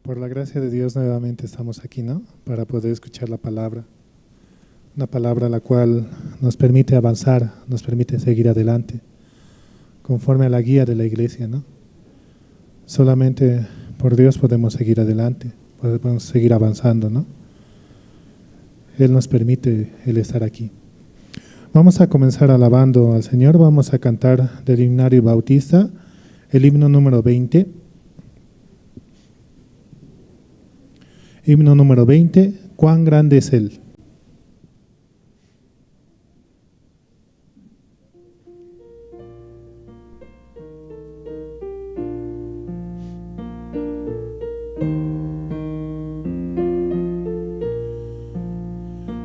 Por la gracia de Dios nuevamente estamos aquí, ¿no? Para poder escuchar la palabra. Una palabra la cual nos permite avanzar, nos permite seguir adelante, conforme a la guía de la iglesia, ¿no? Solamente por Dios podemos seguir adelante, podemos seguir avanzando, ¿no? Él nos permite el estar aquí. Vamos a comenzar alabando al Señor, vamos a cantar del himnario bautista, el himno número 20. Himno número 20, ¿cuán grande es Él?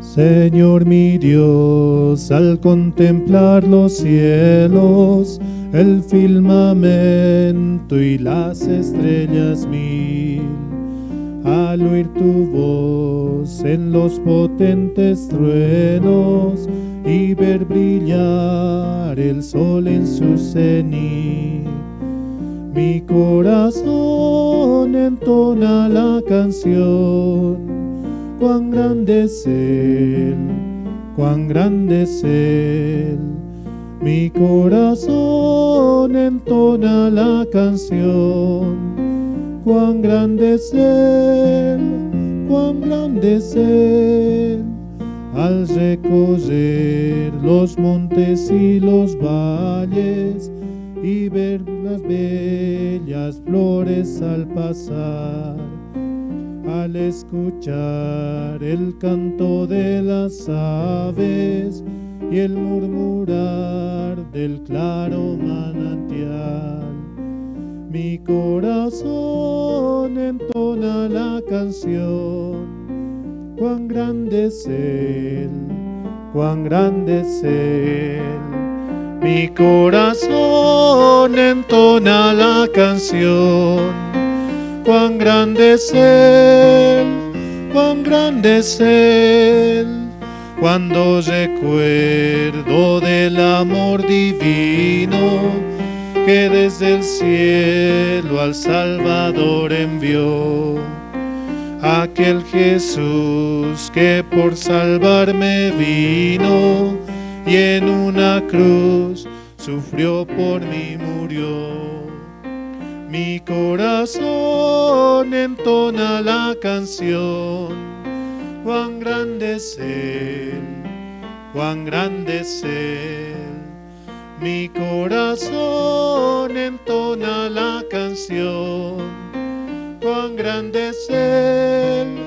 Señor mi Dios, al contemplar los cielos, el firmamento y las estrellas mil, al oír tu voz en los potentes truenos y ver brillar el sol en su cenit, mi corazón entona la canción. Cuán grande es Él, cuán grande es Él. Mi corazón entona la canción. Cuán grande es Él, cuán grande es Él. Al recorrer los montes y los valles y ver las bellas flores al pasar, al escuchar el canto de las aves y el murmurar del claro manantial, mi corazón entona la canción. Cuán grande es Él, cuán grande es Él. Mi corazón entona la canción. Cuán grande es Él, cuán grande es Él. Cuando recuerdo del amor divino que desde el cielo al Salvador envió, aquel Jesús que por salvarme vino y en una cruz sufrió por mí, murió. Mi corazón entona la canción. Cuán grande es Él, cuán grande es Él. Mi corazón entona la canción. Cuán grande es Él,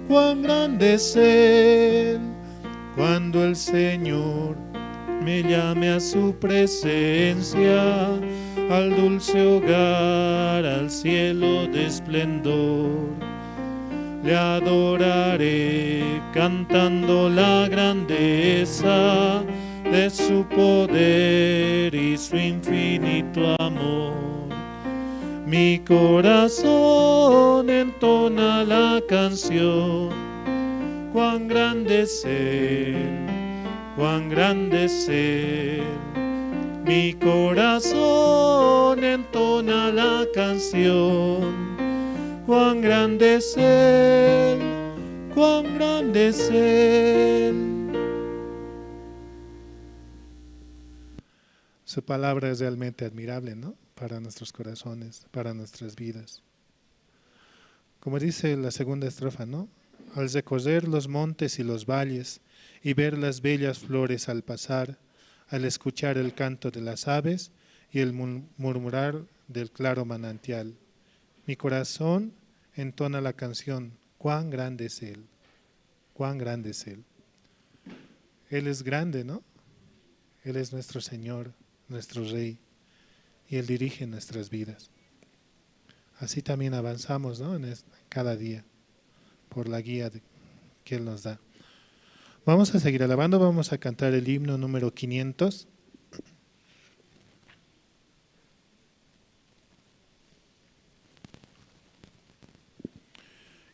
cuán grande es Él. Cuando el Señor me llame a su presencia, al dulce hogar, al cielo de esplendor, le adoraré cantando la grandeza de su poder y su infinito amor. Mi corazón entona la canción. Cuán grande es Él, cuán grande es Él. Mi corazón entona la canción. Cuán grande es Él, cuán grande es Él. Su palabra es realmente admirable, ¿no? Para nuestros corazones, para nuestras vidas. Como dice la segunda estrofa, ¿no? Al recorrer los montes y los valles y ver las bellas flores al pasar, al escuchar el canto de las aves y el murmurar del claro manantial, mi corazón entona la canción, cuán grande es Él, cuán grande es Él. Él es grande, ¿no? Él es nuestro Señor, nuestro Rey, y Él dirige nuestras vidas. Así también avanzamos, ¿no? En cada día, por la guía que Él nos da. Vamos a seguir alabando, vamos a cantar el himno número 500.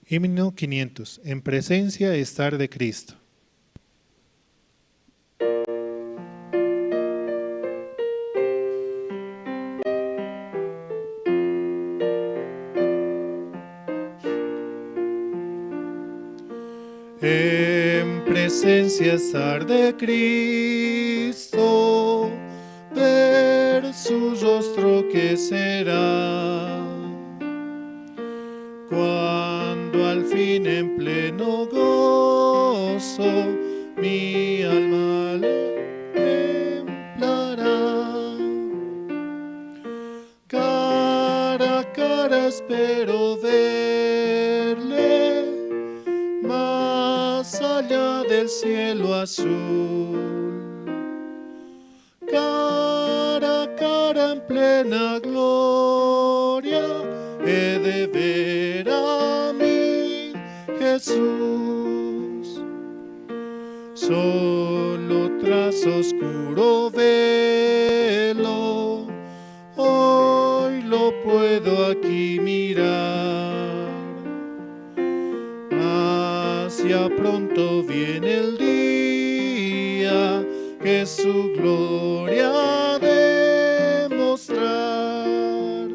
Himno 500, en presencia estar de Cristo. En presencia estar de Cristo, ver su rostro que será. Cuando al fin en pleno gozo mi alma le templará. Cara a cara espero verle, más allá del cielo azul. Cara a cara en plena gloria he de ver a mi Jesús. Solo tras oscuro velo hoy lo puedo aquí mirar, mas ya pronto viene el día que su gloria ha de mostrar.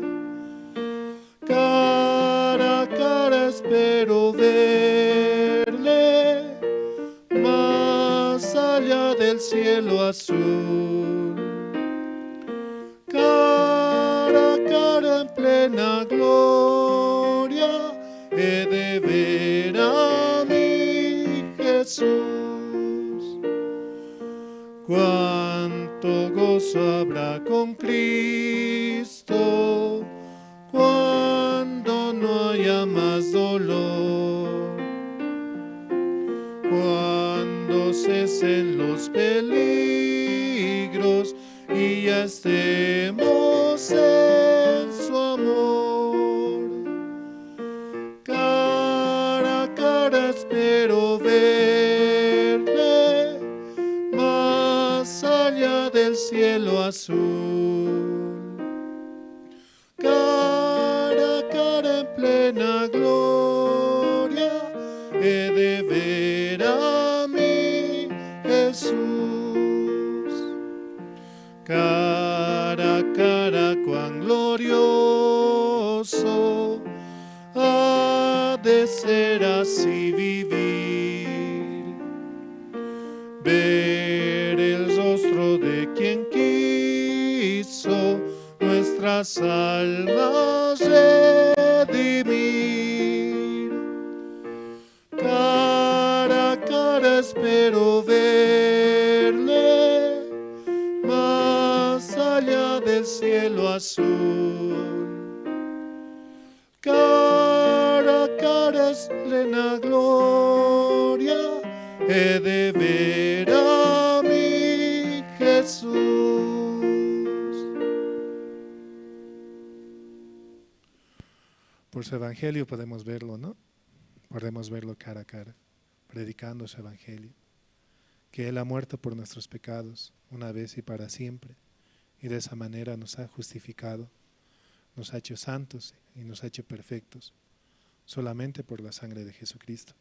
Cara a cara espero verle, más allá del cielo azul. Cara a cara en plena gloria he de ver a mi Jesús. Cuánto gozo habrá con Cristo cuando no haya más dolor, cuando cesen los peligros y ya estemos en su amor. Cara a cara espero verle, más allá del cielo azul. Cara a cara en plena gloria he de ver a mi Jesús. Cara a cara cuán glorioso ha de ser así vivir, ver el rostro de quien quiso nuestras almas redimir. Cara a cara espero verle, más allá del cielo azul. Cara a cara es plena gloria he de ver a mi Jesús. Por su evangelio podemos verlo, ¿no? Podemos verlo cara a cara, predicando su evangelio, que Él ha muerto por nuestros pecados una vez y para siempre, y de esa manera nos ha justificado, nos ha hecho santos y nos ha hecho perfectos, solamente por la sangre de Jesucristo.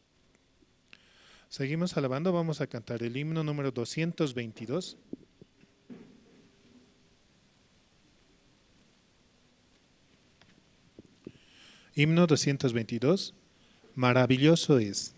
Seguimos alabando, vamos a cantar el himno número 222. Himno 222, maravilloso es.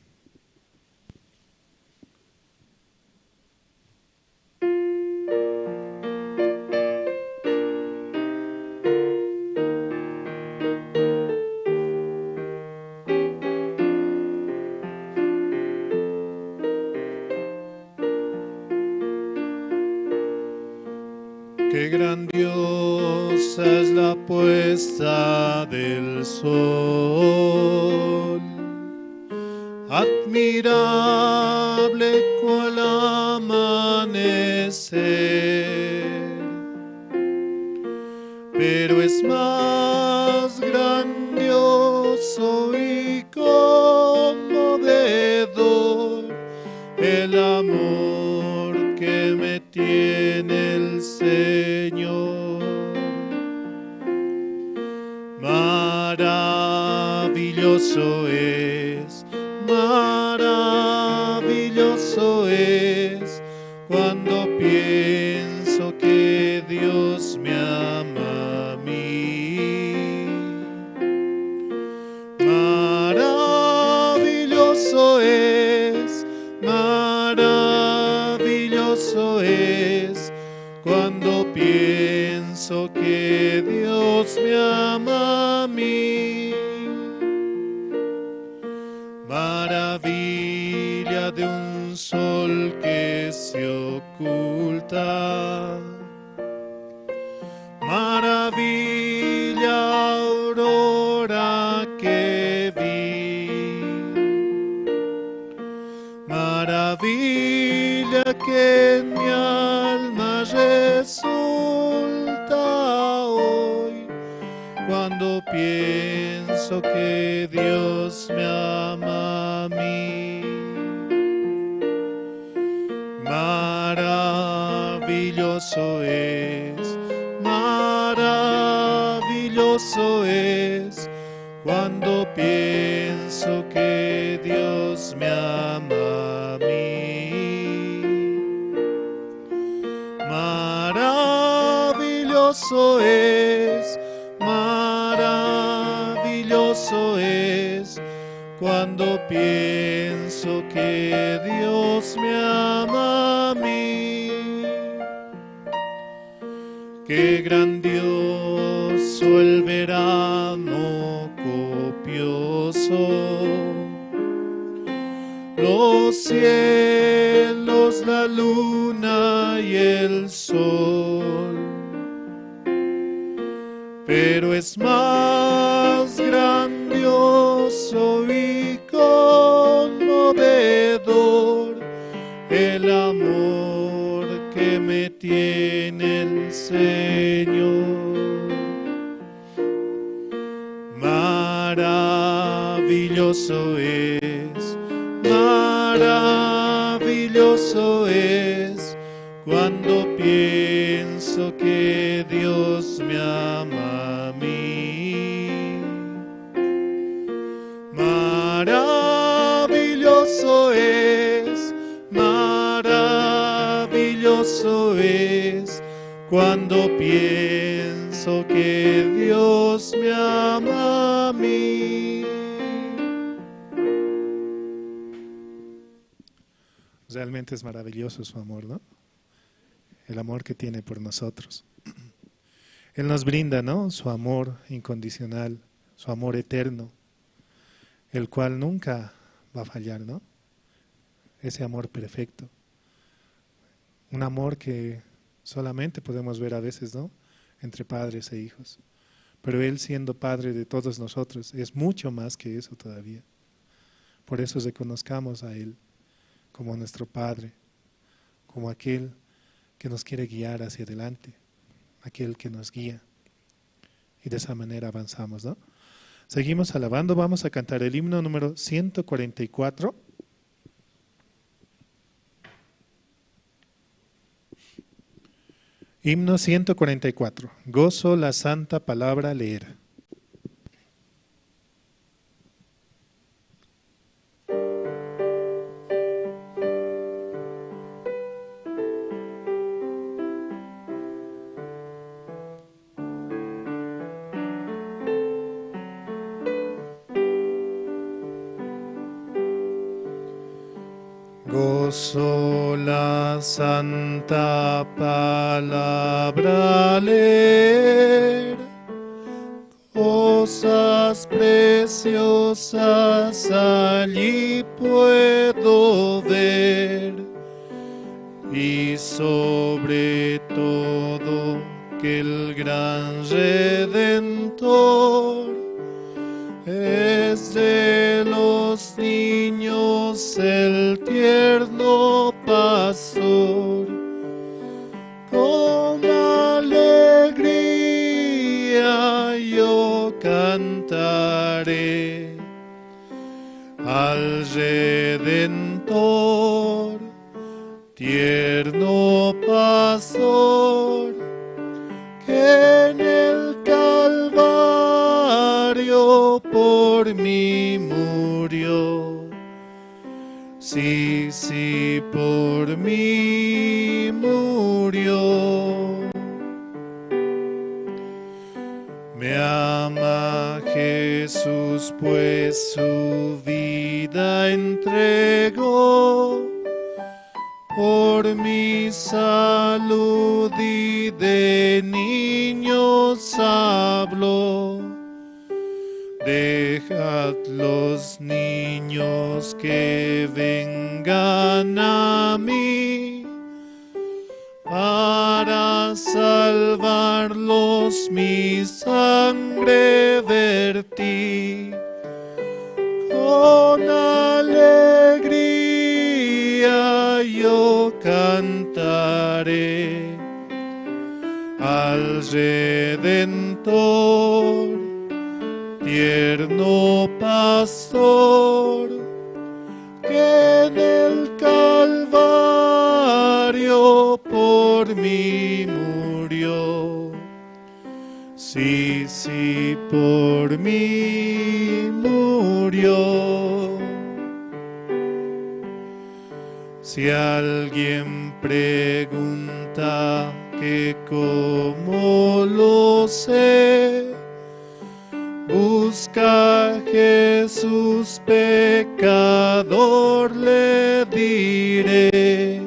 Qué grandiosa es la puesta del sol, admirable cual amanecer, pero es más grandioso y conmovedor el amor que me tiene el Señor. Maravilloso es, maravilloso es, cuando pienso que Dios me ama a mí. Maravilloso es pienso que Dios me ama a mí. Maravilla de un sol que se oculta, maravilla aurora que vi, maravilla que en mi alma resulta hoy, cuando pienso que Dios me ama a mí. Maravilloso es, maravilloso es, cuando pienso que Dios me ama a mí. Maravilloso es, maravilloso es, cuando pienso que Dios me ama a mí. Qué grandioso el verano copioso, los cielos, la luna y el sol. Pero es más grandioso y conmovedor el amor que me tiene el Señor. Maravilloso es, maravilloso es, cuando pienso que Dios me ama a mí. Maravilloso es, maravilloso es, cuando pienso que Dios me ama a mí. Realmente es maravilloso su amor, ¿no? El amor que tiene por nosotros. Él nos brinda, ¿no?, su amor incondicional, su amor eterno, el cual nunca va a fallar, ¿no? Ese amor perfecto. Un amor que solamente podemos ver a veces, ¿no?, entre padres e hijos. Pero Él, siendo Padre de todos nosotros, es mucho más que eso todavía. Por eso reconozcamos a Él como nuestro Padre, como aquel que nos quiere guiar hacia adelante, aquel que nos guía. Y de esa manera avanzamos, ¿no? Seguimos alabando, vamos a cantar el himno número 144. Himno 144. Gozo la santa palabra leer. Gozo la santa palabra leer, cosas preciosas allí puedo ver, y sobre todo que el gran Redentor es de los niños el tierno pastor. Con alegría yo cantaré al Redentor, tierno pastor, que en el Calvario por mí murió. Sí, sí, por mí murió. Me ama Jesús, pues su vida entregó Por mi salud y de niños habló. Dejad los niños que vengan a mí, para salvarlos mi sangre vertí. Con alegría yo cantaré al Redentor, tierno pastor, que en el Calvario por mí murió. Sí, sí, por mí murió. Si alguien pregunta que cómo lo sé, busca a Jesús pecador, le diré,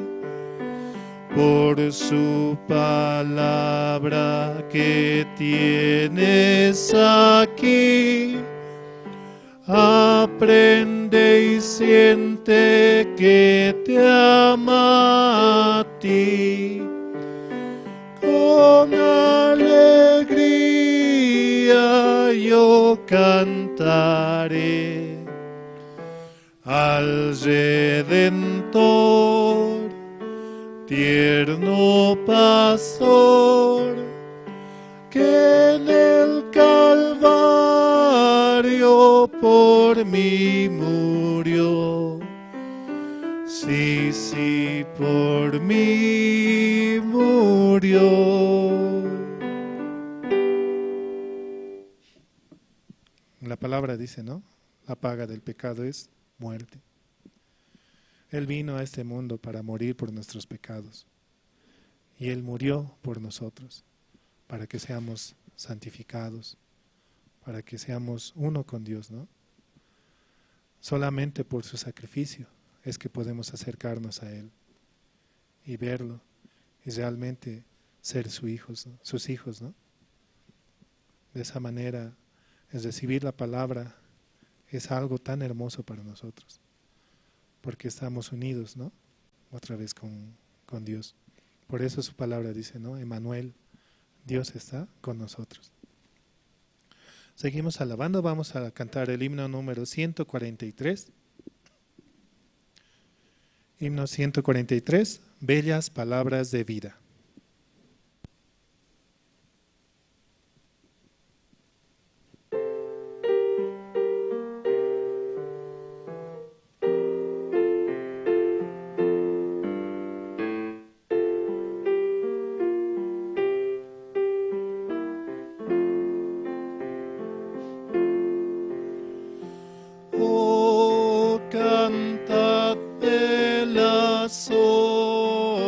por su palabra que tienes aquí, aprende y siente que te ama a ti. Con alegría yo cantaré al Redentor, tierno pastor, que en el Calvario por mí murió. Sí, sí, por mí murió. La palabra dice, ¿no? La paga del pecado es muerte. Él vino a este mundo para morir por nuestros pecados. Y Él murió por nosotros, para que seamos santificados, para que seamos uno con Dios, ¿no? Solamente por su sacrificio es que podemos acercarnos a Él y verlo y realmente ser sus hijos, ¿no? Sus hijos, ¿no? De esa manera, el recibir la palabra es algo tan hermoso para nosotros, porque estamos unidos, ¿no? Otra vez con Dios. Por eso su palabra dice, ¿no? Emanuel, Dios está con nosotros. Seguimos alabando, vamos a cantar el himno número 143. Himno 143, Bellas Palabras de Vida.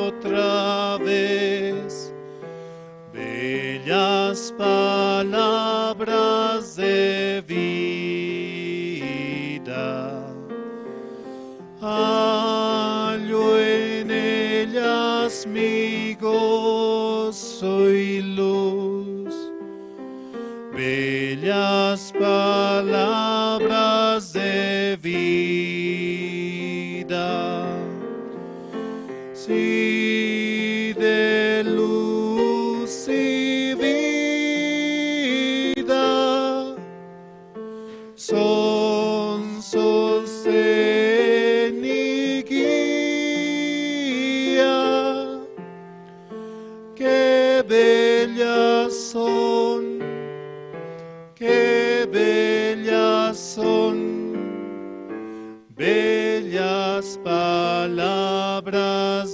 Otra vez, bellas palabras de vida, hallo en ellas mi gozo y luz, bellas palabras de vida. Sí, de luz y vida, son sostén y guía, qué bellas son, qué bellas son, bellas palabras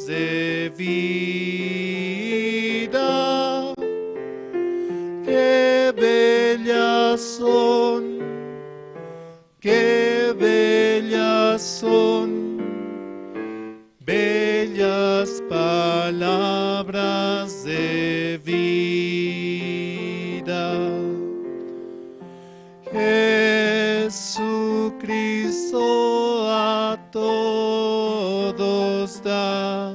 de vida, qué bellas son, qué bellas son, bellas palabras de vida. Jesucristo a todos da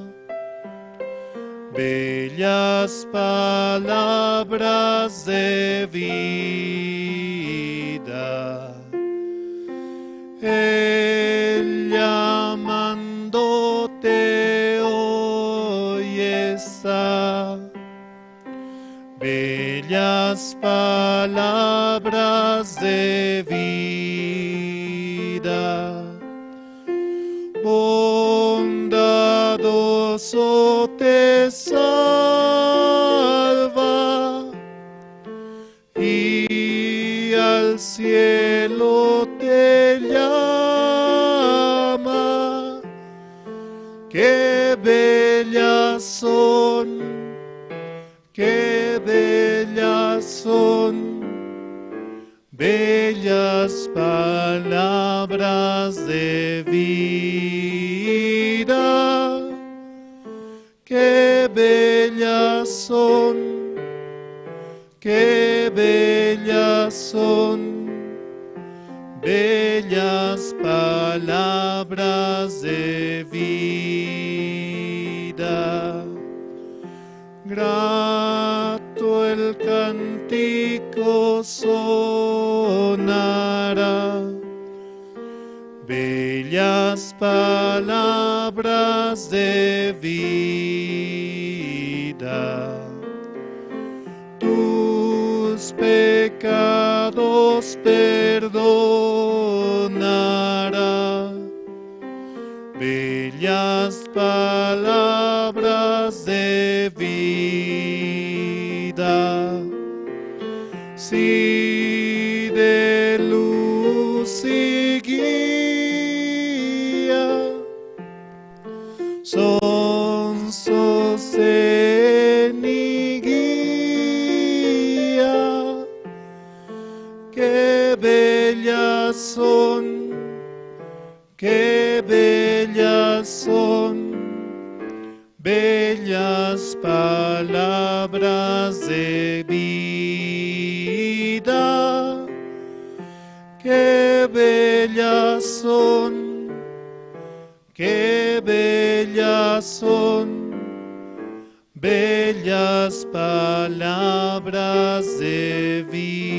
Bellas palabras de vida, Él llamándote hoy está. Bellas palabras de vida, bondadoso te salva y al cielo te llama. Qué bellas son, qué bellas son, bellas palabras de vida. Qué bellas son, qué bellas son, bellas palabras de vida. Grato el cántico sonará, bellas palabras de vida. Tus pecados perdonará, bellas palabras de vida. Si de luz y guía, son sostén y guía. Qué bellas son, qué bellas son, bellas palabras de vida. Qué bellas son, qué bellas son, bellas palabras de vida.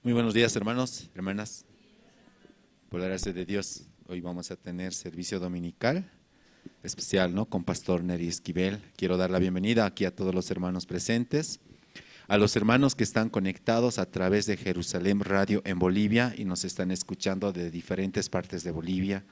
Muy buenos días, hermanos, hermanas. Por la gracia de Dios, hoy vamos a tener servicio dominical especial, ¿no? Con Pastor Neri Esquivel. Quiero dar la bienvenida aquí a todos los hermanos presentes, a los hermanos que están conectados a través de Jerusalén Radio en Bolivia y nos están escuchando de diferentes partes de Bolivia.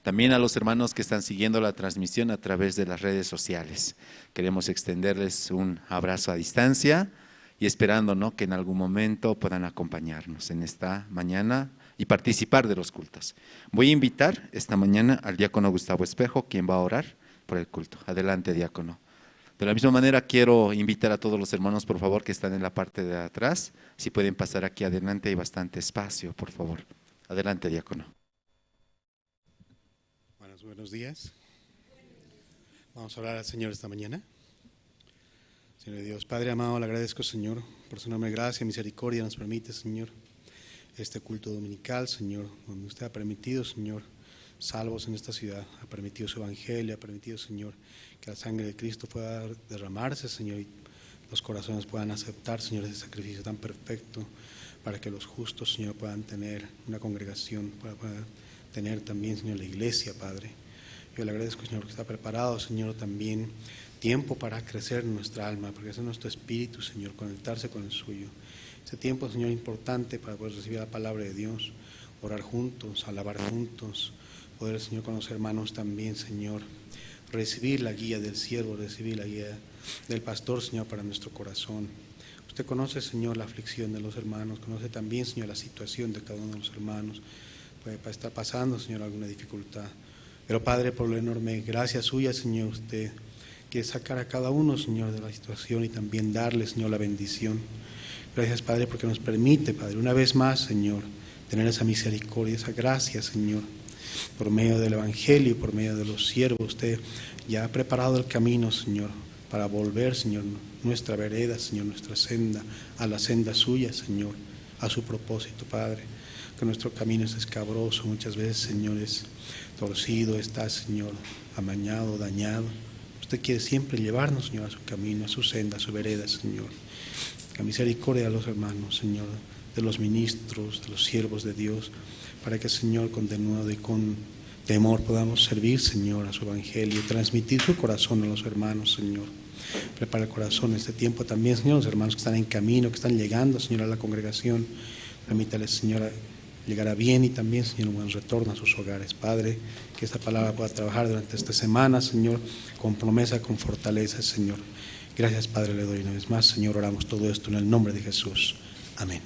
También a los hermanos que están siguiendo la transmisión a través de las redes sociales. Queremos extenderles un abrazo a distancia y esperando, ¿no?, que en algún momento puedan acompañarnos en esta mañana y participar de los cultos. Voy a invitar esta mañana al diácono Gustavo Espejo, quien va a orar por el culto. Adelante, diácono. De la misma manera, quiero invitar a todos los hermanos, por favor, que están en la parte de atrás, si pueden pasar aquí adelante, hay bastante espacio, por favor. Adelante, diácono. Buenos días. Vamos a orar al Señor esta mañana. Señor Dios, Padre amado, le agradezco, Señor, por su enorme gracia y misericordia nos permite, Señor, este culto dominical, Señor, donde usted ha permitido, Señor, salvos en esta ciudad, ha permitido su evangelio, ha permitido, Señor, que la sangre de Cristo pueda derramarse, Señor, y los corazones puedan aceptar, Señor, ese sacrificio tan perfecto para que los justos, Señor, puedan tener una congregación, puedan tener también, Señor, la iglesia, Padre. Yo le agradezco, Señor, que está preparado, Señor, también tiempo para crecer nuestra alma, para crecer nuestro espíritu, Señor, conectarse con el suyo. Este tiempo, Señor, importante para poder recibir la palabra de Dios, orar juntos, alabar juntos, poder, Señor, con los hermanos también, Señor, recibir la guía del siervo, recibir la guía del pastor, Señor, para nuestro corazón. Usted conoce, Señor, la aflicción de los hermanos, conoce también, Señor, la situación de cada uno de los hermanos. Puede estar pasando, Señor, alguna dificultad. Pero, Padre, por la enorme gracia suya, Señor, usted quiere sacar a cada uno, Señor, de la situación y también darle, Señor, la bendición. Gracias, Padre, porque nos permite, Padre, una vez más, Señor, tener esa misericordia, esa gracia, Señor, por medio del Evangelio, por medio de los siervos. Usted ya ha preparado el camino, Señor, para volver, Señor, nuestra vereda, Señor, nuestra senda, a la senda suya, Señor, a su propósito, Padre. Que nuestro camino es escabroso muchas veces, Señor, es torcido, está, Señor, amañado, dañado. Usted quiere siempre llevarnos, Señor, a su camino, a su senda, a su vereda, Señor. La misericordia de los hermanos, Señor, de los ministros, de los siervos de Dios, para que, Señor, con denuedo y con temor podamos servir, Señor, a su evangelio, transmitir su corazón a los hermanos, Señor. Prepara el corazón en este tiempo también, Señor, los hermanos que están en camino, que están llegando, Señor, a la congregación. Permítales, Señor, llegar a bien y también, Señor, un buen retorno a sus hogares. Padre, que esta palabra pueda trabajar durante esta semana, Señor, con promesa, con fortaleza, Señor. Gracias, Padre, le doy una vez más, Señor, oramos todo esto en el nombre de Jesús. Amén.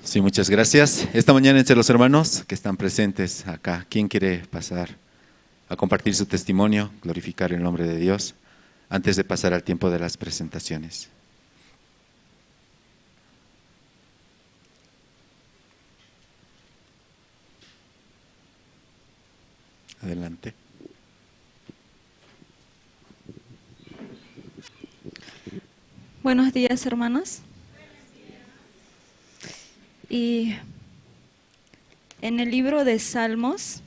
Sí, muchas gracias. Esta mañana entre los hermanos que están presentes acá, ¿quién quiere pasar a compartir su testimonio, glorificar el nombre de Dios, antes de pasar al tiempo de las presentaciones? Adelante. Buenos días, hermanos. Y en el libro de Salmos,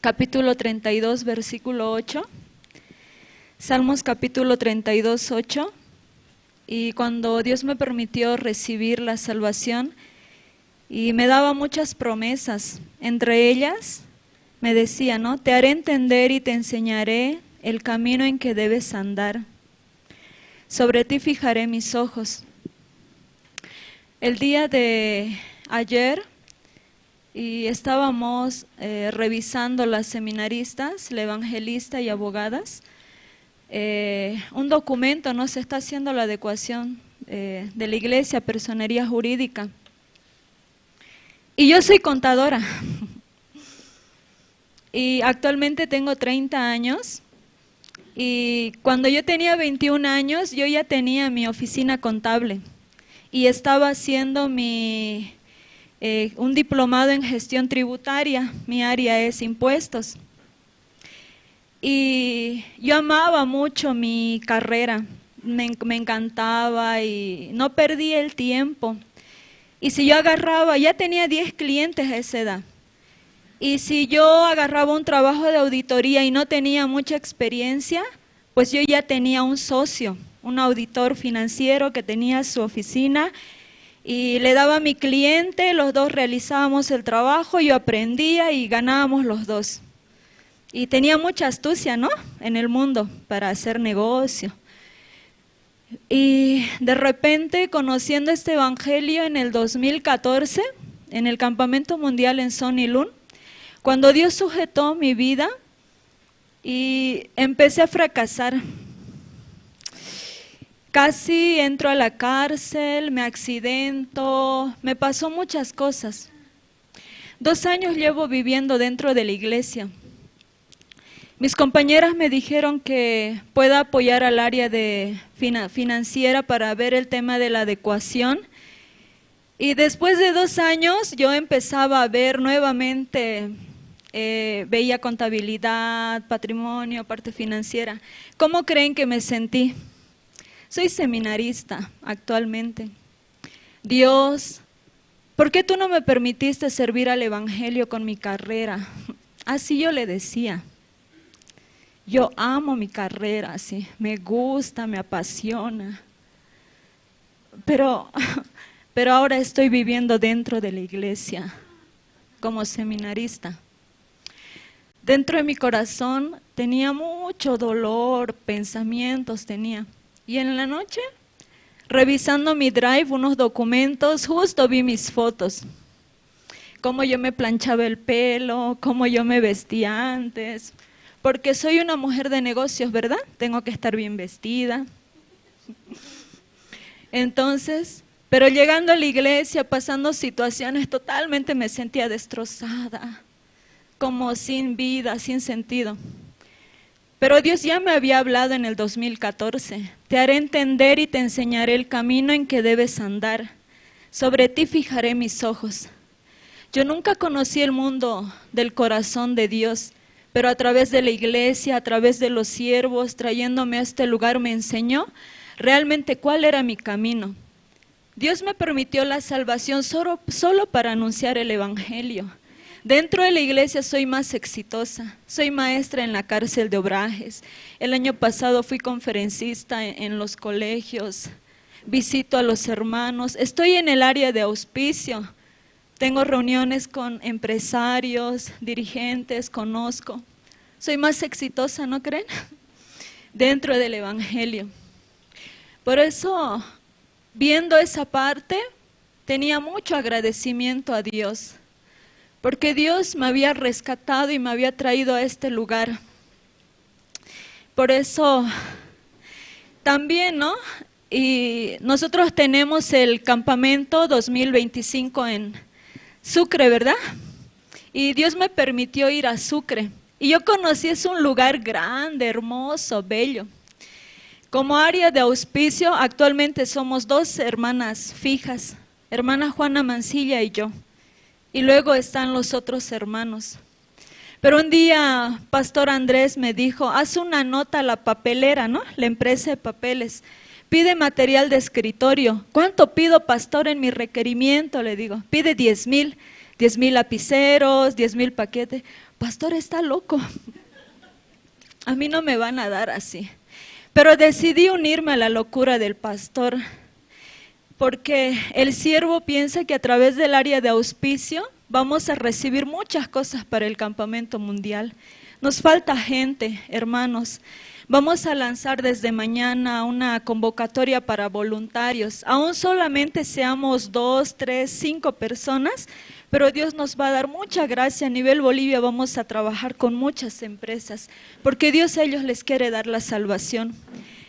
capítulo 32, versículo 8, Salmos capítulo 32, 8, y cuando Dios me permitió recibir la salvación, y me daba muchas promesas, entre ellas me decía, ¿no? Te haré entender y te enseñaré el camino en que debes andar. Sobre ti fijaré mis ojos. El día de ayer y estábamos revisando las seminaristas, la evangelista y abogadas, un documento, ¿no? Se está haciendo la adecuación de la iglesia, personería jurídica. Y yo soy contadora. Y actualmente tengo 30 años. Y cuando yo tenía 21 años, yo ya tenía mi oficina contable. Y estaba haciendo un diplomado en gestión tributaria, mi área es impuestos. Y yo amaba mucho mi carrera, me encantaba y no perdí el tiempo. Y si yo agarraba, ya tenía 10 clientes a esa edad. Y si yo agarraba un trabajo de auditoría y no tenía mucha experiencia, pues yo ya tenía un socio, un auditor financiero que tenía su oficina y le daba a mi cliente, los dos realizábamos el trabajo, yo aprendía y ganábamos los dos. Y tenía mucha astucia, ¿no?, en el mundo para hacer negocio. Y de repente, conociendo este evangelio en el 2014, en el Campamento Mundial en Sonilun, cuando Dios sujetó mi vida y empecé a fracasar. Casi entro a la cárcel, me accidento, me pasó muchas cosas. 2 años llevo viviendo dentro de la iglesia. Mis compañeras me dijeron que pueda apoyar al área de financiera para ver el tema de la adecuación. Y después de 2 años yo empezaba a ver nuevamente, veía contabilidad, patrimonio, parte financiera. ¿Cómo creen que me sentí? Soy seminarista actualmente. Dios, ¿por qué tú no me permitiste servir al evangelio con mi carrera? Así yo le decía. Yo amo mi carrera, sí, me gusta, me apasiona. Pero ahora estoy viviendo dentro de la iglesia como seminarista. Dentro de mi corazón tenía mucho dolor, pensamientos tenía. Y en la noche, revisando mi drive, unos documentos, justo vi mis fotos. Cómo yo me planchaba el pelo, cómo yo me vestía antes. Porque soy una mujer de negocios, ¿verdad? Tengo que estar bien vestida. Entonces, pero llegando a la iglesia, pasando situaciones, totalmente me sentía destrozada, como sin vida, sin sentido. Pero Dios ya me había hablado en el 2014. Te haré entender y te enseñaré el camino en que debes andar. Sobre ti fijaré mis ojos. Yo nunca conocí el mundo del corazón de Dios, Pero a través de la iglesia, a través de los siervos, trayéndome a este lugar, me enseñó realmente cuál era mi camino. Dios me permitió la salvación solo para anunciar el Evangelio. Dentro de la iglesia soy más exitosa, soy maestra en la cárcel de Obrajes. El año pasado fui conferencista en los colegios, visito a los hermanos, estoy en el área de auspicio, tengo reuniones con empresarios, dirigentes, conozco. Soy más exitosa, ¿no creen? Dentro del Evangelio. Por eso, viendo esa parte, tenía mucho agradecimiento a Dios, porque Dios me había rescatado y me había traído a este lugar. Por eso, también, ¿no? Y nosotros tenemos el campamento 2025 en Sucre, ¿verdad? Y Dios me permitió ir a Sucre. Y yo conocí, es un lugar grande, hermoso, bello. Como área de auspicio, actualmente somos dos hermanas fijas, hermana Juana Mancilla y yo. Y luego están los otros hermanos. Pero un día, Pastor Andrés me dijo, haz una nota a la papelera, ¿no? La empresa de papeles. Pide material de escritorio. ¿Cuánto pido, pastor, en mi requerimiento? Le digo, pide 10,000, 10,000 lapiceros, 10,000 paquetes. Pastor, está loco. A mí no me van a dar así. Pero decidí unirme a la locura del pastor, porque el siervo piensa que a través del área de auspicio vamos a recibir muchas cosas para el campamento mundial. Nos falta gente, hermanos. Vamos a lanzar desde mañana una convocatoria para voluntarios. Aún solamente seamos 2, 3, 5 personas, pero Dios nos va a dar mucha gracia. A nivel Bolivia vamos a trabajar con muchas empresas, porque Dios a ellos les quiere dar la salvación.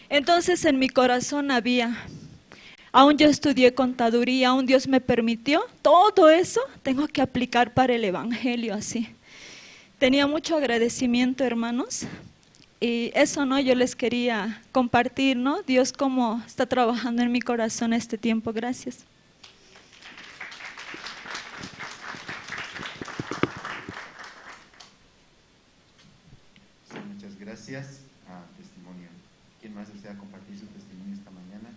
Entonces en mi corazón había, aún yo estudié contaduría, aún Dios me permitió, todo eso tengo que aplicar para el Evangelio así. Tenía mucho agradecimiento, hermanos. Y eso, ¿no? Yo les quería compartir, ¿no? Dios cómo está trabajando en mi corazón este tiempo. Gracias. Sí, muchas gracias. Ah, testimonio. ¿Quién más desea compartir su testimonio esta mañana?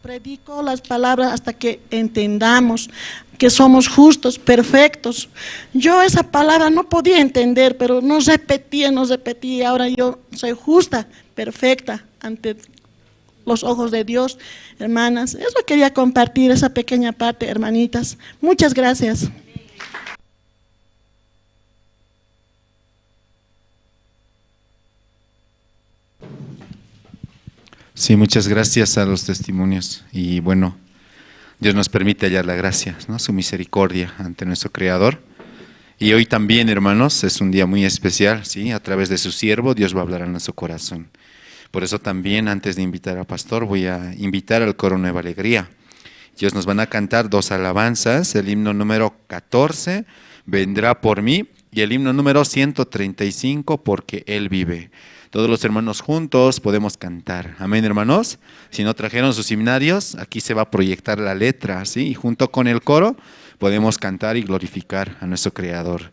Predicó las palabras hasta que entendamos que somos justos, perfectos. Yo esa palabra no podía entender, pero nos repetía, nos repetía. Ahora yo soy justa, perfecta ante los ojos de Dios, hermanas. Eso quería compartir, esa pequeña parte, hermanitas. Muchas gracias. Sí, muchas gracias a los testimonios. Y bueno, Dios nos permite hallar la gracia, ¿no? Su misericordia ante nuestro Creador. Y hoy también, hermanos, es un día muy especial, ¿sí? A través de su siervo, Dios va a hablar a nuestro corazón. Por eso también, antes de invitar al pastor, voy a invitar al coro Nueva Alegría. Ellos nos van a cantar dos alabanzas, el himno número 14, Vendrá por mí, y el himno número 135, Porque Él vive. Todos los hermanos juntos podemos cantar. Amén, hermanos. Si no trajeron sus himnarios, aquí se va a proyectar la letra, ¿sí? Y junto con el coro podemos cantar y glorificar a nuestro Creador.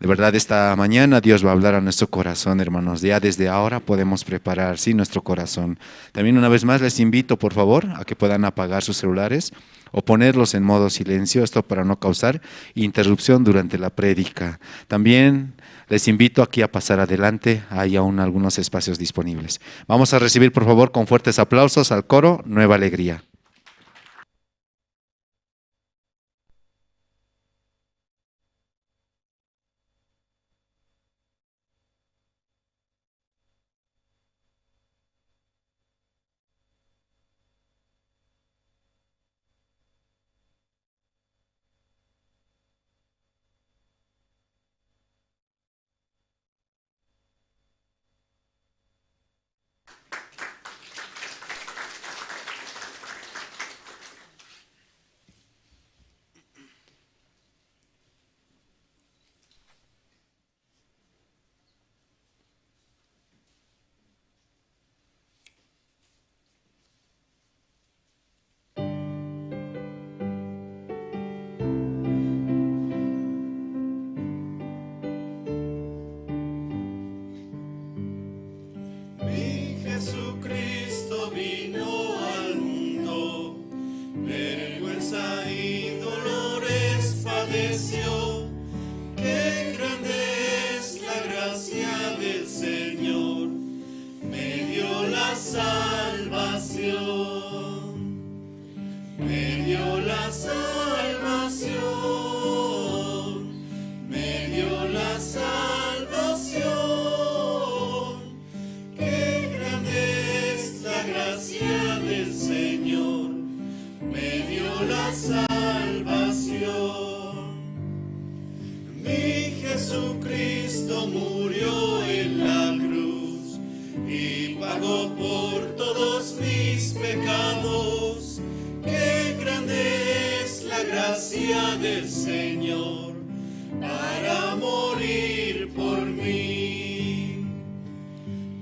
De verdad, esta mañana Dios va a hablar a nuestro corazón, hermanos. Ya desde ahora podemos preparar, ¿sí?, nuestro corazón. También una vez más les invito, por favor, a que puedan apagar sus celulares o ponerlos en modo silencio, esto para no causar interrupción durante la prédica. También les invito aquí a pasar adelante, hay aún algunos espacios disponibles. Vamos a recibir, por favor, con fuertes aplausos al coro Nueva Alegría. Jesucristo vino al mundo, vergüenza y dolores padeció. Qué grande es la gracia del Señor, me dio la salvación, me dio la salvación, me dio la salvación. Gracia del Señor, me dio la salvación. Mi Jesucristo murió en la cruz y pagó por todos mis pecados. Qué grande es la gracia del Señor para morir por mí,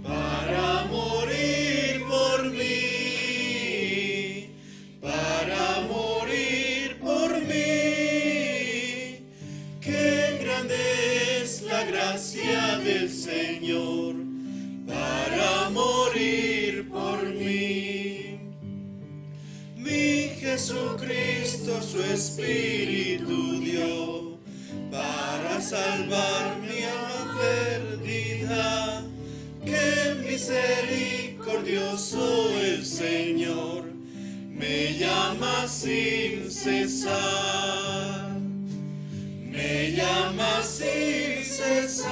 para morir por mí, para morir por mí. Qué grande es la gracia del Señor para morir por mí. Mi Jesucristo su Espíritu dio para salvar mi alma perdida. Qué misericordioso el Señor, me llama sin cesar, me llama sin cesar,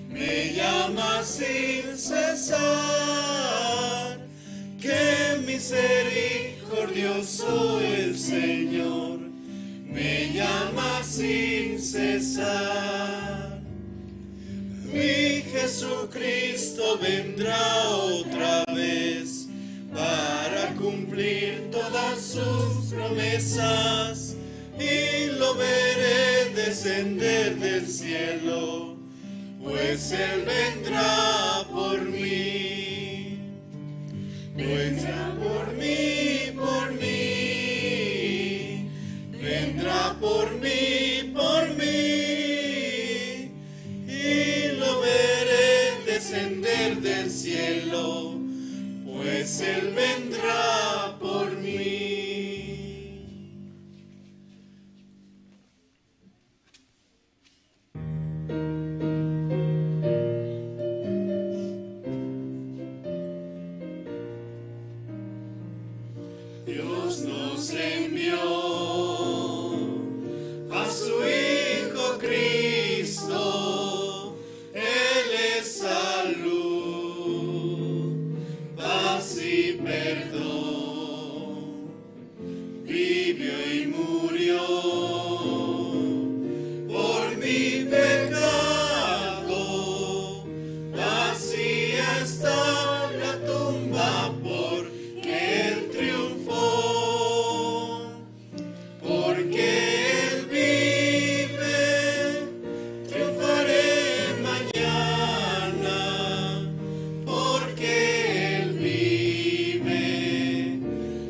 me llama sin cesar. Qué misericordioso el Señor, me llama sin cesar. Mi Jesucristo vendrá otra vez para cumplir todas sus promesas, y lo veré descender del cielo, pues Él vendrá por mí. Vendrá por mí, por mí, vendrá por mí, por mí, y lo veré descender del cielo, pues Pues Él vendrá por mí. Dios nos envió a su Hijo Cristo, Él es salud, paz y perdón. Vivió y murió por mi pecado, vacía está la tumba porque Él triunfó. Porque Él vive, triunfaré mañana. Porque Él vive,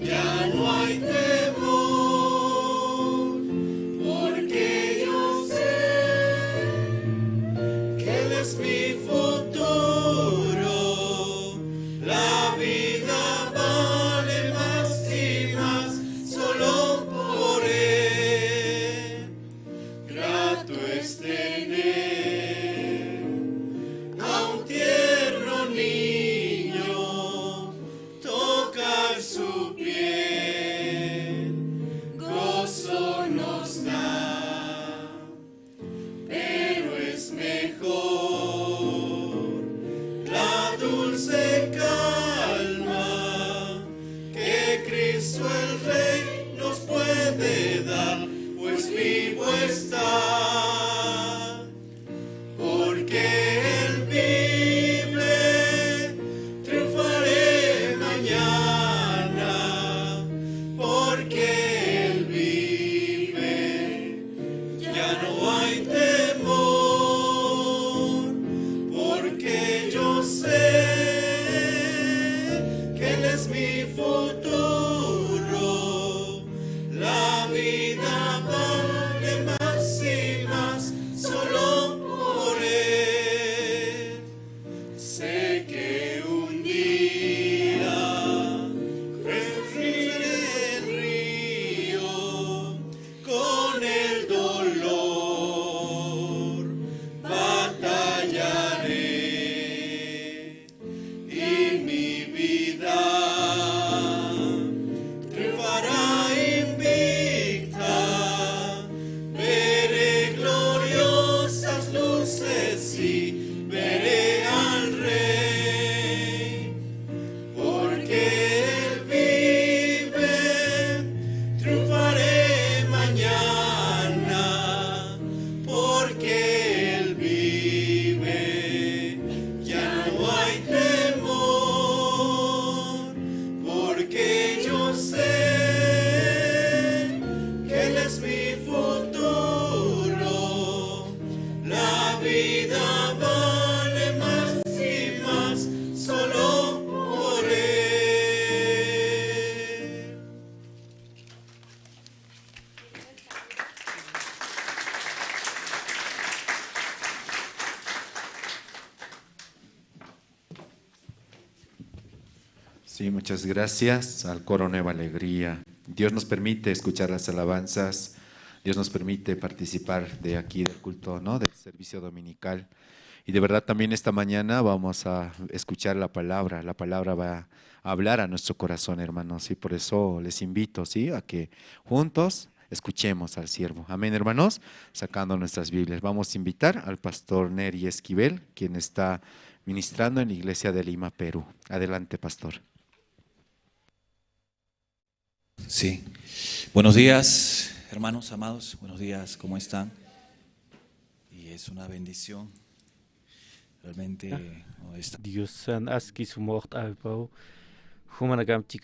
ya no hay temor. Porque yo sé que Él es mi futuro. La vida vale más y más solo por Él. Grato es tener a un tierno niño, tocar su piel, gozo nos da, pero es mejor la dulce calma que Cristo el Rey nos puede dar, pues vivo está. Porque Él vive, triunfaré mañana. Porque Él vive, ya no hay temor. Porque yo sé que Él es mi futuro. La vida vale más y más solo por Él. Sé que un día cruzaré el río con el dolor, batallaré y mi vida triunfará invicta. Veré gloriosas luces y veré al Rey. Porque Él vive, triunfaré mañana. Porque Él vive, ya no hay temor. Porque yo sé que Él es mi futuro. La vida vale más y más solo por Él. Sí, muchas gracias al coro Nueva Alegría. Dios nos permite escuchar las alabanzas, Dios nos permite participar de aquí del culto, ¿no? Del servicio dominical. Y de verdad también esta mañana vamos a escuchar la palabra. La palabra va a hablar a nuestro corazón, hermanos. Y por eso les invito, ¿sí? A que juntos escuchemos al siervo. Amén, hermanos. Sacando nuestras Biblias. Vamos a invitar al pastor Neri Esquivel, quien está ministrando en la iglesia de Lima, Perú. Adelante, pastor. Sí. Buenos días, hermanos amados. Buenos días, ¿cómo están? Y es una bendición. Realmente no, esta- Dios san aski sumort alpau humanagamchik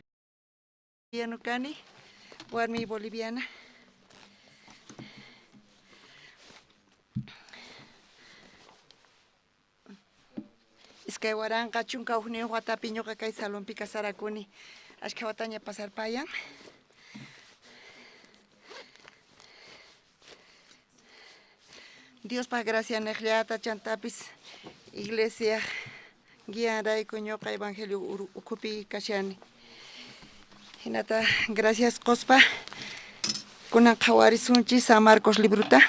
Yanucani, warmi boliviana. Iskay waranqa chunka hukniyuq watapi ñuqa kay salonpi kasarakuni. Ashkha wataña pasarpayan. Diospaj gracia niqllata chantapis iglesia Guianrayku ñuqa evangelio ukhupi kashani. Hinata gracias qospa. Kunan qhawarisunchis San Marcos libruta.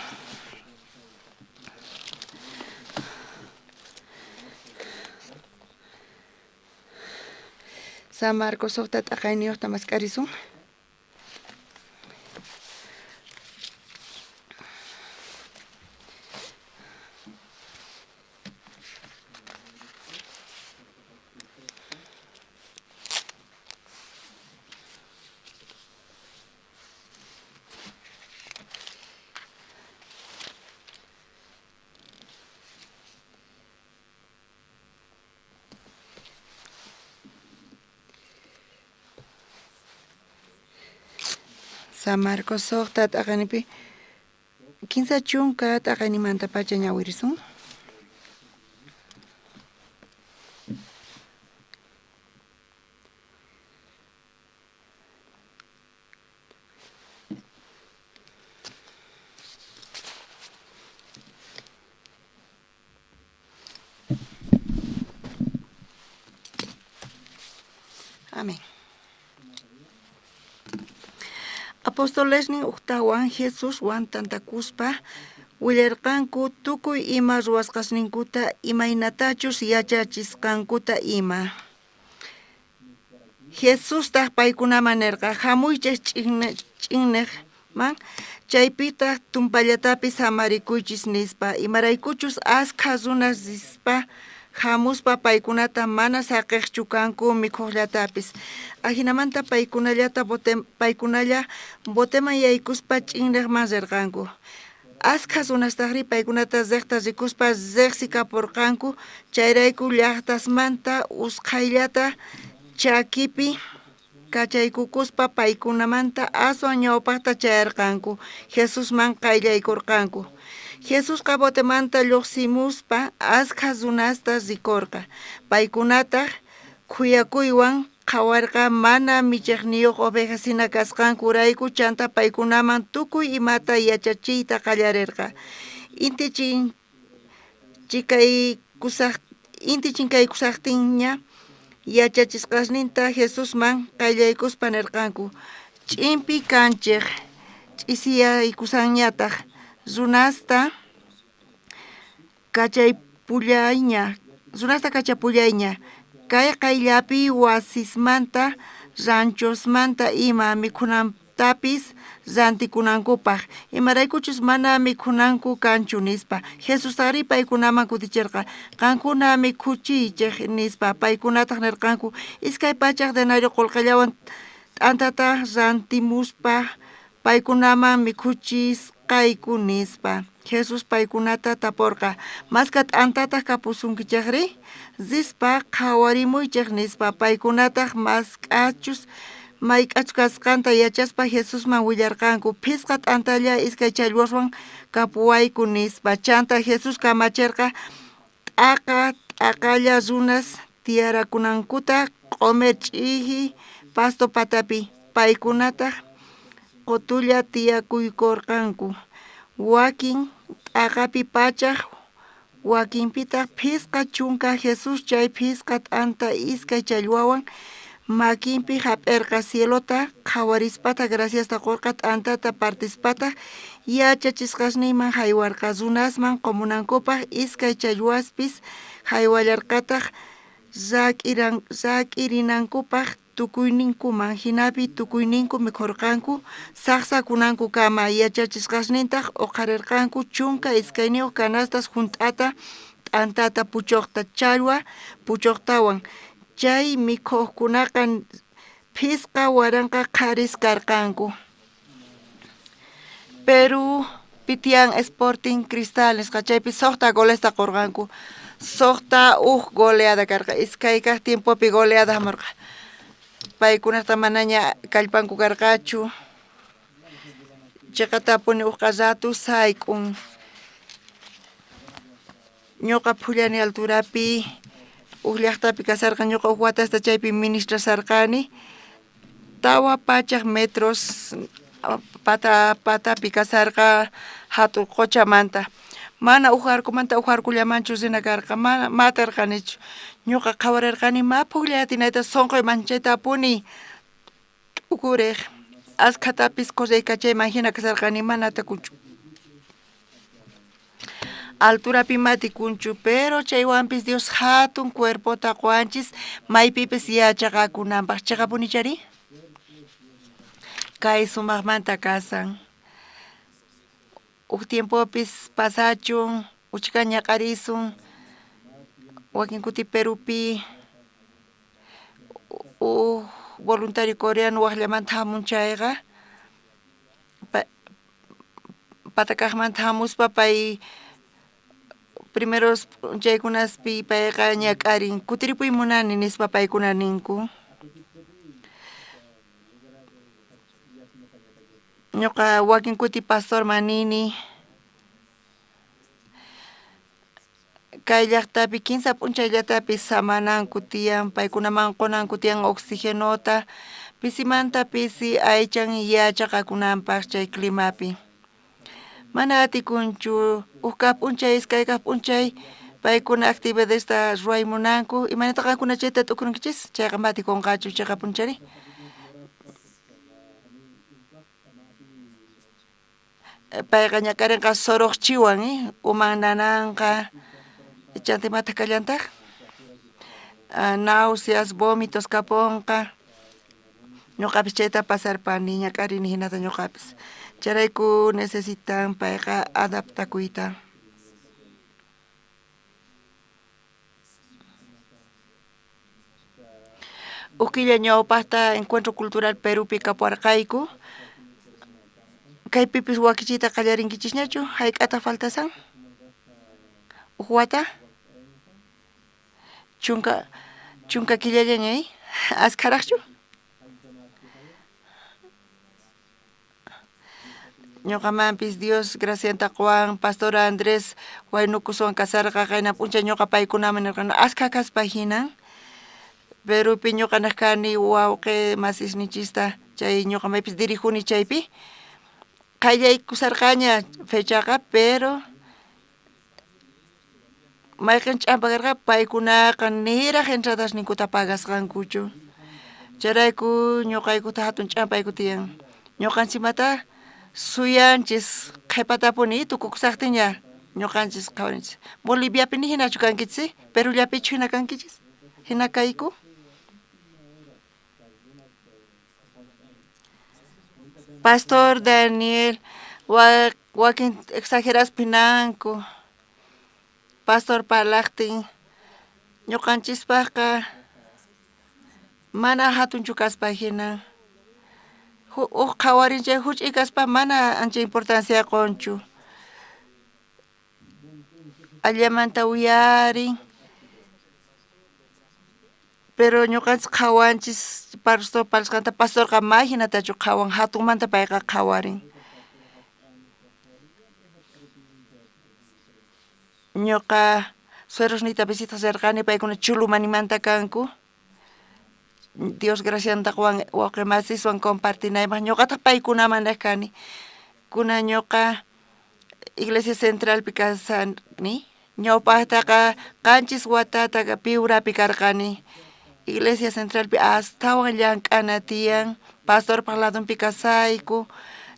San Marcos suqta t'aqayniyuqta mask'arisun. San Marcos suqta t'aqaynipi 30 t'aqaynimantapacha ñawirisun. Amén. Apostolesnin ujtawan Jesuswan tantakuspa willarqanku tukuy ima ruwasqasninkuta imaynatachus yachachisqankuta ima. Jesustaq paykunaman nerqa hamuychej ch'innejman chaypitaq tumpallatapis samarikuychis nispa imaraykuchus askha runas rispa hamuspa paykunata mana saqejchu kanku mikhuqllatapis. Ajinamanta paykunalla boteman yaykuspa ch'innejman rirqanku. Askha runastajri paykunata riqta rikuspa riqsikapurqanku chayrayku llaqtasmanta usqhayllata chakipi kachaykukuspa paykunamanta aswan ñawpaqta chayarqanku Jesusman qayllaykurqanku. Jesusqa botemanta lluqsimuspa askha runasta rikurqa paykunataq khuyakuywan qhawarqa mana michiqniyuq ovejasina kasqankurayku chanta paykunaman tukuy imata yachachiyta qallarirqa. Inti chinkaykusaqtinña yachachisqasninta Jesusman qayllaykuspa nirqanku ch'inpi kanchej ch'isiyaykusanñataq runasta kachapullayña kay qayllapi wasismanta ranchosmanta ima mikhunantapis rantikunankupaq imaraykuchus mana mikhunanku kanchu nispa. Jesustaqri paykunaman kutichirqa qankuna mikhuchiychej nispa. Paykunataq nirqanku 200 denario qullqillawan t'antata rantimuspa paykunaman mikhuchisqayku nispa. Jesús paykunata taporqa maska t'antataq kapusunkichejri rispa qhawarimuychej nispa. Paykunataq mayk'achus kasqanta yachaspa Jesusman willarqanku phisqa t'antalla 2 challwaswan kapuwayku nispa. Chanta Jesús kamachirqa t'aqa t'aqalla runas tiyarakunankuta q'omer ch'iji pasto patapi paykunataq qutulla tiyakuykurqanku wakin t'aqapi 100 wakinpitaq 50. Jesús chay phisqa t'anta 2 challwawan makinpi hap'irqa cielota qhawarispataq graciasta qurqa t'antata partispataq yachachisqasninman haywarqa runasman qumunankupaq 2 challwaspis haywallarqataq rak'irinankupaq tukuyninkuman. Jinapi tukuyninku mikhurqanku saqsakunankukama. Yachachisqasnintaq uqharirqanku 12 canastas junt'ata t'antata puchuqta challwa puchuqtawan. Chay mikhuqkunaqa 5000 qharis karqanku. Perú pitian Sporting Cristal nisqa chaypi 6 golesta qurqanku. 6-1 goleada karqa. 2 kaq tiempopi goleada hamurqa. Paykunata manaña kallpanku karqachu. Chiqatapuni uqqa ratu sayk'un. Ñuqa phullani alturapi uj llaqtapi kasarqa ñuqa uj watasta chaypi ministrasarqani 400 metros patapi kasarqa hatun qochamanta. Mana uj arcomanta uj arcollamanchu rina karqa, mana matarqanichu. Ñuqa qhawarirqani ma pukllay atinayta sunquy manchaytapuni t'ukuriq. Askhatapis correykachayman hina kasharqani mana atakunchu. Alturapi matikunchu, pero chaywanpis Dios hatun cuerpota quwanchis maypipis yachaqakunanpaq. Chiqapunichari? Kay sumaqmanta kasan. Uj tiempopis pasachun, uchka ñaq'arisun, wakin kuti Perupi uj voluntario coreano waqllamanta hamun chayqa, patakaqmanta hamuspa pay primeros p'unchaykunaspi payqa ñak'arin, kutiripuy munani nispa paykuna ninku. Ñuqa wakin kuti pastorman nini, kay llaqtapi 15 p'unchayllatapis samananku tiyan, paykunaman qunanku tiyan oxigenota, pisimanta pisi aychan yachaqakunanpaq chay climapi. Mana atikunchu uj kaq p'unchay iskay kaq p'unchay paykuna actividadesta ruway munanku, imaynataq qankuna chayta t'ukurunkichis? Chayqa ma atikunqachu chiqapunchari. Payqa ñak'arinqa suruqchiwan, uman nananqa, chanta imataq kallantaq? Náuseas, vómitos kapunqa. Ñuqapis chayta pasarpani, ñak'arini hinata ñuqapis. Chayrayku necesitan payqa adaptakuyta. Uj killa ñawpaqta Encuentro Cultural Perupi kapuwarqayku. Kaypipis wakichiyta qallarinkichisñachu? Hayk'ataq faltasan? Uj wata? Chunka killallaña, askharaqchu? Ñuqamanpis Dios gracianta quwan, Pastor Andrés waynukuswan kasarqa, qayna p'unchay ñuqa paykunaman nirqani, askha kaspa hinan. Perupi ñuqa niq kani wawqi masisninchista, chay ñuqa maypis dirijuni chaypi. Qayllaykusarqaña fechaqa, pero mayqin ch'ampa karqa paykunaqa niraq entradasninkuta pagasqankuchu. Chayrayku ñuqaykuta hatun ch'ampayku tiyan. Ñuqanchikmata suyanchis qhipatapuni tukukusaqtinña ñuqanchis qhawarinchis. Boliviapi ni hinachu kankichis, Perullapichu hina kankichis? Hina kayku? Pastor Daniel, wakin exageraspa hinanku. Pastor parlaqtin ñuqanchispaqqa mana hatunchu kaspa hina. Uj qhawarin chay huch'uy kaspa mana ancha importancia qunchu. Allamanta uyarin. Pero ñuqanchis qhawanchis pastor parlasqanta, pastorqa ma hinatachu qhawan, hatunmanta payqa qhawarin. Ñuqa suerosniyta visitas rirqani, paykuna Chulumanimanta kanku. Dios gracianta quwan wawqi masiswan compartinaypaq, ñuqataq paykunaman niq kani. Kuna ñuqa Iglesia Centralpi kasani, ñawpaqtaqa 7 watata Piurapi karqani. Iglesia Centralpi astawan llank'ana tiyan, pastorpaq ladonpi kasayku,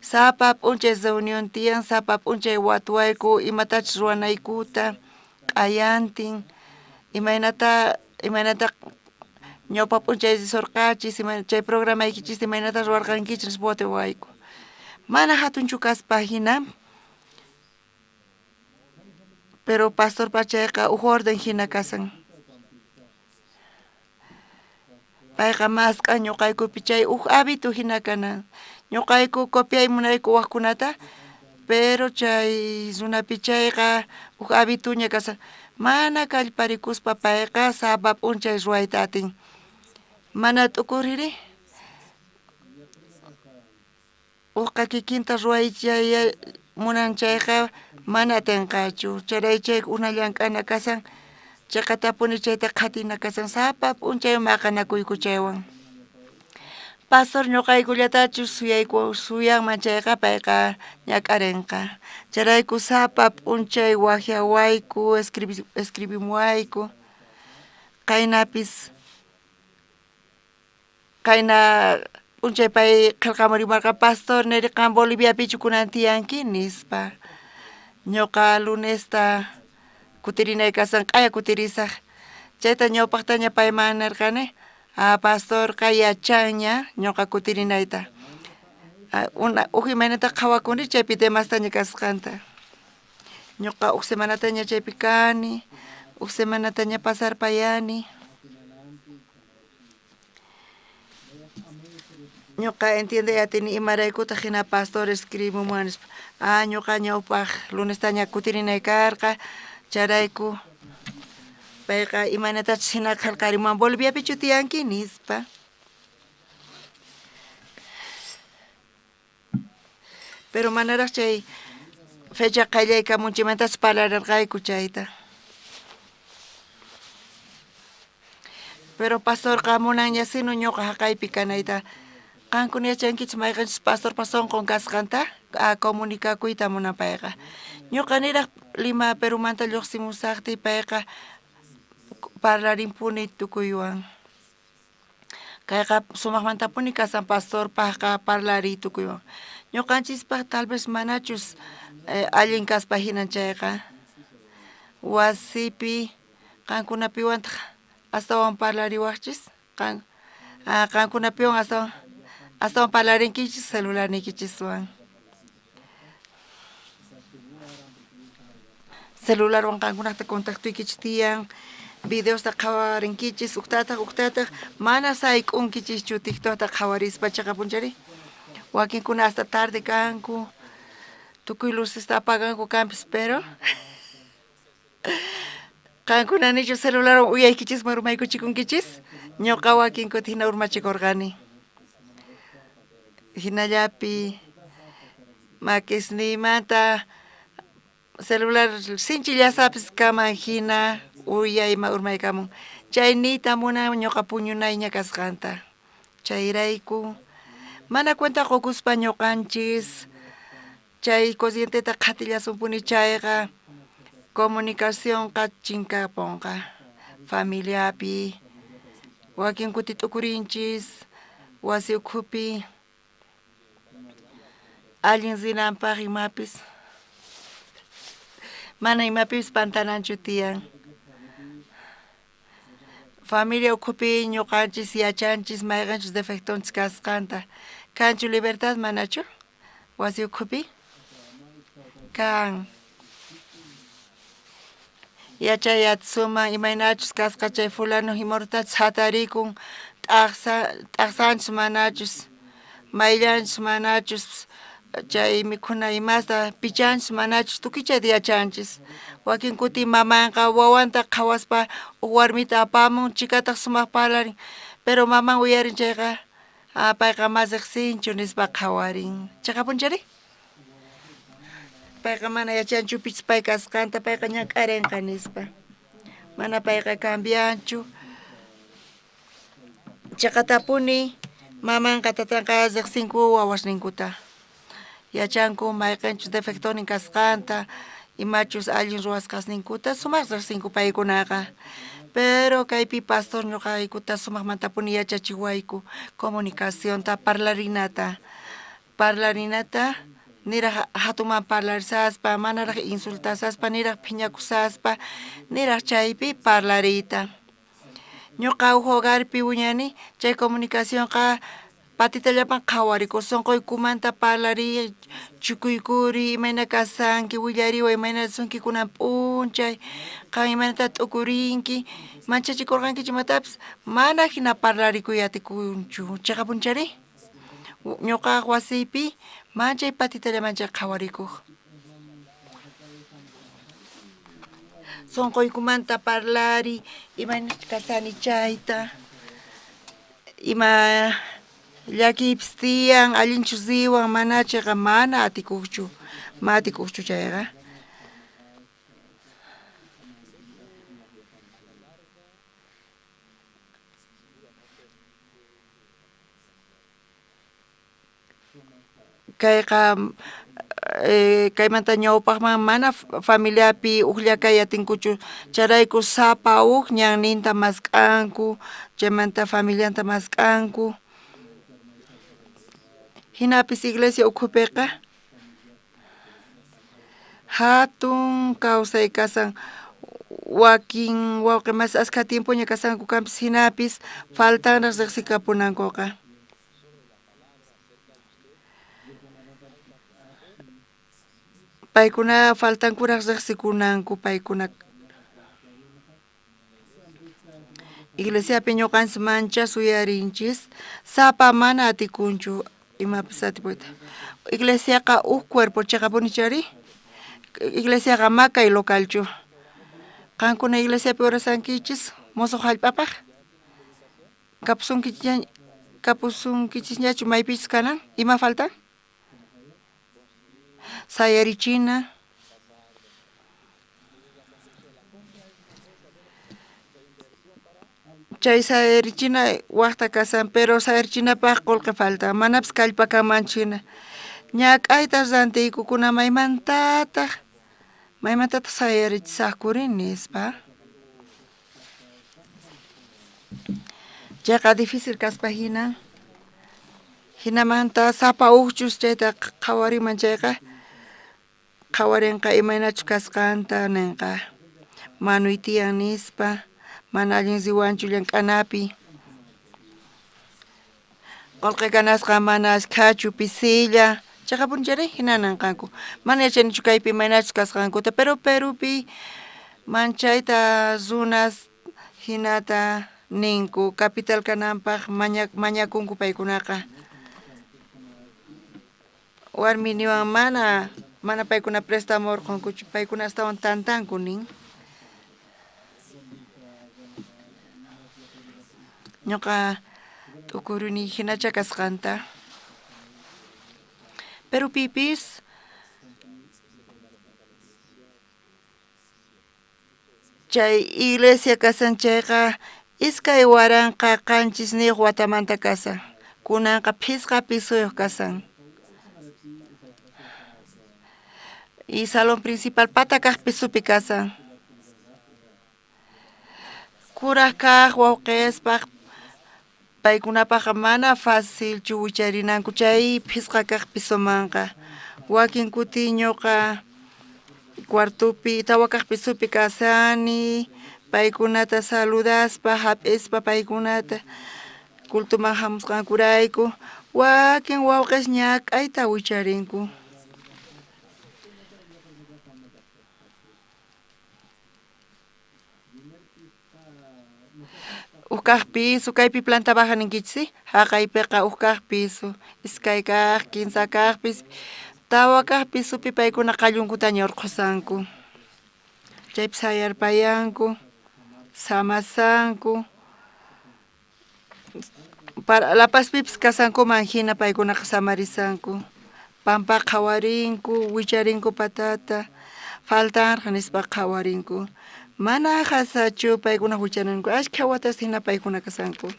sapa p'unchay reunión tiyan, sapa p'unchay watuwayku imatachus ruwanaykuta, q'ayantin, imaynata ñawpa p'unchay risurqachis, chay programaykichista imaynata ruwarqankichis nispa watuwayku. Mana hatunchu kaspa hina, pero pastorpa chayqa uj orden hina kasan. Payqa mask'an ñuqaykupi chay uj hábito hina kanan. Ñuqayku copiay munayku waqkunata, pero chay runapi chayqa uj hábitoña kasan. Mana kallparikuspa payqa sapa p'unchay ruwayta atin. Mana t'ukuriri? Uqqa kikinta ruway chay munan chayqa mana atinqachu. Charay chay una llank'ana kasan, chayqatapuni chayta qhatina kasan, sapa p'unchay maqanakuyku chaywan. Pastor ñuqaykullatachus suyanman chayqa payqa ñak'arinqa. Chayrayku sapa p'unchay wajyawayku, escribimuwayku. Qaynapis qayna p'unchay pay qillqamurimarqa, pastor niri qam Boliviapichu kunan tiyanki nispa. Ñuqa lunesta kutirinay kasan, q'aya kutirisaj. Chayta ñawpaqtaña payman nirqani, pastorqa yachanña ñuqa kutirinayta. Uj imaynata qhawakuni chaypi demastaña kasqanta. Ñuqa uj semanataña chaypi kani, uj semanataña pasarpayani. Ñuqa entiende atini imaraykutaq hina pastor escribimuwan nispa. Ñuqa ñawpaq lunestaña kutirinay karqa, chayrayku payqa imaynatachus hina qillqarimuwan Boliviapichu tiyanki nispa. Pero manaraq chay fecha qallaykamunchikmantachus parlarqayku chayta. Pero pastorqa munanña sino ñuqa haqaypi kanayta. Qankuna yachankichis mayqanchis pastorpa sunqun kasqanta, comunicakuyta munan payqa. Ñuqa niraq Lima Perumanta lluqsimusaqtiy payqa parlarinpuni tukuywan. Kayqa sumaqmantapuni kasan pastorpaqqa parlariy tukuywan. Ñuqanchispaq tal vez manachus allin kaspa hinan chayqa. Wasipi qankunapiwantaq astawan parlariwaqchis, qankunapiwan astawan parlarinkichis celularniykichiswan. Celularwan qankunaqta contactuykichis tiyan, videosta qhawarinkichis, uktataq mana sayk'unkichischu TikTokta qhawarispa chaqapunchari. Wakinkuna hasta tarde kanku, tukuy lucesta apaganku kanpis, pero qankuna nichu celularwan uyaykichisman urmaykuchikunkichis, ñuqa wakinkuta hina urmachikurqani. Hinallapi makisniymanta celular sinchi llasapis kaman hina uyayma urmaykamun. Chay niyta munan ñuqa puñunayña kasqanta. Chayrayku mana cuenta qukuspa ñuqanchis chay corrienteta qhatillasunpuni chayqa comunicacionqa chinkapunqa. Familiapi wakin kuti t'ukurinchis, wasi ukhupi allin rinanpaq imapis. Mana imapis pantananchu tiyan. Familia ukhupi ñuqanchis yachanchis mayqanchus defectonchis kasqanta. Kanchu libertad manachu? Wasi ukhupi? Kan. Yachay atsuman imaynachus kasqa chay fulano imortachus hatarikun, t'aqsanchus manachus, mayllanchus manachus, chay mikhuna imasta pichanchus manachus, tukuy chayta yachanchis. Wakin kuti mamanqa wawanta qhawaspa uj warmita apamun, chikataq sumaq parlarin, pero maman uyarin chayqa, payqa ma riqsinchu nispa qhawarin. Chaqapunchari? Payqa mana yachanchu pichus pay kasqanta, payqa ñak'arinqa nispa. Mana payqa cambianchu. Chaqatapuni mamanqa tatanqa riqsinku wawasninkuta. Yachanku mayqanchus defectonin kasqanta, imachus allin ruwasqasninkuta sumaq riqsinku paykunaqa. Pero kaypi pastor ñuqaykuta sumaqmantapuni yachachiwayku comunicacionta, parlarinata. Parlarinata niraq hatuman parlarisaspa, manaraq insultasaspa, niraq phiñakusaspa, niraq chaypi parlariyta. Ñuqa uj hogarpi wiñani, chay comunicacionqa patitallapan qhawarikuq, sunquykumanta parlariy, chukuykuri, imayna kasanki, willariway imayna sunki kunan p'unchay, qan imaynata t'ukurinki, manchachikurqankichu imatapis, mana hina parlarikuy atikunchu. Chaqapunchari? Ñuqa wasiypi manchay patitallaman chay qhawarikuq. Sunquykumanta parlari, imayna kasani chayta, ima llakiypis tiyan, allinchus riwan, mana chayqa mana atikuqchu, ma atikuqchu chayqa. Kayqa kaymanta ñawpaqman mana familiapi ujlla kay atinkuchu, chayrayku sapa uj ñanninta mask'anku, chaymanta familianta mask'anku. Jinapis iglesia ukhupiqa hatun kawsay kasan, wakin wawqi masi askha tiempoña kasanku kanpis, jinapis faltanraq riqsikapunankuqa. Paykuna faltankuraq riqsikunanku paykuna. Iglesiapi ñuqanchis mancha suyarinchis, sapa mana atikunchu imapis atipuyta. Iglesiaqa uj cuerpo chiqapuni chari. Iglesiaqa makay localchu. Qankuna iglesiapi orasankichis musuq hallp'apaq? Kapusunkichisñachu maypichus kanan? Ima faltan? Sayarichina. Chay sayarichina waqta kasan, pero sayarichinapaq qullqi faltan, manapis kallpa kanmanchu hina. Ñak'ayta rantiykukuna maymantataq sayarichisaqkuri nispa. Chayqa difícil kaspa hina. Hinamanta sapa ujchus chayta qhawarinman chayqa, qhawarinqa imaynachus kasqanta ninqa. Manuy tiyan nispa, mana allin riwanchu llank'anapi. Qullqi kanasqa mana askhachu pisilla. Chayqapuni chayri hina ninqanku. Mana yachanichu kaypi imaynachus kasqankuta, pero Perupi manchayta runas hinata ninku, capital kananpaq mañakunku paykunaqa. Warmi niwan mana paykuna préstamo urqunkuchu, paykuna astawan tantanku nin. Ñuqa t'ukuruni hinacha kasqanta. Pero pipis chay iglesia kasan chayqa 2007 watamanta kasan. Kunanqa phisqa pisuyuq kasan. Y salón principal pata kaq pisupi kasan. Kuraq kaq wawqispaq paykunapaqqa mana facilchu wicharinanku chay phisqa kaq pisumanqa. Wakin kuti ñuqa cuartopi tawa kaq pisupi kasani, paykunata saludaspa, hap'ispa paykunata cultuman hamusqankurayku, wakin wawqis ñak'ayta wicharinku. Uj kaq piso, kaypi planta baja ninkichis, ¿sí? Haqaypiqa uj kaq piso, iskay kaq, kinsa kaq piso, tawa kaq pisopi paykuna qallunkutaña urqhusanku. Chaypi sayarpayanku, samasanku. Para La Pazpipis kasankuman hina paykunaqa samarisanku. Pampa qhawarinku, wicharinku patata, faltanraq nispa qhawarinku. Mana hasachu paykuna wicharinku, ashkha watas hina paykuna kasanku.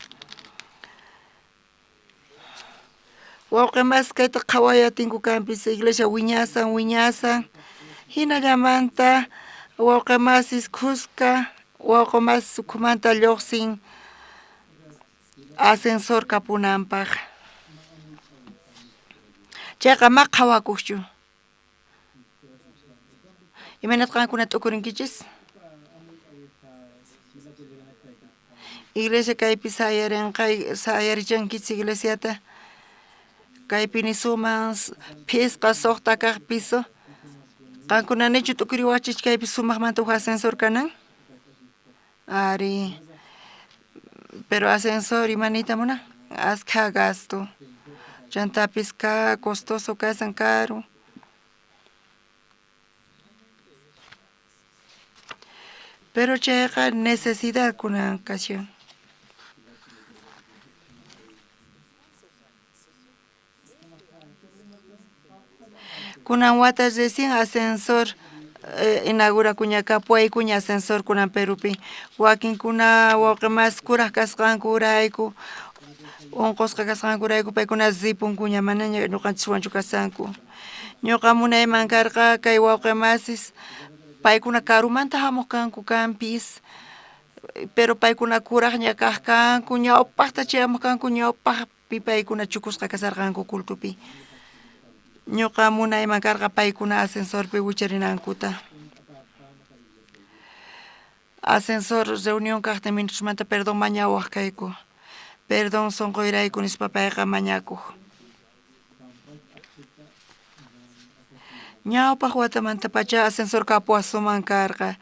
Wawqi mas kayta qhawayatinku kanpis, iglesia wiñasan, wiñasan. Hinallamanta wawqi masis khuska, wawqi masis ukhumanta lluqsin ascensor kapunanpaq. Chayqa ma qhawakuqchu. Imaynataq qankuna t'ukurinkichis? Iglesia kaypi sayarinqa, sayarichankichis iglesiata. Kaypi nisuman phisqa suqta kaq piso. Qankuna nichu t'ukuriwachich kaypi sumaqmanta uj ascensor kanan? Ari. Pero ascensor imaniyta munan? Askha gasto. Chantapis ka costoso kasan caro. Pero chayqa necesidad kunan kashan. Kunan wata recién ascensor inaugurakuña kapuaykuña ascensor kunan Perupi. Wakinkuna wawqi mas kuraq kasqankurayku Unqusqa kasqankurayku paykuna ripunkuña manaña ñuqanchiswanchu kasanku. Ñuqa munayman karqa kay wawqi masis paykuna karumanta hamuq kanku kanpis, pero paykuna kuraqña kaq kanku, ñawpaqta chayamuq kanku, ñawpaqpi paykuna chukusqa kasarqanku cultupi. Ñuqa munayman karqa paykuna ascensorpi wicharinankuta. Ascensor reunión kaqtin minutusmanta perdón mañawaq kayku. Perdón sunquyrayku nispa payqa mañakuq. Ñawpaq watamantapacha ascensor kapuwasuman karqa.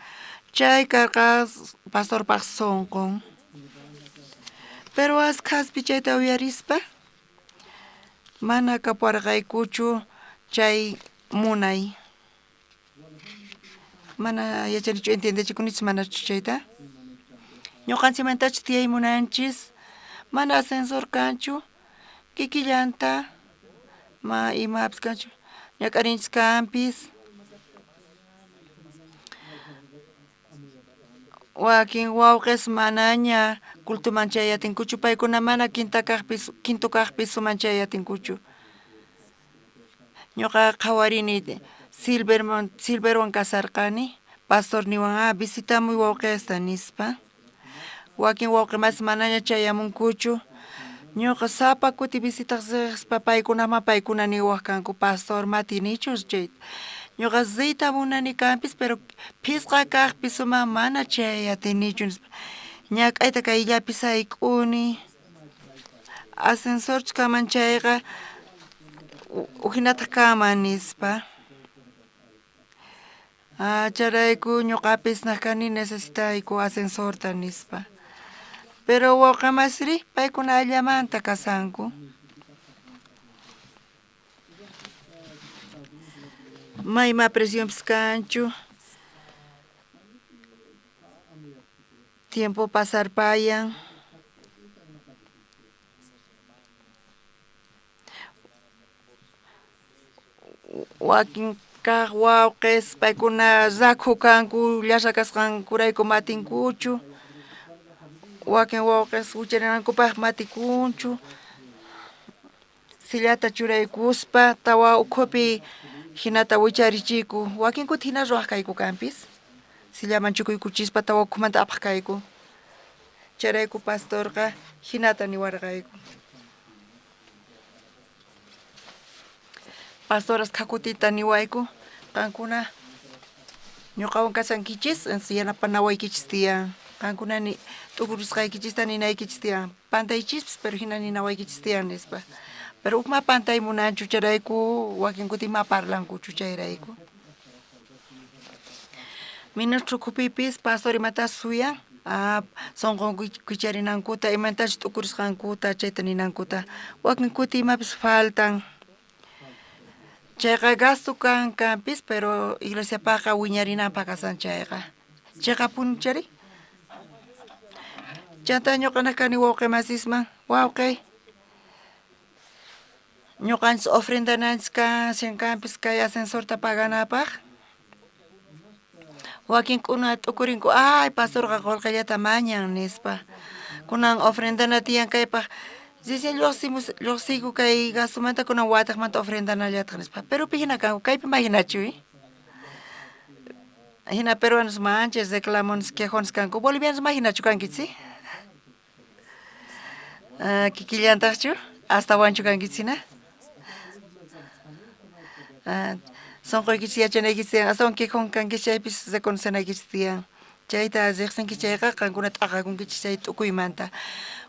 Chay karqa pastorpaq sunqun. Pero askhaspi chayta uyarispa mana kapuwarqaykuchu chay munay. Mana yachanichu entiendechikunichu manachu chayta. Ñuqanchikmantachu tiyay munanchis, mana ascensor kanchu, kikillanta ma imapis kanchu, ñak'arinchis kanpis. Wakin wawqis manaña cultuman chayatinkuchu, paykuna mana quinto kaq pisuman chayatinkuchu. Ñuqa qhawarini Silverwan kasarqani, pastor niwan, visitamuy wawqista nispa. Wakin wawqi mas manaña chayamunkuchu. Ñuqa sapa kuti visitaq riqspa paykunaman paykuna niwaq kanku, pastor matinichu chayta. Ñuqa riyta munani kanpis, pero phisqa kaq pisuman mana chayatinichu nispa. Ñak'ayta kayllapi sayk'uni. Ascensorchu kanman chayqa ujinataq kanman nispa. Chayrayku ñuqapis naqkani necesitayku ascensorta nispa. Pero wawqimasri paykuna allamanta kasanku. Mayma presionpis kanchu. Tiempo pasarpayan. Wakin kaq wawqis paykuna rakhu kanku llasa kasqankurayku matinkuchu. Wakin wawqis wicharinankupaq matikunchu. Sillata churaykuspa tawa ukhupi hinata wicharichiku. Wakin kuti hina ruwaq kayku kanpis. Sillaman chukuykuchispa tawa ukhumanta apaq kayku. Chayrayku pastorqa hinata niwarqayku. Pastoras khakutita niwayku, qankuna ñuqawan kasankichis, yanapanawaykichis tiyan. Qankuna t'ukurusqaykichista ninaykichis tiyan. Pantaychispis, pero hina ninawaykichis tiyan nispa. Pero huk ma pantay munanchu chayrayku, wakin kuti ma parlankuchu chayrayku. Ministro ukhupipis pastor imata suyan, sunqunku kicharinankuta, imatachus t'ukurusqankuta, chayta ninankuta. Wakin kuti imapis faltan. Chayqa gasto kan kanpis, pero iglesiapaqqa wiñarinanpaq kasan chayqa. Chayqapuni chari. Chanta ñuqa kani wawqi masisman, wawqi. Ñuqanchis ofrendananchis kashan kanpis kay ascensorta paganapaq. Wakinkuna t'ukurinku, ay pastorqa qullqillata mañan nispa. Kunan ofrendana tiyan kaypaq. Recién lluqsiyku kay gastomanta kunan wataqmanta ofrendanallataq nispa. Pero pi hina kanku, kaypi ma hinachu, Hina peruanos manchas reclamones quejones kanku. Bolivianos ma hinachu kankichis, Kikillantaqchu, astawanchu kankichis hina. Sunquykichis yachanaykichis tiyan, astawan quejon kankichis chaypis reconocenaykichis tiyan. Chayta riqsinki chayqa qankuna t'aqakunkichis chay t'ukuymanta.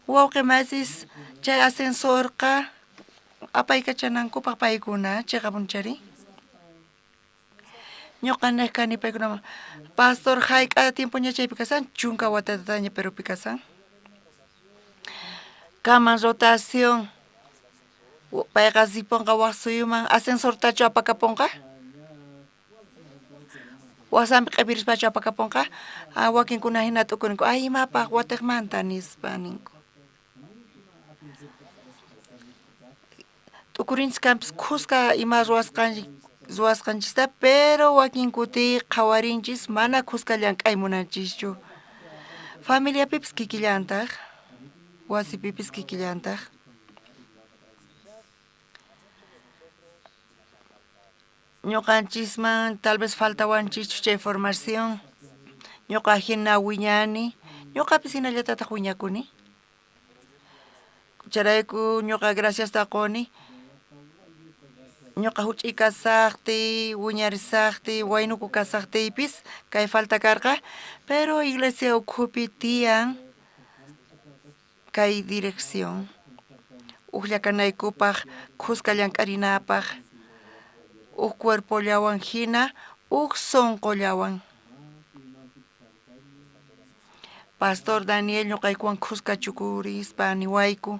Wawqi masis chay ascensorqa apaykachanankupaq paykuna chiqapuni chari. Ñuqa niq kani paykunaman, pastor hayk'a tiempoña chaypi kasan, 10 watataña Perupi kasan. Kaman rotación, payqa ripunqa waq suyuman, ascensortachu apakapunqa? Wasanpi q'ipirispachu apakapunqa? Wakinkuna hina t'ukurinku, ay imapaq watiqmanta nispa ninku. T'ukurinchis kanpis khuska ima ruwasqanchista, pero wakin kuti qhawarinchis mana khuska llank'ay munanchischu. Familiapipis kikillantaq, wasipipis kikillantaq. Ñuqanchisman tal vez faltawanchikchu chay formación. Ñuqa hina wiñani, ñuqapis hinallatataq wiñakuni. Chayrayku ñuqa graciasta quni. Ñuqa huch'uy kasaqtiy, wiñarisaqtiy, waynuku kasaqtiypis kay falta karqa, pero iglesia ukhupi tiyan kay dirección. Ujllakanaykupaq, khuska llank'arinapaq, uj cuerpollawan hina, uj sunqullawan. Pastor Daniel ñuqaykuwan khuska chukurispa niwayku,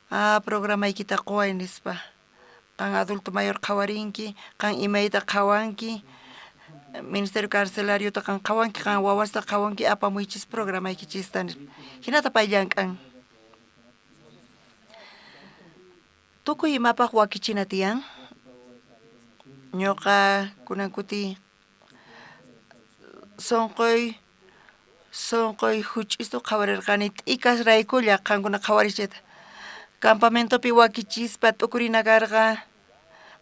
ah, programaykita quway nispa. Qan adulto mayor qhawarinki, qan imayta qhawanki, ministerio carcelariota qan qhawanki, qan wawasta qhawanki, apamuychis programaykichista nispa. Hinata pay llank'an. Tukuy imapaq wakichina tiyan. Ñuqa kunan kuti sunquy sunquy huch'istu qhawarirqani t'ikasraykulla qankuna qhawariy chayta. Campamentopi wakichispa t'ukurina karqa,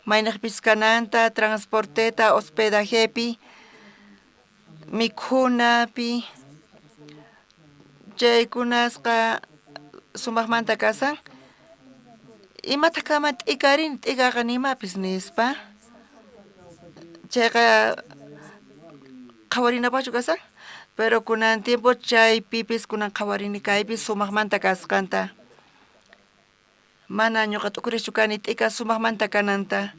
mayniqpis kananta, transporteta, hospedajepi, mikhunapi, chaykunasqa sumaqmanta kasan. Imataq kanman t'ikarin, t'ikaqa nimapis nispa. Chayqa qhawarinapaqchu kasan, pero kunan tiempo chaypipis kunan qhawarini kaypi sumaqmanta kasqanta. Mana ñuqa t'ukuriqchu kani t'ika sumaqmanta kananta.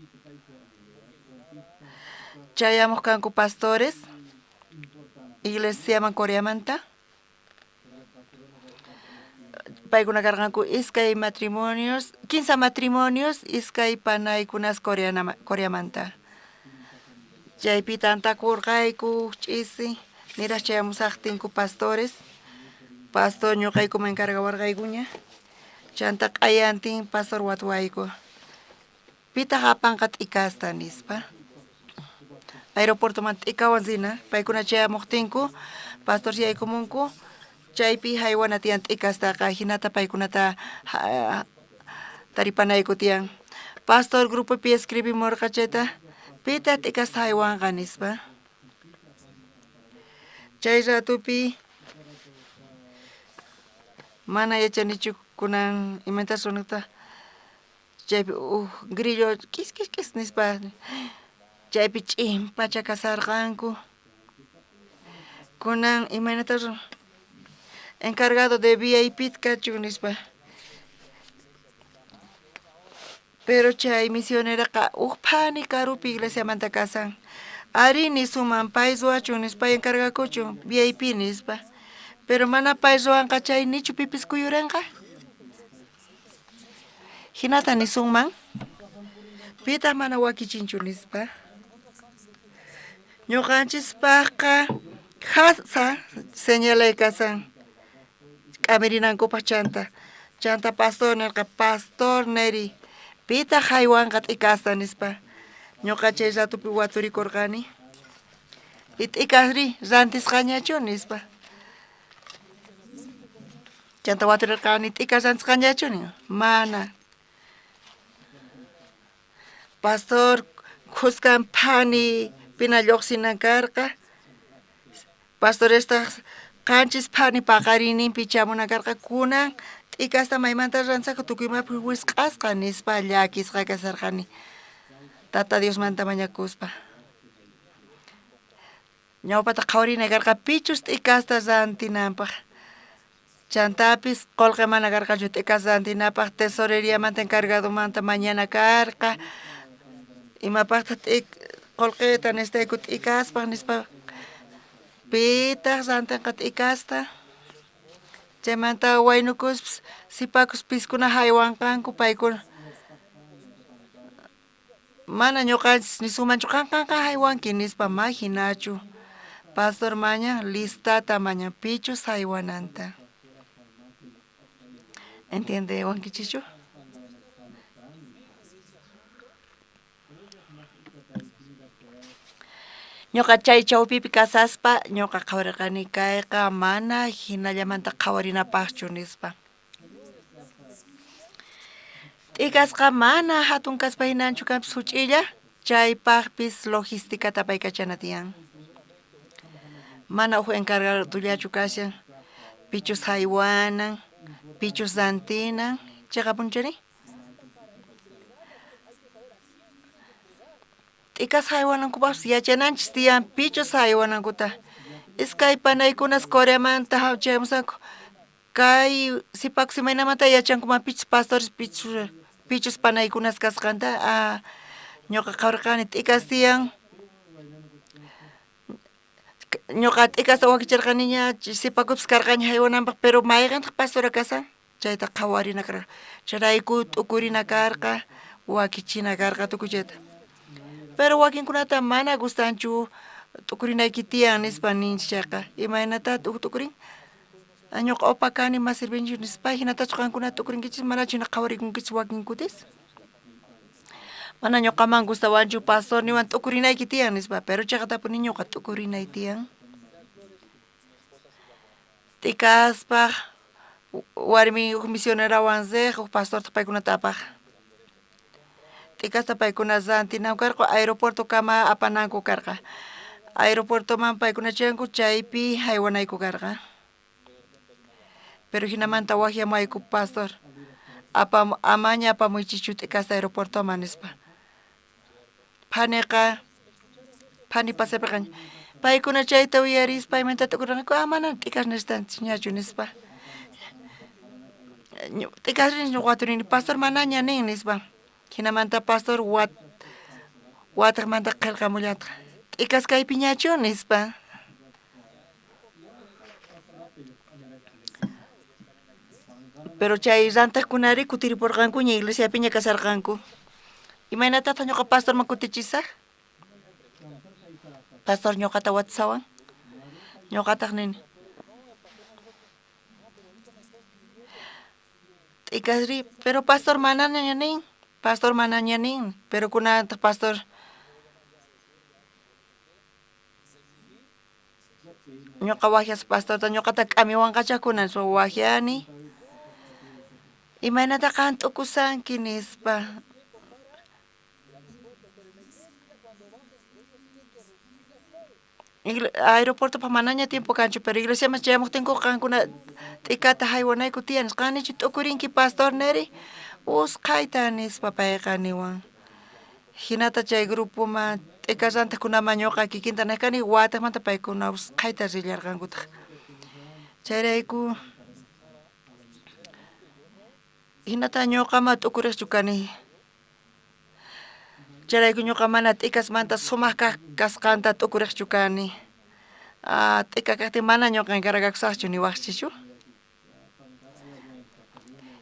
Chayamuq kanku pastores iglesiaman Coreamanta. Paykuna karqanku iskay matrimonios, 15 matrimonios, iskay panaykunas Coreamanta. Chaypi tantakurqayku ch'isi, niraq chayamusaqtinku pastores. Pastor ñuqaykuman encargawarqaykuña. Chanta q'ayantin pastor watuwayku. Pitaq apanqa t'ikasta nispa. Aeropuertoman t'ikawan rina, paykuna chayamuqtinku, pastor yaykumunku, chaypi haywana tiyan t'ikastaqa, hinata paykunata taripanayku tiyan. Pastor grupopi escribimurqa chayta, pitaq t'ikasta haywanqa nispa. Chay ratupi mana yachanichu kunan imatas runata chaypi uj grillo k'is k'is k'is nispa chaypi ch'in pacha kasarqanku. Kunan imaynatas encargado de VIP kachun nispa. Pero chay misioneraqa uj phani karupi iglesiamanta kasan. Ari nisuman pay ruwachun nispa encargakuchun VIP nispa. Pero mana pay ruwanqa chay nichu pipis kuyuranqa. Hinata nisunman, pitaq mana wakichinchu nispa. Ñuqanchispaqqa jasa señalay kasan k'amirinankupaq chanta. Chanta pastor nirqa, pastor neri, pitaq haywanqa t'ikasta nispa. Ñuqa chay ratupi waturikurqani. Y t'ikasri rantisqañachu nispa. Chanta waturirqani t'ikas rantisqañachu nin. Mana. Pastor khuskan phani pina lluqsinan karqa. Pastorestaq qanchis phani paqarininpi chamunan karqa. Kunan t'ikasta maymanta rantisaqku tukuymapi wisq'asqa nispa llakisqa kasarqani. Tata Diosmanta mañakuspa. Ñawpata qhawarina karqa pichus t'ikasta rantinanpaq. Chantapis qullqi mana karqachu t'ikasta rantinapaq, tesoreriamanta encargadomanta mañana karqa. Imapaqtaq qullqita nistayku t'ikaspaq nispa. Pitaq rantinqa t'ikasta. Chaymanta waynukuspis sipakus piskuna haywanqanku paykuna. Mana ñuqanchis nisunmanchu qan qan qan haywanki nispa ma hinachu. Pastor mañan listata mañan pichus haywananta. Entiende wankichichu? Ñuqa chay chawpipi kasaspa ñuqa qhawarirqani kayqa mana hinallamanta qhawarinapaqchu nispa. T'ikasqa mana hatun kaspa hinanchu kanpis huch'illa, Chaypaqpis logísticata apaykachana tiyan. Mana uj encargadollachu kashan, pichus haywanan, pichus rantinan, chiqapunchari? T'ikas haywanankupaqpis yachananchis tiyan pichus haywanankuta. Iskay panaykunas Coreamanta chayamusqanku kay sipakus imaynamanta yachankuman pichus pastores pichus panaykunas kasqanta. Ah, ñuqa qhawarqani t'ikas tiyan. Ñuqa t'ikasta wakichirqaniña sipakupis karqaña haywananpaq, pero mayqintaq pastora kasan chayta qhawarina karqa. Chayrayku t'ukurina karqa, wakichina karqa tukuy chayta. Pero wakinkunata mana gustanchu t'ukurinayki tiyan nispa ninchik chayqa, imaynata t'ukurin? Ñuqa opa kani ma sirvinchu nispa, hinatachu qankuna t'ukurinkichis, manachu hina qhawarikunkichis wakin kutis? Mana ñuqaman gustawanchu pastor niwan t'ukurinayki tiyan nispa, pero chayqatapuni ñuqa t'ukurinay tiyan. T'ikaspaq warmi huk misionerawan riq, huk pastortaq paykunata apaq. T'ikasta paykuna rantinanku karqa, aeropuertokama apananku karqa. Aeropuertoman paykuna chayanku, chaypi haywanayku karqa. Pero hinamanta waqyamuwayku pastor, amaña apamuychikchu t'ikasta aeropuertoman nispa. Phaniqa, phani pasayparqaña. Paykuna chayta uyarispa imaynata t'ukurqanku, ah mana t'ikas necesitanchikñachu nispa. T'ikas rin waturini, pastor manaña nin nispa. Hinamanta pastor wataqmanta qillqamullataq, t'ikas kaypiñachu nispa. Pero chay rantaqkunari kutiripurqankuña, iglesiapiña kasarqanku. Imaynatataq ñuqa pastorman kutichisaq? Pastor ñuqata watisawan, ñuqataq nini. T'ikasri, pero pastor manaña nin, pastor manaña nin, pero kunantaq pastor ñuqa waqyaspa pastorta ñuqata k'amiwanqacha kunan nispa waqyani. Imaynata qan t'ukusanki nispa. Aeropuertopaq manaña tiempo kanchu, pero iglesiaman chayamuqtinkuqa qankuna t'ikata haywanayku tiyan nispa. Qan nichu t'ukurinki pastor neri? Usqhayta nispa payqa niwan. Hinata chay grupoman t'ika rantaqkunaman ñuqa kikinta nej kani, wataqmanta paykuna usqhayta rillarqankutaq. Chayrayku hinata ñuqama t'ukuriqchu kani. Chayrayku ñuqa mana t'ikasmanta sumaq kaq kasqanta t'ukuriqchu kani. Ah, t'ika kaqtin mana ñuqa encargakusaqchu niwaqchichu.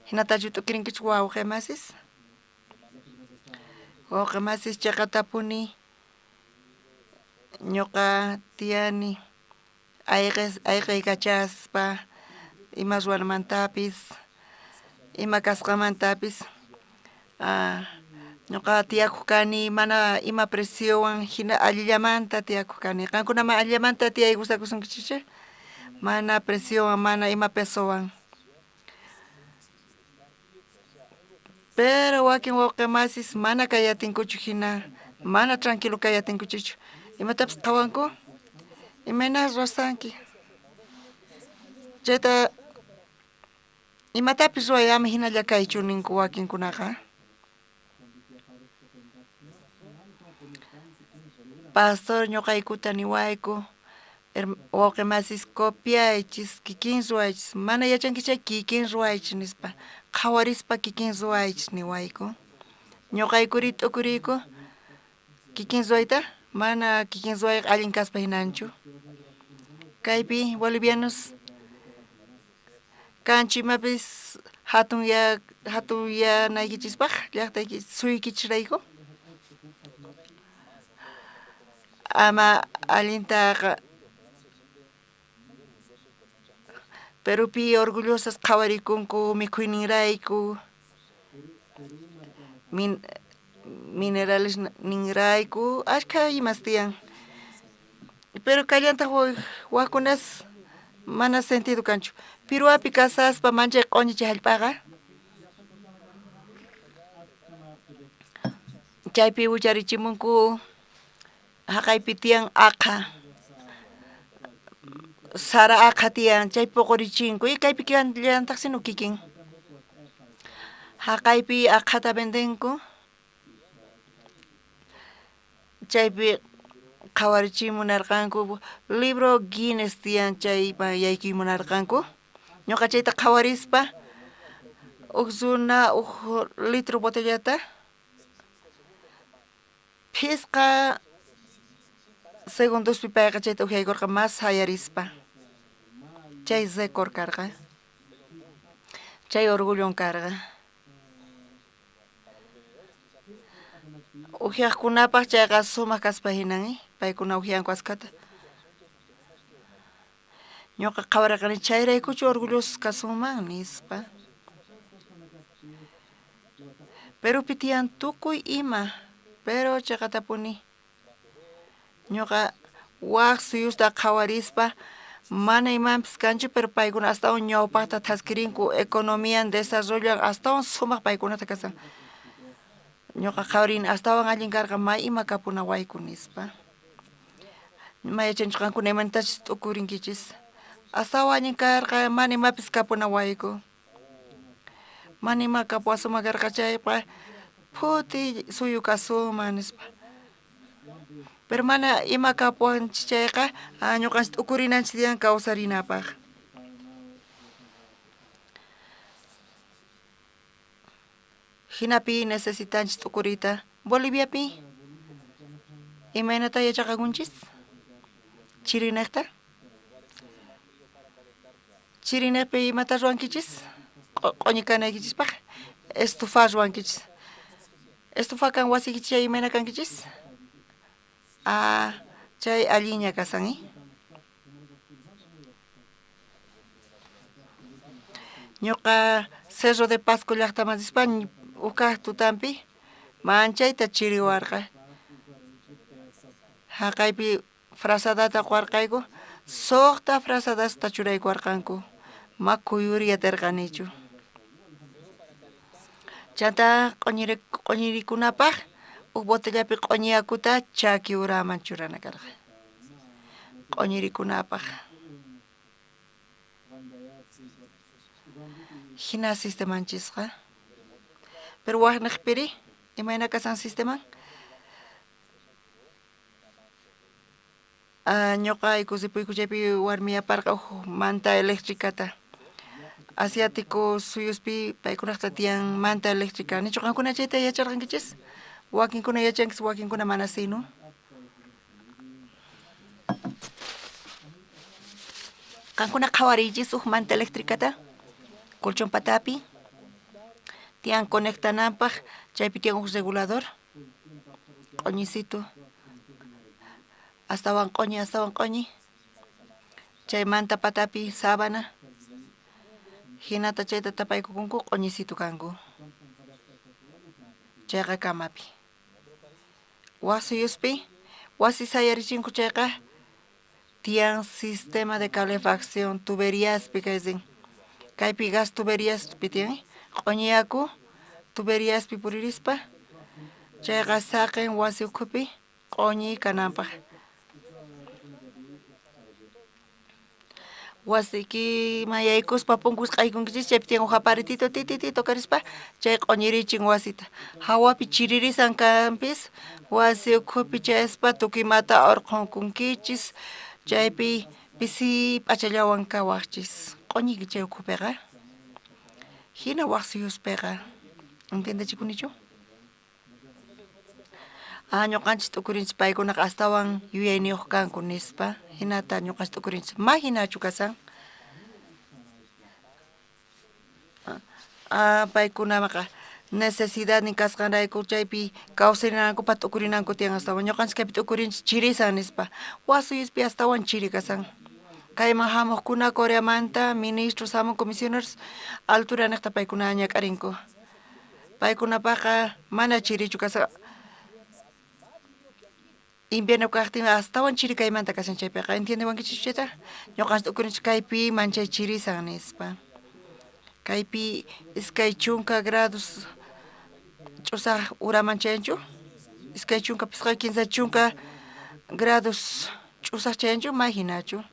Hinatachu t'ukurinkichik wawqi masis? Wawqi masis chaqatapuni ñuqa tiyani ayqiykachaspa ima ruwanamantapis, ima kasqanmantapis. Ñuqa tiyakuq kani mana ima presiowan hina allillamanta tiyakuq kani. Qankunaman allillamanta tiyay gustakusunkichikchu? Mana presiowan, mana ima pesowan. Pero wakin wawqi masis mana kayatinkuchu hina, mana tranquilo kayatinkuchichu. Imatapis qhawanku? Imayna ruwasanki? Chayta imatapis ruway ama hinalla kaychu ninku wakinkunaqa. Pastor ñuqaykuta niwayku, wawqi masis copiaychis, kikin ruwaychis, mana yachankichis chay kikin ruwaychis nispa, qhawarispa kikin ruwaychis niwayku. Ñuqaykuri t'ukuriyku kikin ruwayta, mana kikin ruwayqa allin kaspa hinanchu. Kaypi bolivianos kanchu imapis hatunyanaykichispaq llaqtayki suyukichisrayku. Ama allintaqa Perupi orgullosas qhawarikunku mikhuyninrayku, minerales ninrayku, ashkha imas tiyan. Pero kallantaq wajkunas mana sentido kanchu. Piruapi kasaspa manchay q'uñi chay hallp'aqa. Chaypi wicharichimunku haqaypi tiyan aqha. Sara aqha tiyan, chay puqurichinku. Y kaypi llantaq sino kikin. Haqaypi aqhata vendenku. Chaypi qhawarichimunarqanku libro Guinness tiyan chayman yaykumunarqanku. Ñuqa chayta qhawarispa uj runa uj litro botellata phisqa segundospi payqa chayta ukyaykurqa mas sayarispa. Chay récord karqa. Chay orgullon karqa. Ukyaqkunapaq chayqa sumaq kaspa hinan, paykuna ukyanku askhata. Ñuqa qhawarirqani chayraykuchu orgullosos kasunman nispa. Perupi tiyan tukuy ima, pero chayqatapuni ñuqa waq suyusta qhawarispa mana imanpis kanchu, pero paykuna astawan ñawpaqta thaskirinku economian desarrollan astawan sumaq paykunata kasan. Ñuqa qhawarini astawan allin karqa may ima kapunawayku nispa. Ma yachanchu qankuna imantachus t'ukurinkichis. Astawan allin karqa mana imapis kapunawayku. Mana ima kapuwasuma karqa chayqa phuti suyu kasunman nispa. Pero mana ima kapuwanchis chayqa ñuqanchis t'ukurinanchis tiyan kawsarinapaq. Hinapi necesitanchis t'ukuriyta. Boliviapi imaynata yachaqakunchis? Chirinejta? Chirinejpi imata ruwankichis? Q'oñi kanaykichispaq estufa ruwankichis. Estufa kan wasiykichis chay imayna kankichis? Ah, chay allinña kasan, eh? Ñuqa Cerro de Pasco llaqtaman rispa uj tutampi manchayta chiriwarqa. Haqaypi frazadata quwarqayku, suqta frazadasta churaykuwarqanku. Ma kuyuriy atirqanichu. Chanta q'oñirikunapaq uj botellapi q'oñi yakuta chaki uraman churana karqa. Q'oñirikunapaq. Hina sistemanchisqa. Pero waqniqpiri imayna kasan sisteman? Ñuqayku ripuyku chaypi warmi aparqa uj manta eléctricata. Asiático suyuspi paykunaqta tiyan manta eléctrica. Nichu qankuna chayta yacharqankichis? Wakinkuna yachankis, wakinkuna mana sino. Qankuna qhawariychis uj manta eléctricata colchón patapi. Tiyan conectananpaq, chaypi tiyan uj regulador. Q'oñisitu. Astawan q'oñi, astawan q'oñi. Chay manta patapi sábana. Hinata chayta tapaykukunku q'oñisitu kanku. Chayqa kamapi. Waq suyuspi wasi sayarichinku chayqa tiyan sistema de calefacción tuberiaspi kaysin. Kaypi gas tuberiaspi tiyan, q'oñi yaku tuberiaspi puririspa chayqa saqin wasi ukhupi q'oñi kananpaq. Wasiyki mayaykuspa punkus q'aykunkichis chaypi tiyan uj aparatito tititi tocarispa chay q'oñirichin wasita. Hawapi chiririsan kanpis wasi ukhupi chayaspa tukuy imata urqhunkunkichis chaypi pisi p'achallawan kawaqchis. Q'oñiyki chay ukhupiqa. Hina waq suyuspiqa. Entiendechikunichu? Ñuqanchis t'ukurinchis paykunaqa astawan yuyayniyuq kanku nispa. Hinata ñuqanchis t'ukurinchis. Ma hinachu kasan? Paykunaqa necesidadnin kasqanrayku chaypi kawsarinankupaq t'ukurinanku tiyan astawan. Ñuqanchis kaypi t'ukurinchis chirisan nispa. Waq suyuspi astawan chiri kasan. Kayman hamuqkuna Coreamanta ministros hamun comisioneros altura niqta paykuna ñak'arinku. Paykunapaqqa mana chirichu kasan. Invierno kaqtin astawan chiri kaymanta kasan chaypiqa. ¿Entiendewankichis chayta? Ñuqanchis t'ukurinchis kaypi manchay chirisan nispa. Kaypi 20 grados ch'usaq uraman chayanchu? 25 30 grados ch'usaq chayanchu ma hinachu.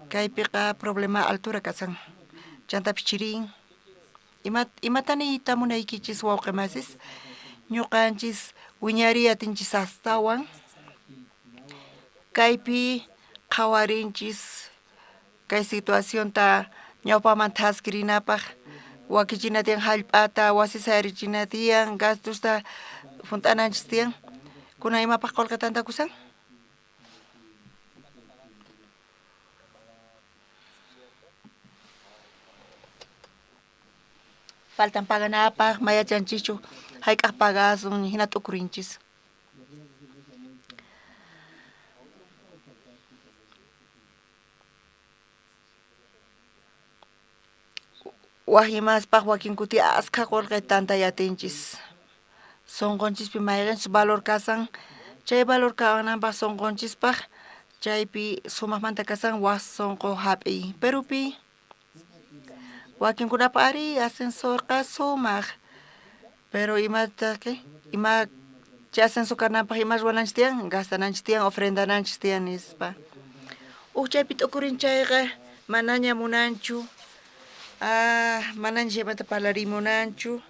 Kaypiqa problema altura kasan. Chantapis chirin. Imata niyta munaykichis wawqi masis? Ñuqanchis wiñariy atinchis astawan. Kaypi qhawarinchis kay situacionta ñawpaman thaskirinapaq wakichina tiyan hallp'ata, wasi sayarichina tiyan, gastosta hunt'ananchis tiyan. Kunan imapaq qullqi tantakusan? Faltan paganapaq, ma yachanchischu hayk'aq pagasun, hina t'ukurinchis. Waj imaspaq wakin kuti askha qullqi tantay atinchis. Sunqunchispi mayqinchus valor kasan, chay valor kananpaq sunqunchispaq chaypi sumaqmanta kasan waj sunqu hap'iy. Perupi wakinkunapaq ari ascensorqa sumaq, pero imata ima chay ascenso kananpaq ima ruwananchis tiyan, gastananchis tiyan, ofrendananchis tiyan nispa. Uj chaypi t'ukurin chayqa manaña munanchu, manaña chaymanta parlarimunanchu.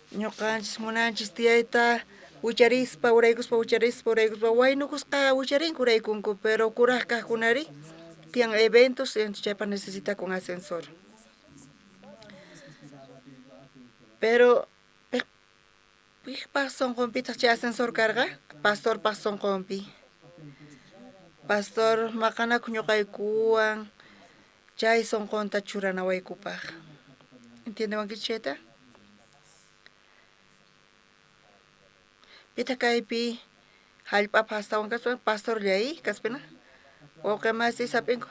Ñuqanchis munanchis tiyayta wicharispa, uraykuspa, wicharispa, uraykuspa, waynukusqa wicharinku uraykunku, pero kuraq kaqkunari tiyan eventos, chaypaq necesitakun ascensor. Pero piqpaq sunqunpitaq chay ascensor karqa? Pastorpaq sunqunpi. Pastor maqanakuq ñuqaykuwan chay sunqunta churanawaykupaq. ¿Entiendewankichis chayta? Pitaq kaypi hallp'apaq astawan kaspa pastorllay kaspina. Wawqi masi hap'inku.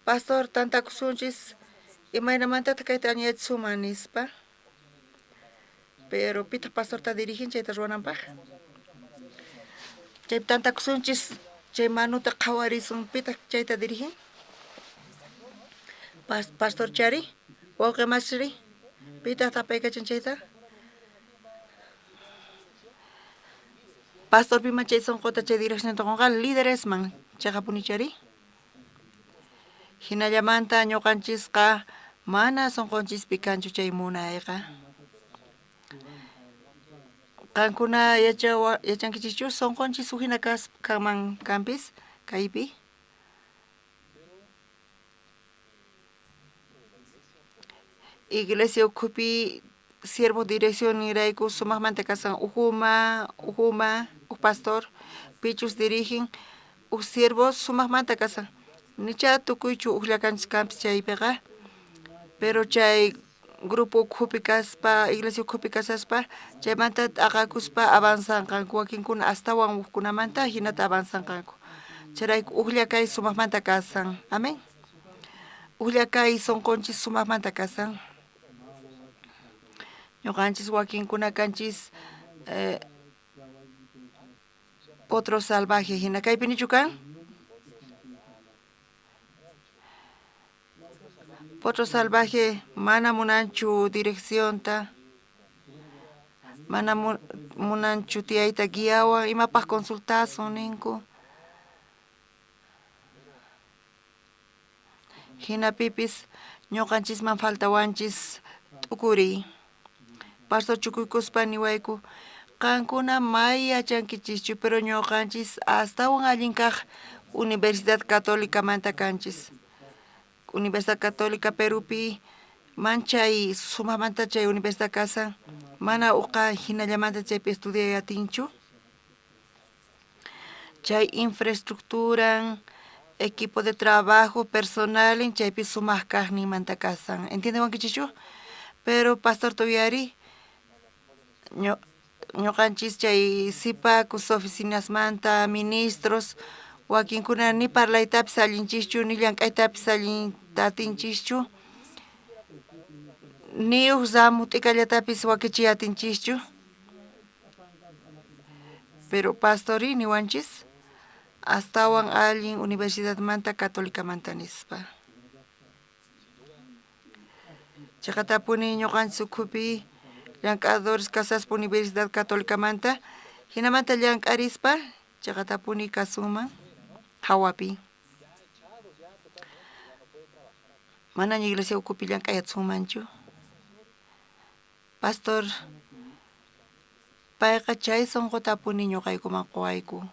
Pastor tantakusunchis imaynamantataq kayta añayachisuman nispa. Pero pitaq pastorta dirigin chayta ruwananpaq. Chaypi tantakusunchis chay manuta qhawarisun pitaq chayta dirigin. Pastor chari, wawqi masiri, pitaq tapaykachan chayta? Pastor piman chay sunquta chay direccionta qunqa líderesman chayqapuni chari. Hinallamanta ñuqanchisqa mana sunqunchispi kanchu chay munayqa. Qankuna yachankichischu sunqunchis huk hina kanman kanpis kaypi. Iglesia ukhupi siervo dirección nirayku sumaqmanta kasan ujuma, uj pastor pichus dirigen uj siervo sumaqmanta kasan. Nicha tukuychu ujllakanchis kanpis chaypiqa, pero chay grupo ukhupi kaspa, iglesia ukhupi kasaspa, chaymanta t'aqakuspa avanzanqanku wakinkuna astawan hukkunamanta hinata avanzanqanku. Chayrayku ujlla kay sumaqmanta kasan. Amén. Ujlla kay sunqunchis sumaqmanta kasan. Ñuqanchis wakinkuna kanchis potro salvaje hina kaypi nichu kan? Potro salvaje mana munanchu direccionta, mana munanchu tiyayta guiawan imapaq consultasun ninku. Hinapipis ñuqanchisman faltawanchis t'ukuriy. Pastor chukuykuspa niwayku, qankuna may yachankichischu, pero ñuqanchis astawan allin kaq Universidad Católicamanta kanchis. Universidad Católica Perupi manchay sumaqmanta chay universidad kasan, mana uqa hinallamanta chaypi estudiay atinchu. Chay infraestructura, equipo de trabajo, personal, chaypi sumaq kaqninmanta kasan. ¿Entiendewankichischu? Pero pastor tuyari ñuqanchis chay sipakus oficinasmanta ministros wakinkuna ni parlaytapis allinchischu ni llank'aytapis allinta atinchischu ni uj ramu t'ikallatapis wakichiy atinchischu. Pero pastori niwanchis astawan allin universidadmanta católicamanta nispa. Chayqatapuni ñuqanchis ukhupi llank'adores kasaspa Universidad Católicamanta Hinamanta llank'arispa chaqatapuni kasunman hawapi. Manaña iglesia ukhupi llank'ayatsunmanchu. Pastor payqa chay sunqutapuni ñuqaykuman quwayku.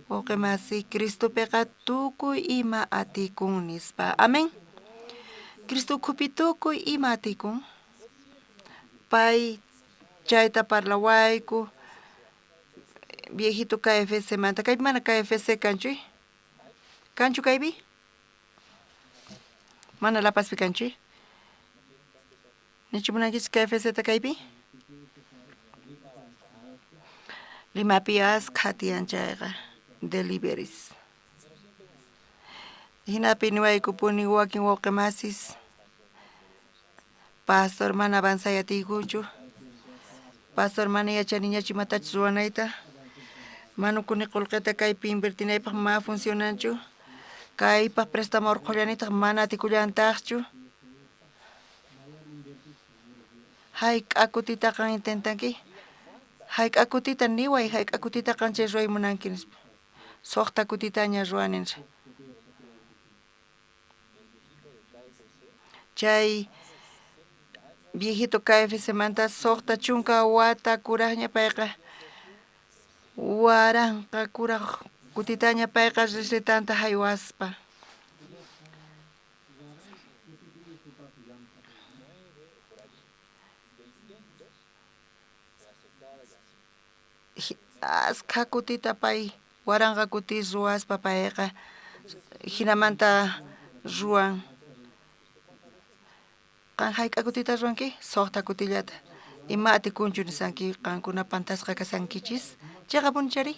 Wawqi masi, Cristopiqa tukuy ima atikun nispa. Amén. Cristo ukhupi tukuy ima atikun. Pay chayta parlawayku. Viejito KFC manta. Kaypi mana KFC kanchu? Kanchu kaypi? Mana La Pazpi kanchu? Nichu munankichis KFC ta kaypi? Limapi askha tiyan chayqa deliveries. Hinapi niwaykupuni wakin wawqi masis. Pastor mana avanzay atiykuchu. Pastor mana yachaniñachu imatachus ruwanayta. Manukuni qullqita kaypi invertinaypaq ma funcionanchu. Kaypaq préstamo urqhullanitaq mana atikullantaqchu. Hayk'a kutita qan intentanki? Hayk'a kutita niway, hayk'a kutita qan chay ruway munanki nispa. Suqta kutitaña ruwani nispa. Chay viejito KFC manta 60 wata kuraqña payqa 1000 kuraq kutitaña payqa recetanta haywaspa. Askha kutita pay 1000 kuti ruwaspa payqa hinamanta ruwan. Qan hayk'a kutita ruwanki? 6 kutillata. Ima atikunchu nisanki qankuna pantasqa kasankichis? Chayqapuni chari.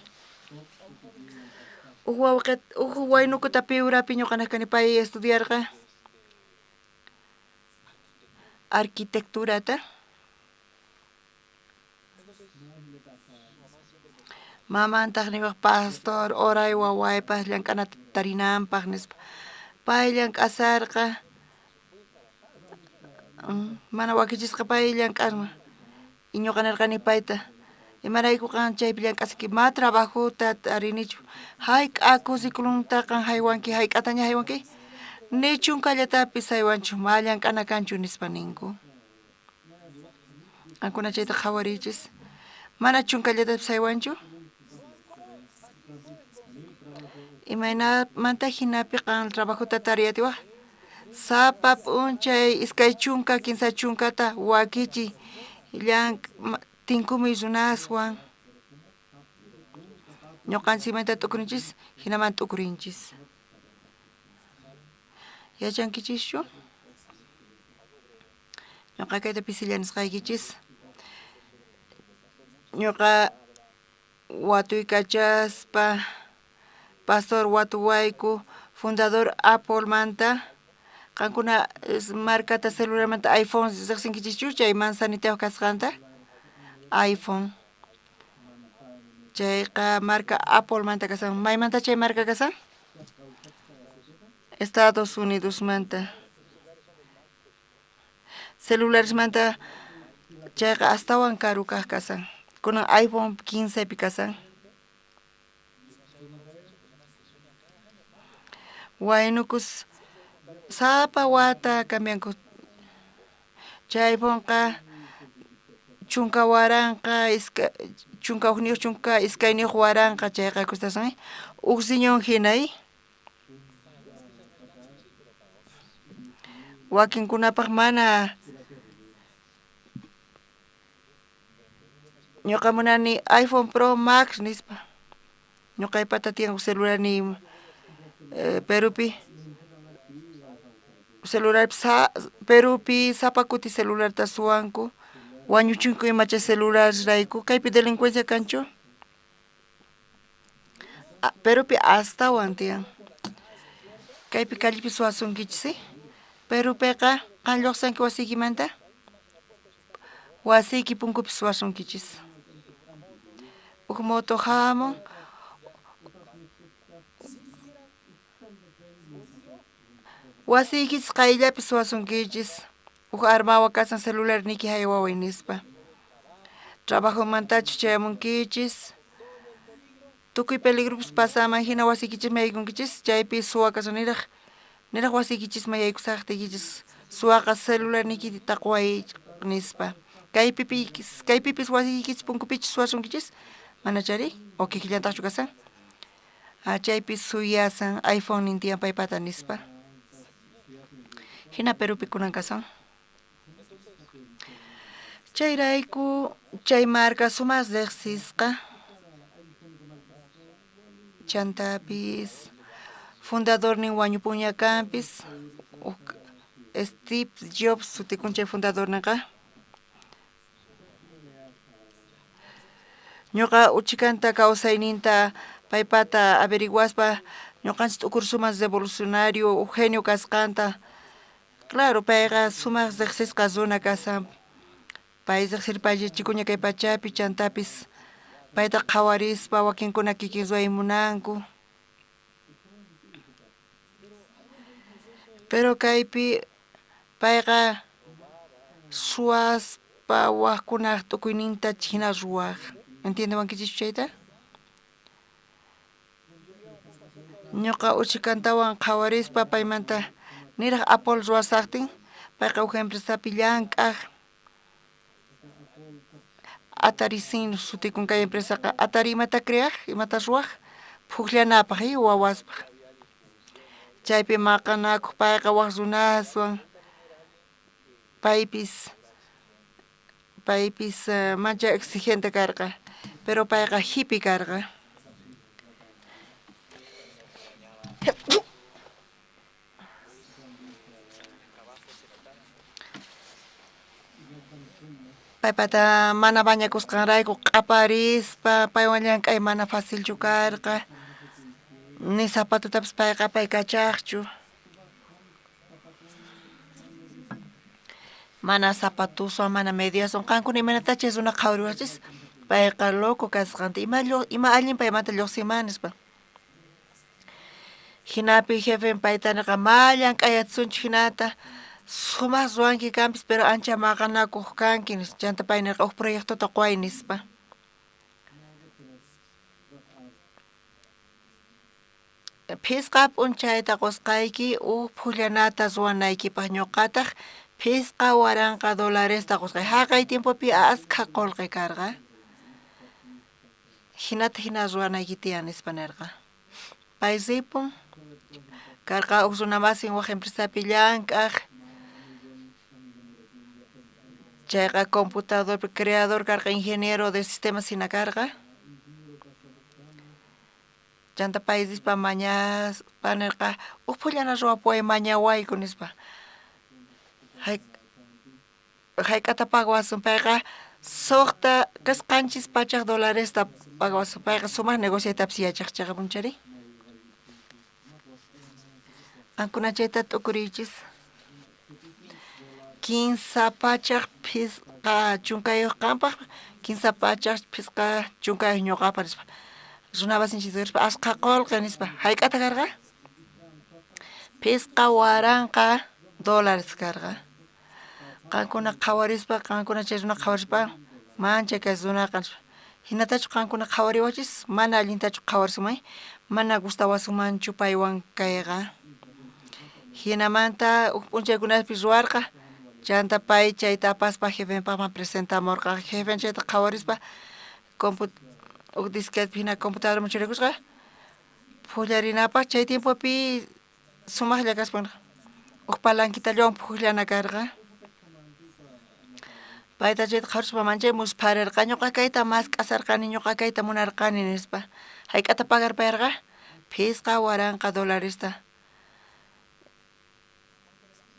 Uj wawqi uj waynukuta Piurapi ñuqanaq kani pay estudiarqa arquitecturata. Mamantaq niwaq pastor oray wawaypaq llank'anata tarinanpaq nispa. Pay llank'asarqa. Mana wakichisqa pay llank'arma. Y ñuqa nirqani payta. Imarayku qan chaypi llank'asaki ma trabajota tarinichu. Hayk'a curriculumta qan haywanki, hayk'ataña haywanki? Ni chunkallatapis haywanchu, ma llank'ana kanchu nispa ninku. Qankuna chayta qhawariychis. Mana chunkallatapis haywanchu? Imaynamanta hinapi qan trabajota tariy atiwaq? Sapa p'unchay 20 30 wakichi tinkumuy runaswan. Ñuqanchikmanta t'ukurinchis, hinaman t'ukurinchis. Yachankichischu? Ñuqa kayta pisilla nisqaykichis. Ñuqa watuykachaspa pastor watuwayku fundador Apple manta. Qankuna markata celularmanta iPhone riqsinkichischu chay manzanitayuq kasqanta? iPhone. Chayqa marka Apple manta kasan. Maymanta chay marka kasan? Estados Unidos manta. Celulares manta chayqa astawan karu kaq kasan. Kunan iPhone 15 pi kasan. Waynukus sapa wata cambianku. Chay iPhoneqa 10,000 11 12 waranqa chayqa kustasan. Uj riñón hinay. Wakinkunapaq mana ñuqa munani iPhone Pro Max nispa. Ñuqaypata tiyan celular ni Perupi celular Perupi sapa kuti celularta suwanku wañuchinku ima chay celular rayku kaypi delincuencia kanchu. Perupi astawan tiyan. Kaypi callepi suwasunkichis, Perupiqa qan lluqsanki wasiykimanta wasiyki punkupi suwasunkichis. Uj moto hamun wasiykichis qayllapi suwasunkichis. Uj armawan kasan celular niki haywaway nispa. Trabajomantachu chayamunkichis. Tukuy peligropis pasaman hina wasiykichisman yaykunkichis, chaypi suwa kashan niraj wasiykichisman yaykusajtiykichis suwaqa celularniykita quway nispa. Kaypipis wasiykichis punkupichus suwasunkichis, manachari o kikillantaqchu kasan. Chaypi suyasan iPhone nin tiyan paypata nispa. Hina Perupi kunan kasan. Chayrayku chay marka sumaq riqsisqa. Chantapis fundadornin wañupuña kanpis Steve Jobs sutikun chay fundadorninqa. Ñuqa uchikanta kawsayninta paypata averiguaspa ñuqanchis t'ukur sumaq revolucionario genio kasqanta. Claro, payqa sumaq riqsisqa runa kasan. Pay riqsirpallachikuña kay pachapi chantapis payta qhawarispa wakinkuna kikin ruway munanku. Pero kaypi payqa suwaspa wajkunaj tukuyninta hina ruwaj. ¿Entiendewankichischu chayta? Ñuqa uchikantawan qhawarispa paymanta niraj Apple ruwasaqtin payqa uj empresapi llank'aj. Atari sin sutikun kay empresaqa. Atari imata creaj, imata ruwaj, phukllanapaj wawaspaj. Chaypi maqanakuq payqa waj runaswan. Paypis mancha exigente karqa, pero payqa hippie karqa. Paypata mana bañakusqanrayku q'aparispa paywan llank'ay mana facilchu karqa. Ni zapatutapis payqa apaykachaqchu. Mana zapatuswan, mana mediaswan. Qankuna imaynata chay runa qhawariwachis payqa loco kasqanta. Ima allin paymanta lluqsinman nispa. Hinapi jefen payta nirqa ma llank'ayatsunchu hinata. Sumaq ruwanki kanpis pero ancha maqanakuq kanki nispa. Chanta pay nirqa uj proyectota quway nispa. Phisqa p'unchayta qusqayki uj phukllanata ruwanaykipaq ñuqataq phisqa waranqa dolaresta qusqay. Haqay tiempopi askha qullqi karqa. Hinata hina ruwanayki tiyan nispa nirqa. Pay ripun karqa uj runa masin waj empresapi llank'aj. Chayqa computador creador karqa, ingeniero de sistemas hina karqa. Chanta pay rispa mañaspa nirqa uj phullana ruwapuway mañawayku nispa. Hayk'ata pagawasun payqa suqta qanchis pachaj dolaresta pagawasun payqa sumaq negociaytapis yachaq chaqapunchari. Qankuna chayta t'ukuriychis. 353 qampaj, 353 ñuqapaj nispa. Runa masinchis nispa asqa qullqi nispa. Hayk'ata karqa? 5000 dólares karqa. Qankuna qhawarispa, qankuna chay runa qhawarispa mancha kay runaqa nispa. Hinatachu qankuna qhawariwachis? Mana allintachu qhawarisumay, mana gustawasumanchu paywan kayqa. Hinamanta uj p'unchaykunapi ruwarqa. Chanta pay chayta apaspa jefenpaqman presentamurqa. Jefen chayta qhawarispa uj disquete hina computadoraman churakusqa phullarinapaq. Chay tiempopi sumaqlla kaspa uj palanquitallawan phullana karqa. Payta chayta qhawarispa manchay muspharirqa. Ñuqa kayta mask'asarqani, ñuqa kayta munarqani nispa. Hayk'ata pagarpayarqa? 5000 dolaresta.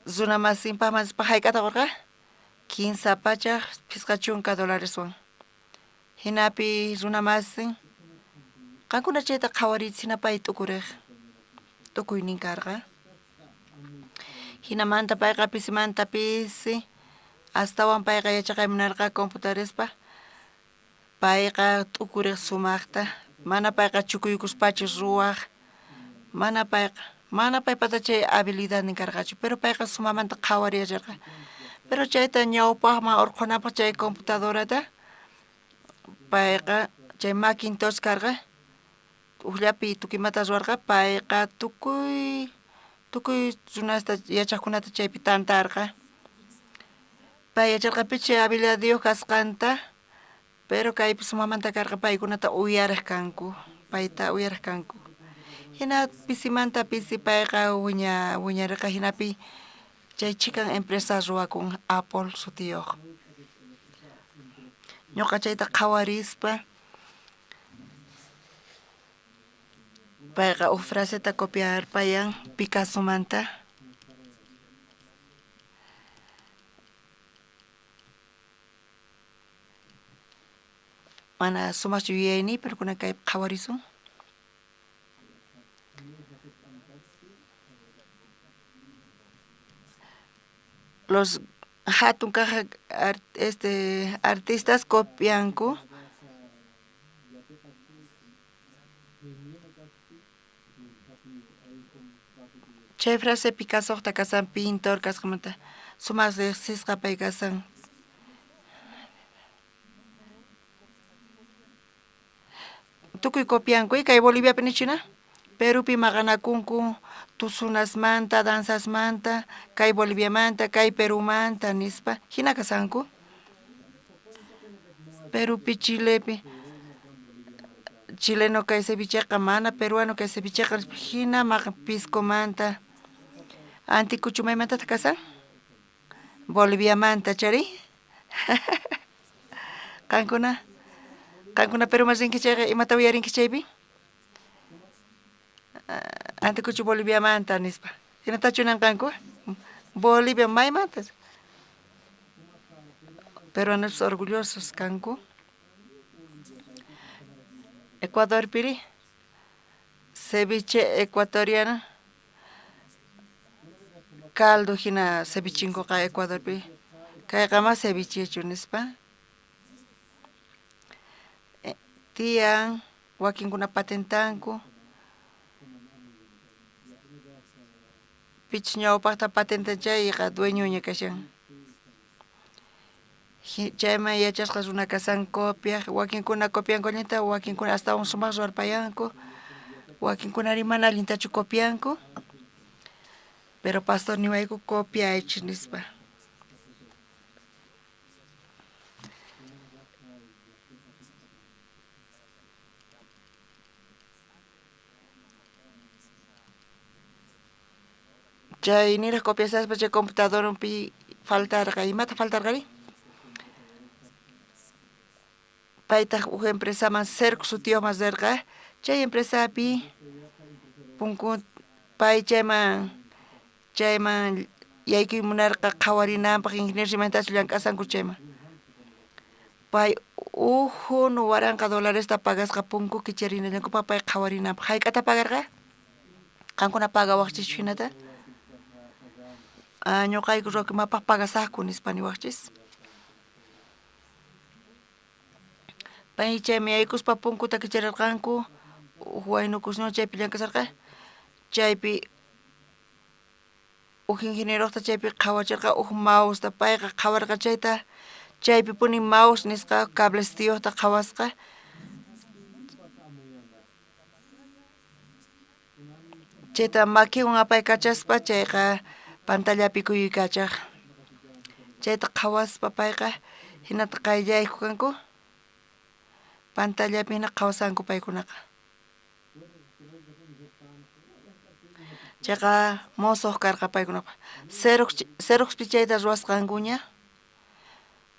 Runa masinpaqman rispa hayk'ata qurqa? 350 dolareswan. Hinapi runa masin qankuna chayta qhawariychis hina pay t'ukuriq t'ukuynin karqa. Hinamanta payqa pisimanta pisi astawan payqa yachaqay munarqa computarespa. Payqa t'ukuriq sumaqta, mana payqa chukuykuspachu ruwaq, mana paypata chay habilidadnin karqachu, pero payqa sumamanta qhawariyacharqa. Pero chayta ñawpaqman urqhunapaq chay computadorata payqa chay Macintosh karqa. Ujllapi tukuy imata ruwarqa, payqa tukuy tukuy runasta yachaqkunata chaypi tantarqa. Pay yacharqa pichi habilidadiyuq kasqanta, pero kaypi sumamanta karqa paykunata uyariq kanku, payta uyariq kanku. Hina pisimanta pisi payqa wiñarqa hinapi chay chhikan empresa ruwakun Apple sutiyuq. Ñuqa chayta qhawarispa payqa uj fraseta copiarpayan Picassomanta. Mana sumaqchu yuyayniy, pero kunan kaypi qhawarisun. Los hatun kaq artistas copianku. Chay frase Picassoqta kasan pintor kasqanmanta sumaq riqsisqa pay kasan. Tukuy copianku, kay Boliviapi nichina, Perupi maqanakunku tusunasmanta, danzasmanta, kay Boliviamanta, kay Perumanta nispa, hina kasanku. Perupi, Chilepi, chileno kay cevicheqa mana peruano kay cevicheqa hina piscomanta, Anticucho maymantataq kasan? Boliviamanta chari. Qankuna Peruman rinki chayqa imata uyarinki chaypi? Anticucho Boliviamanta nispa. Hinatachu nanqanku? Bolivia maymanta? Peruanos orgullosos kanku. Ecuadorpiri ceviche ecuatoriano caldo hina cevichinkuqa Ecuadorpi kayqa ma cevichechu nispa. Tiyan wakinkuna patentanku pichus ñawpaqta patentan chayqa dueñoña kashan. Chayman yachasqa runa kasan copiaq, wakinkuna copianku allinta, wakinkuna astawan sumaq ruwarpayanku, wakinkunari mana allintachu copianku. Pero pastor niwayku copiaychis nispa. Chay niraq copiasaspa chay computadorpi faltarqa, imata faltarqari? Paytaq uj empresaman Xerox sutiyuqman rirqa, chay empresapi punku pay chayman yaykuy munarqa qhawarinanpaq ingeniero imaynatachu llank'asanku chayman. Pay uj $1000 pagasqa punku kicharinallankupaq pay qhawarinanpaq. Hayk'ata pagarqa? Qankuna pagawaqchischu hinata? Ñuqayku ruwakimapaq pagasaqku nispa niwaqchis. Pay chaymi yaykuspa punkuta kicharirqanku, uj waynukusña chaypi llank'asharqa, chaypi uj ingenieroqta chaypi qhawachirqa uj mouseta, payqa qhawarqa chayta, chaypi puni mouse nisqa cablestiyuqta qhawasqa. Chayta makiwan apaykachaspa chayqa pantallapi kuyuykachaq. Chayta qhawaspa payqa hinata qayllayku kanku. Pantallapi hina qhawasanku paykunaqa. Chayqa mosoq karqa paykunapaq. Xeroxpi chayta ruwasqankuña.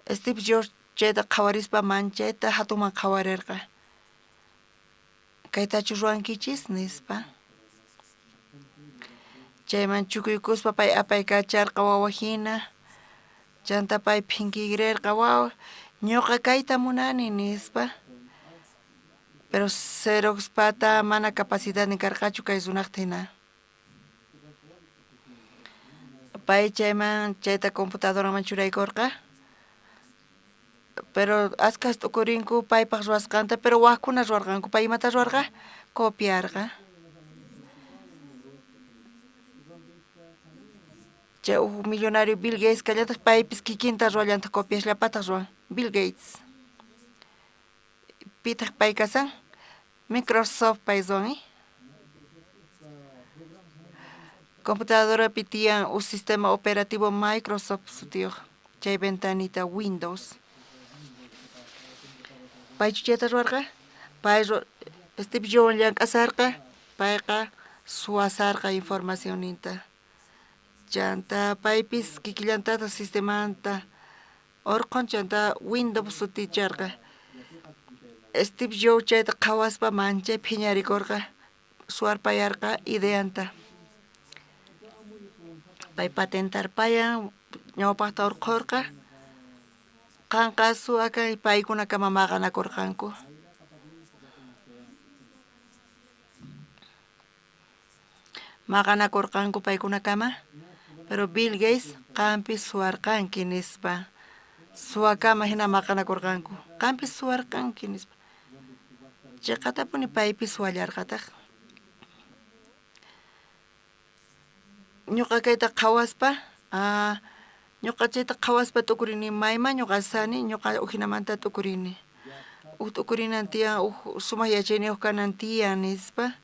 Steve Jobs chayta qhawarispa manchayta hatunman qhawarirqa. Kaytachu ruwankichis nispa. Chayman chukuykuspa pay apaykacharqa wawa hina. Chanta pay phinkiyrirqa wawa ñuqa kayta munani nispa. Pero Xeroxpata mana capacidad karqachu kay runaqta hina. Pay chayman chayta computadoraman churaykurqa. Pero askas t'ukurinku paypaq ruwasqanta, pero waqkuna ruwarqanku. Pay imata ruwarqa? Copiarqa. Chay uj millonario Bill Gates kallataq paypis kikinta ruwallantaq copiasllapataq ruwan. Bill Gates. Pitaq pay kasan? Microsoft pay ruwan. Computadorapi tiyan uj sistema operativo Microsoft sutiyoj chay ventanita Windows. Paychu chayta ruwarqa? Pay Steve Jobs llank'asarqa, payqa suwasarqa informacionninta. Chanta paypis kikillantataq sistemanta orqhon chanta Windows suticharqa. Steve Jobs chayta qhawaspa manchay phiñarikorqa, suwarpayarqa ideanta. Pay patentarpayan ñawpaqta orqhorqa, qanqa suwakan paykunakama maqanakurqanku. Maqanakurqanku paykunakama, pero Bill Gates qampis suwarqanki nispa. Suwakama hina maqanakurqanku. Qampis suwarqanki nispa. Chiqatapuni paypis suwallarqataq. Ñuqa kayta qhawaspa, ñuqa chayta qhawaspa t'ukurini mayman ñuqa sani, ñuqa ujinamanta t'ukurini. Uj t'ukurinan tiyan, uj sumaq yachayniyuq kanan tiyan nispa.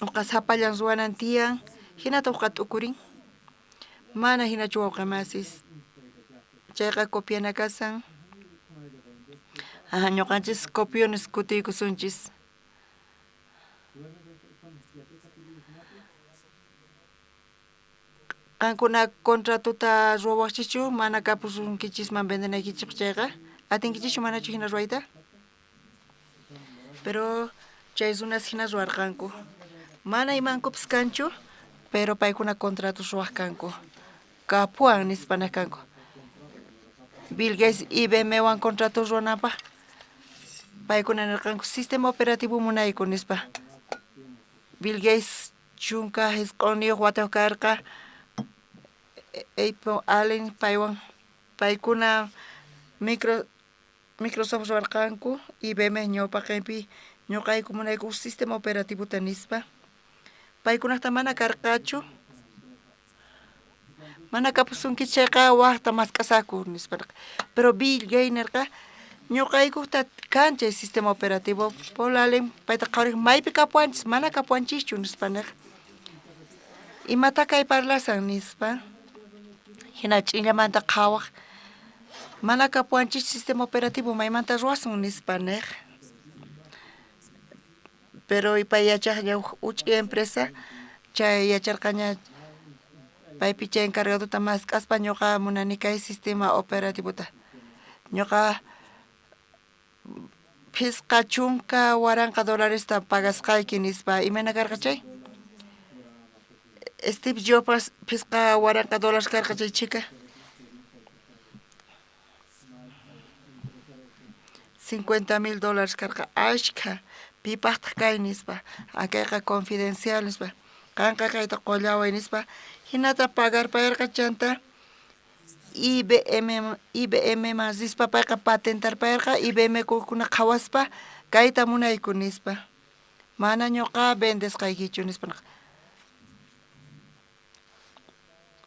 Uqa sapallan ruwanan tiyan, hinata uqa t'ukurin. Mana hinachu wawqi masis. Chayqa copiana kasan. Ñuqanchis copiones kutiykusunchis. Qankuna contratota ruwawaqchischu mana kapusunkichisman vendenaykichis chayqa atinkichischu manachu hina ruwayta? Pero chay runas hina ruwarqanku. Mana imankupis kanchu, pero paykuna contratos ruwaq kanku. Kapuwan nispa nej kanku. Bill Gates IBM wan contratos ruwananpaq paykuna nirqanku sistema operativo munayku nispa. Bill Gates 19 watayuq karqa. Apple Allen paywan paykuna Microsoft ruwarqanku IBM ñawpaqinpi ñuqayku munayku sistema operativota nispa. Paykunaqta mana karqachu. Mana kapusunki chayqa waqta mask'asaku nispa. Pero Bill Gates nirqa ñuqaykukta kan chay sistema operativo. Paul Allen payta qhawariq maypi kapuwanchis mana kapuwanchischu nispa niq. Imata kay parlasan nispa. Hina ch'inllamanta qhawaq. Mana kapuwanchis sistema operativo maymanta ruwasun nispa niq. Pero pay yachaqña uch'i empresa chay yacharqaña paypi chay encargadota mask'aspa ñuqa munani kay sistema operativota. Ñuqa 50,000 dolaresta pagasqayki nispa. Imayna karqa chay? Steve Jobs $5,000 karqa chay chhika. $50,000 karqa ashkha. Pipaqtaq kay nispa. Kayqa confidencial nispa. Qanqa kayta qullaway nispa. Hinata pagarpayarqa chanta IBM man rispa payqa patentarpayarqa IBM kukuna qhawaspa kayta munayku nispa. Mana ñuqa vendesqaykichu nispa.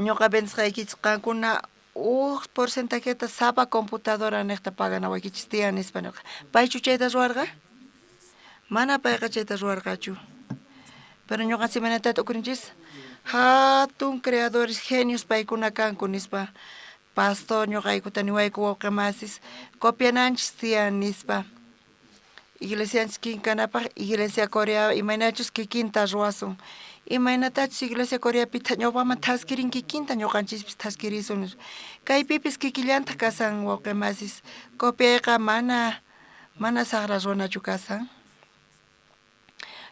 Ñuqa vendesqaykichis qankuna uj porcentajeta sapa computadora niqta paganawaykichis tiyan nispa nirqa. Paychu chayta ruwarqa? Mana payqa chayta ruwarqachu. Pero ñuqanchis imaynata t'ukurinchis? Hatun creadores genios paykuna kanku nispa. Pastor ñuqaykuta niwayku wawqi masis copiananchis tiyan nispa. Iglesianchis kinkanapaq Iglesia Corea imaynachus kikinta ruwasun. Imaynatachus Iglesia Coreapi ñawpaqman thaskirin kikinta ñuqanchispis thaskirisun nispa. Kaypipis kikillantaq kasan wawqi masis. Copiayqa mana saqra ruwanachu kasan.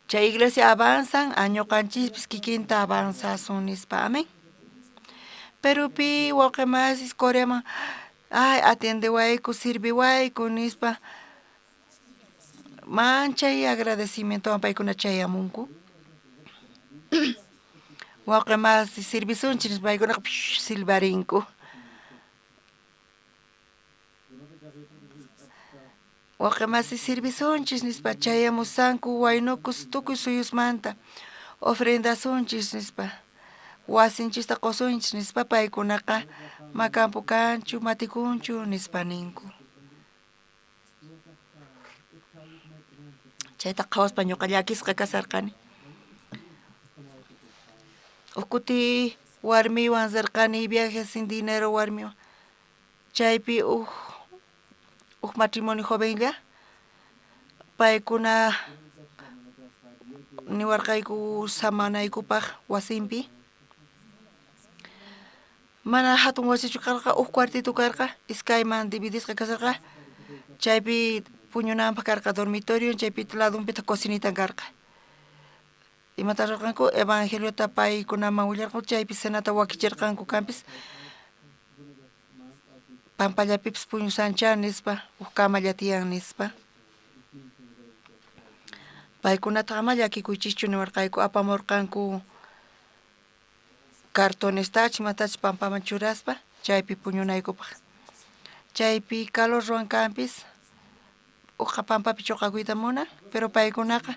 Chay iglesia avanzan, ñuqanchispis kikinta avanzasun nispa. Amén. Pero pi wawqi masis Coreaman ay atiendewayku sirviwayku nispa. Manchay agradecimientowan paykuna chayamunku. Wawqi masis sirvisunchis nispa paykunaqa silvarinku. Wawqi masis sirvisunchis nispa chayamusanku waynukus tukuy suyusmanta ofrendasunchis nispa wasinchista qusunchis nispa paykunaqa makampu kanchu matikunchu nispa ninku. Chayta qhawaspa ñuqa llakisqa kasarqani. Uj kuti warmiwan rirqani viaje sin dinero warmiwan. Chaypi uj matrimonio jovenlla paykuna niwarqayku samanaykupaq wasinpi. Mana hatun wasichu karqa, uj cuartito karqa, iskayman dividisqa kasarqa. Chaypi puñunanpaq karqa dormitorio, chaypi ladunpitaq cocinitan karqa. Imata rurqanku evangeliota paykunaman willarqanku, chaypi cenata wakichirqanku kanpis. Pampallapipis puñusancha nispa, uj kamalla tiyan nispa. Paykunata ama llakikuychischu niwarqayku, apamurqanku cartonestach imatach pampaman churaspa chaypi puñunaykupaq. Chaypi calor ruwan kanpis, uqa pampapi chuqakuyta munan, pero paykunaqa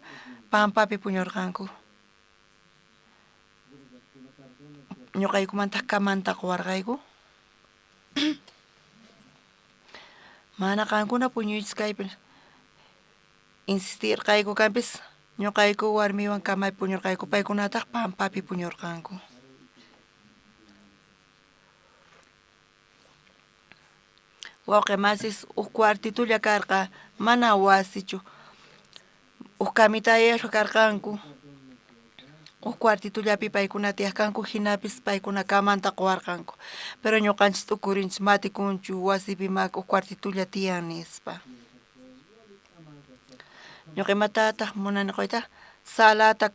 pampapi puñurqanku. Ñuqaykumantaq kamanta quwarqayku. Mana qankuna puñuychis kaypi. Insistirqayku kanpis, ñuqayku warmiwan kamapi puñurqayku, paykunataq pampapi puñurqanku. Wawqi masis uj cuartitulla karqa, mana wasichu. Uj kamitayaspa karqanku. Uj cuartitullapi paykuna tiyaq kanku, hinapis paykuna kamanta quwarqanku. Pero ñuqanchis t'ukurinchis matikunchu wasipi ma uj cuartitulla tiyan nispa. Ñuqa imatataq munani quyta salata,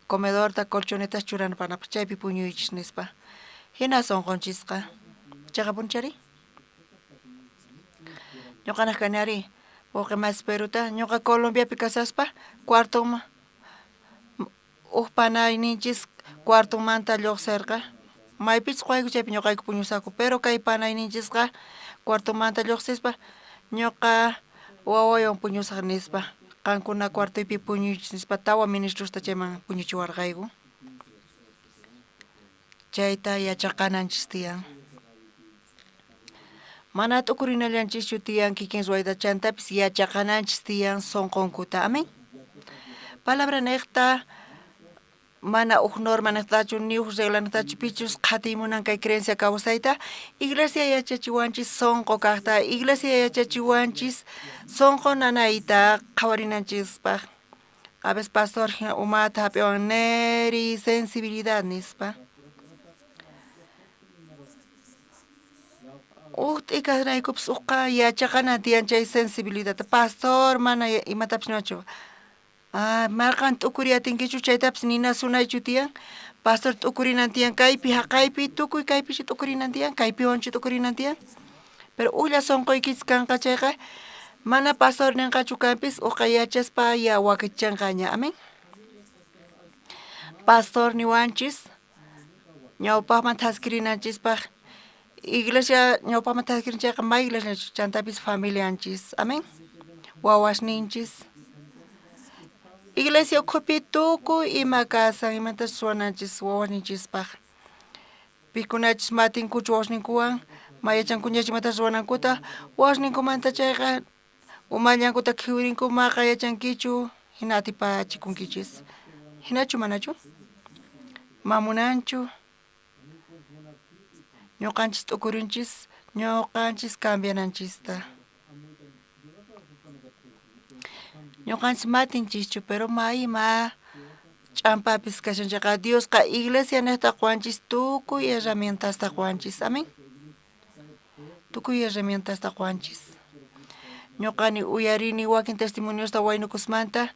comedorta, colchonetas churanapaq chaypi puñuychis nispa. Hina sunqunchisqa. Chayqa punchari? Ñuqanaq kani ari wawqi masis Peruta, ñuqa Colombiapi kasaspa cuartonman uj panayninchis cuartonmanta lluqsirqa. Maypichus quwayku chaypi ñuqayku puñusaku, pero kay panayninchisqa cuartonmanta lluqsispa ñuqa wawaywan puñusaq nispa. Qankuna cuartoypi puñuychis nispa tawa ministrosta chayman puñuchiwarqayku. Chayta yachaqananchis tiyan. Mana t'ukurinallanchischu tiyan kikin ruwayta, chantapis yachaqananchis tiyan sunqunkuta. Amén. Palabra niqta mana uj norma niqtachu ni uj regla niqtachu pichus qhatiy munan kay creencia kawsayta. Iglesia yachachiwanchis sunqu kaqta, iglesia yachachiwanchis sunqu nanayta qhawarinanchispaq. A veces pastor umata hap'iwan neri sensibilidad nispa. Uj t'ikasraykupis uqqa yachaqana tiyan chay sensibilidadta. Pastor mana imatapis niwanchu. Ah, marqan t'ukuri atinkichu chaytapis ninasunaychu tiyan. Pastor t'ukurinan tiyan kaypi haqaypi tukuy kaypichu t'ukurinan tiyan, kaypiwanchu t'ukurinan tiyan. Pero ujlla sunquykichis kanqa chayqa mana pastor ninqachu kanpis uqa yachaspa ya wakichanqaña. Amén. Pastor niwanchis ñawpaqman thaskirinanchispaq. Iglesia ñawpaqman thaskirin chayqa may iglesiachu chantapis familianchis. Amén. Wawasninchis. Iglesia ukhupi tukuy ima kasan imatachus ruwananchis wawasninchispaq. Pikunachus matinkuchu wawasninkuwan ma yachankuñachu imatachus ruwanankuta wawasninkumanta chayqa umallankuta khiwirinku maqa yachankichu hina atipachikunkichis. Hinachu manachu? Ma munanchu. Ñuqanchis t'ukurinchis, ñuqanchis cambiananchista. Ñuqanchis matinchischu, pero ma ima ch'ampapis kashan chayqa Diosqa iglesia niqta quwanchis tukuy herramientasta quwanchis. Amén. Tukuy herramientasta quwanchis. Ñuqani uyarini wakin testimoniosta waynukusmanta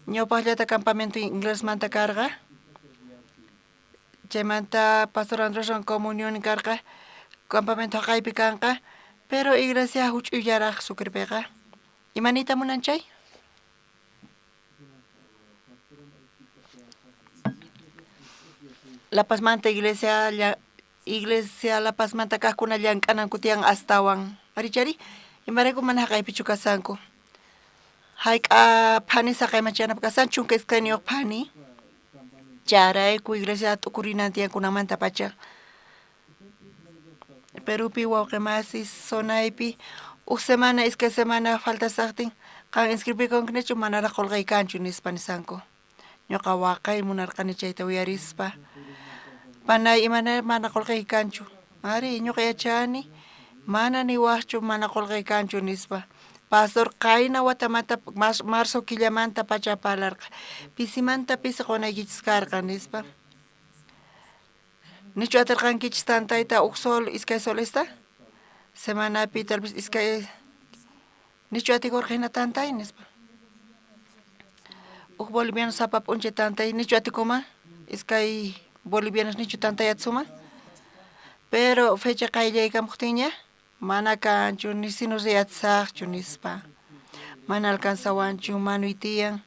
ñawpaqllata campamento inglesmanta karqa. Chaymanta pastor Andréswan comunión karqa, campamento haqaypi kanqa, pero iglesia huch'uyllaraq Sucrepiqa. Imaniyta munan chay? La Pazmanta iglesia, iglesia La Pazmanta kaqkuna llank'ananku tiyan astawan. Arichari, imarayku mana haqaypichu kasanku. Hayk'a phani saqayman chayanapaq kasan, 12 phani. Chayrayku iglesia t'ukurinan tiyan kunanmanta pacha. Perupi wawqi masis zonaypi uj semana iskay semana faltasaqtin qan inscribikunkinichu manaraq qulqay kanchu nispa nisanku. Ñuqa waqay munarqani chayta uyarispa. Panay imana mana qulqay kanchu. Ari ñuqa yachani mana niwaqchu mana qulqay kanchu nispa. Pastor qayna watamanta marzo killamanta pacha parlarqa. Pisimanta pisi qunaykichis karqa nispa. Nichu atirqankichis tantayta uj sol iskay solesta? Semanapi tal vez iskay nichu atikurqa hina tantay nispa. Uj boliviano sapa p'unchay tantay nichu atikuman? Iskay bolivianos nichu tantay atisuman? Pero fecha qayllaykamuqtinña mana kanchu ni sino riyatisaqchu nispa. Mana alcanzawanchu manuy tiyan.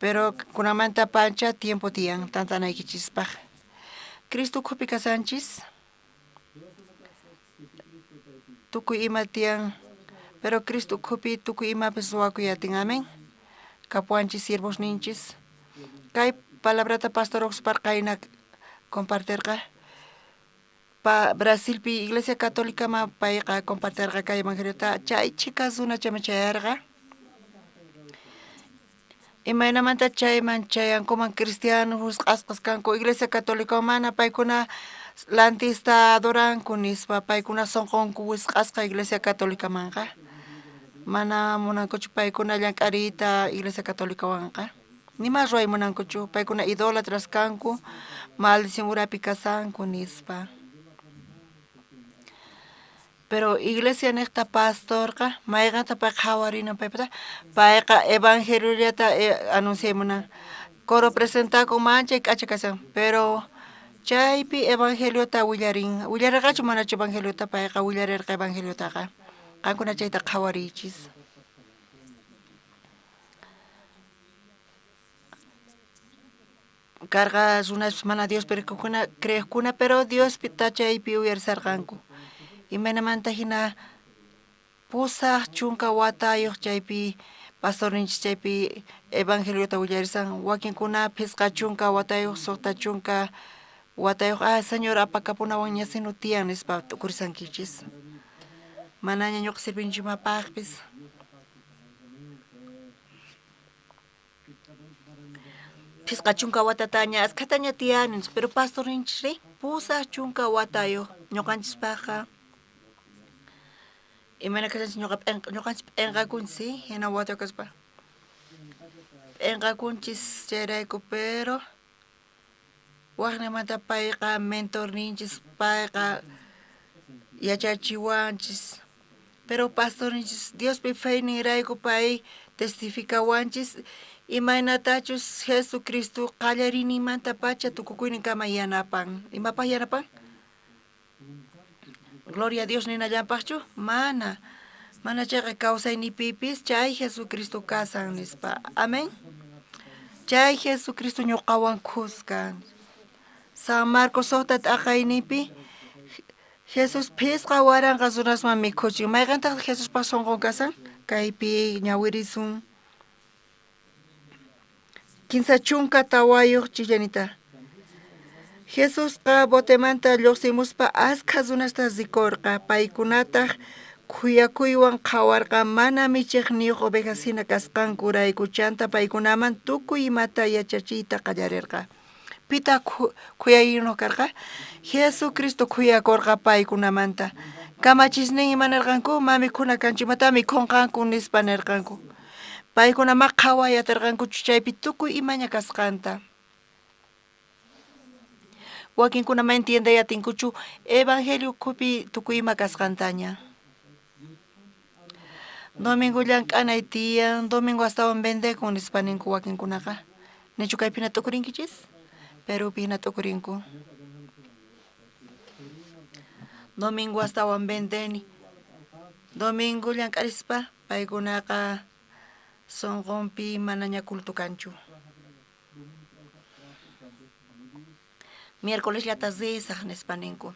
Pero kunamanta pacha tiempo tiyan tantanaykichispaq. Cristo ukhupi kasanchis. Tukuy ima tiyan. Pero Cristo ukhupi tukuy imapis ruwakuy atin. Amén. Kapuwanchis siervosninchis. Kay palabrata pastor Oxpar qayna compartirqa. Pa Brasilpi Iglesia Católica ma payqa compartirqa kay evangeliota chay chhika runa chayman chayarqa. Imaynamanta chayman chayankuman cristianos husq'asqas kanku Iglesia Católica mana paykuna lantista adoranku nispa paykuna sunqunku wisq'asqa Iglesia Católicamanqa. Mana munankuchu paykuna llank'ariyta Iglesia Católicawanqa. Nima ruway munankuchu paykuna idólatras kanku maldición urapi kasanku nispa. Pero iglesia niqta pastorqa mayqanta pay qhawarinan paypata payqa evangeliota anunciay munan. Coro presentakun manchay k'acha kasan pero chaypi evangeliota willarin. Willarirqachu manachu evangeliota payqa willarirqa evangeliotaqa. Qankuna chayta qhawariychis. Karqa runas mana Diospi creeqkuna pero Diospi chaypi uyarisarqanku. Imaynamanta hina pusaq chunka watayuq chaypi pastorninchis chaypi evangeliota willarisan wakinkuna phisqa chunka watayuq suqta chunka watayuq ah señor apakapunawanña sino tiyan nispa t'ukurisankichis. Manaña ñuqa sirvinchu imapaqpis. Phisqa chunka watataña askhataña tiyani pero pastorninchis pusaq chunka watayuq ñuqanchispaqqa imayna kashanchis ñuqanchis p'inqakunchis hina watayuq kaspa p'inqakunchis chayrayku pero waqnimanta payqa mentorninchis payqa yachachiwanchis pero pastorninchis Diospi feyninrayku pay testifikawanchis imaynatachus Jesucristo qallariyninmanta pacha tukukuyninkama yanapan. Imapaq yanapan? Gloria a Dios ninallanpaqchu? Mana. Mana chayqa kawsaynipipis chay Jesucristo kasan nispa. Amén. Chay Jesucristo ñuqawan khuska. San Marcos suqta t'aqaynipi Jesús phisqa waranqa runasman mikhuchin. Mayqantaq Jesuspaq sunqun kasan? Kaypi ñawirisun. 34 chillanita. Jesusqa botemanta lluqsimuspa askha runasta rikurqa paykunataq khuyakuywan qhawarqa mana michiqniyuq ovejas hina kasqankurayku chanta paykunaman tukuy imata yachachiyta qallarirqa. Pitaq khuyayninuk karqa? Jesucristo khuyakurqa paykunamanta. Kamachisnin ima nirqanku? Ma mikhuna kanchu imata mikhunqanku nispa nirqanku. Paykuna ma qhaway atirqankuchu chaypi tukuy imaña kasqanta. Wakinkuna ma entienday atinkuchu evangelio ukhupi tukuy ima kasqantaña. Domingo llank'anay tiyan, domingo astawan vendekun nispa ninku wakinkunaqa. Nichu kaypi hina t'ukurinkichis? Perupi hina t'ukurinku. Domingo astawan vendeni. Domingo llank'arispa paykunaqa sunqunpi manaña culto kanchu. Miércoles llata risaq nispa ninku.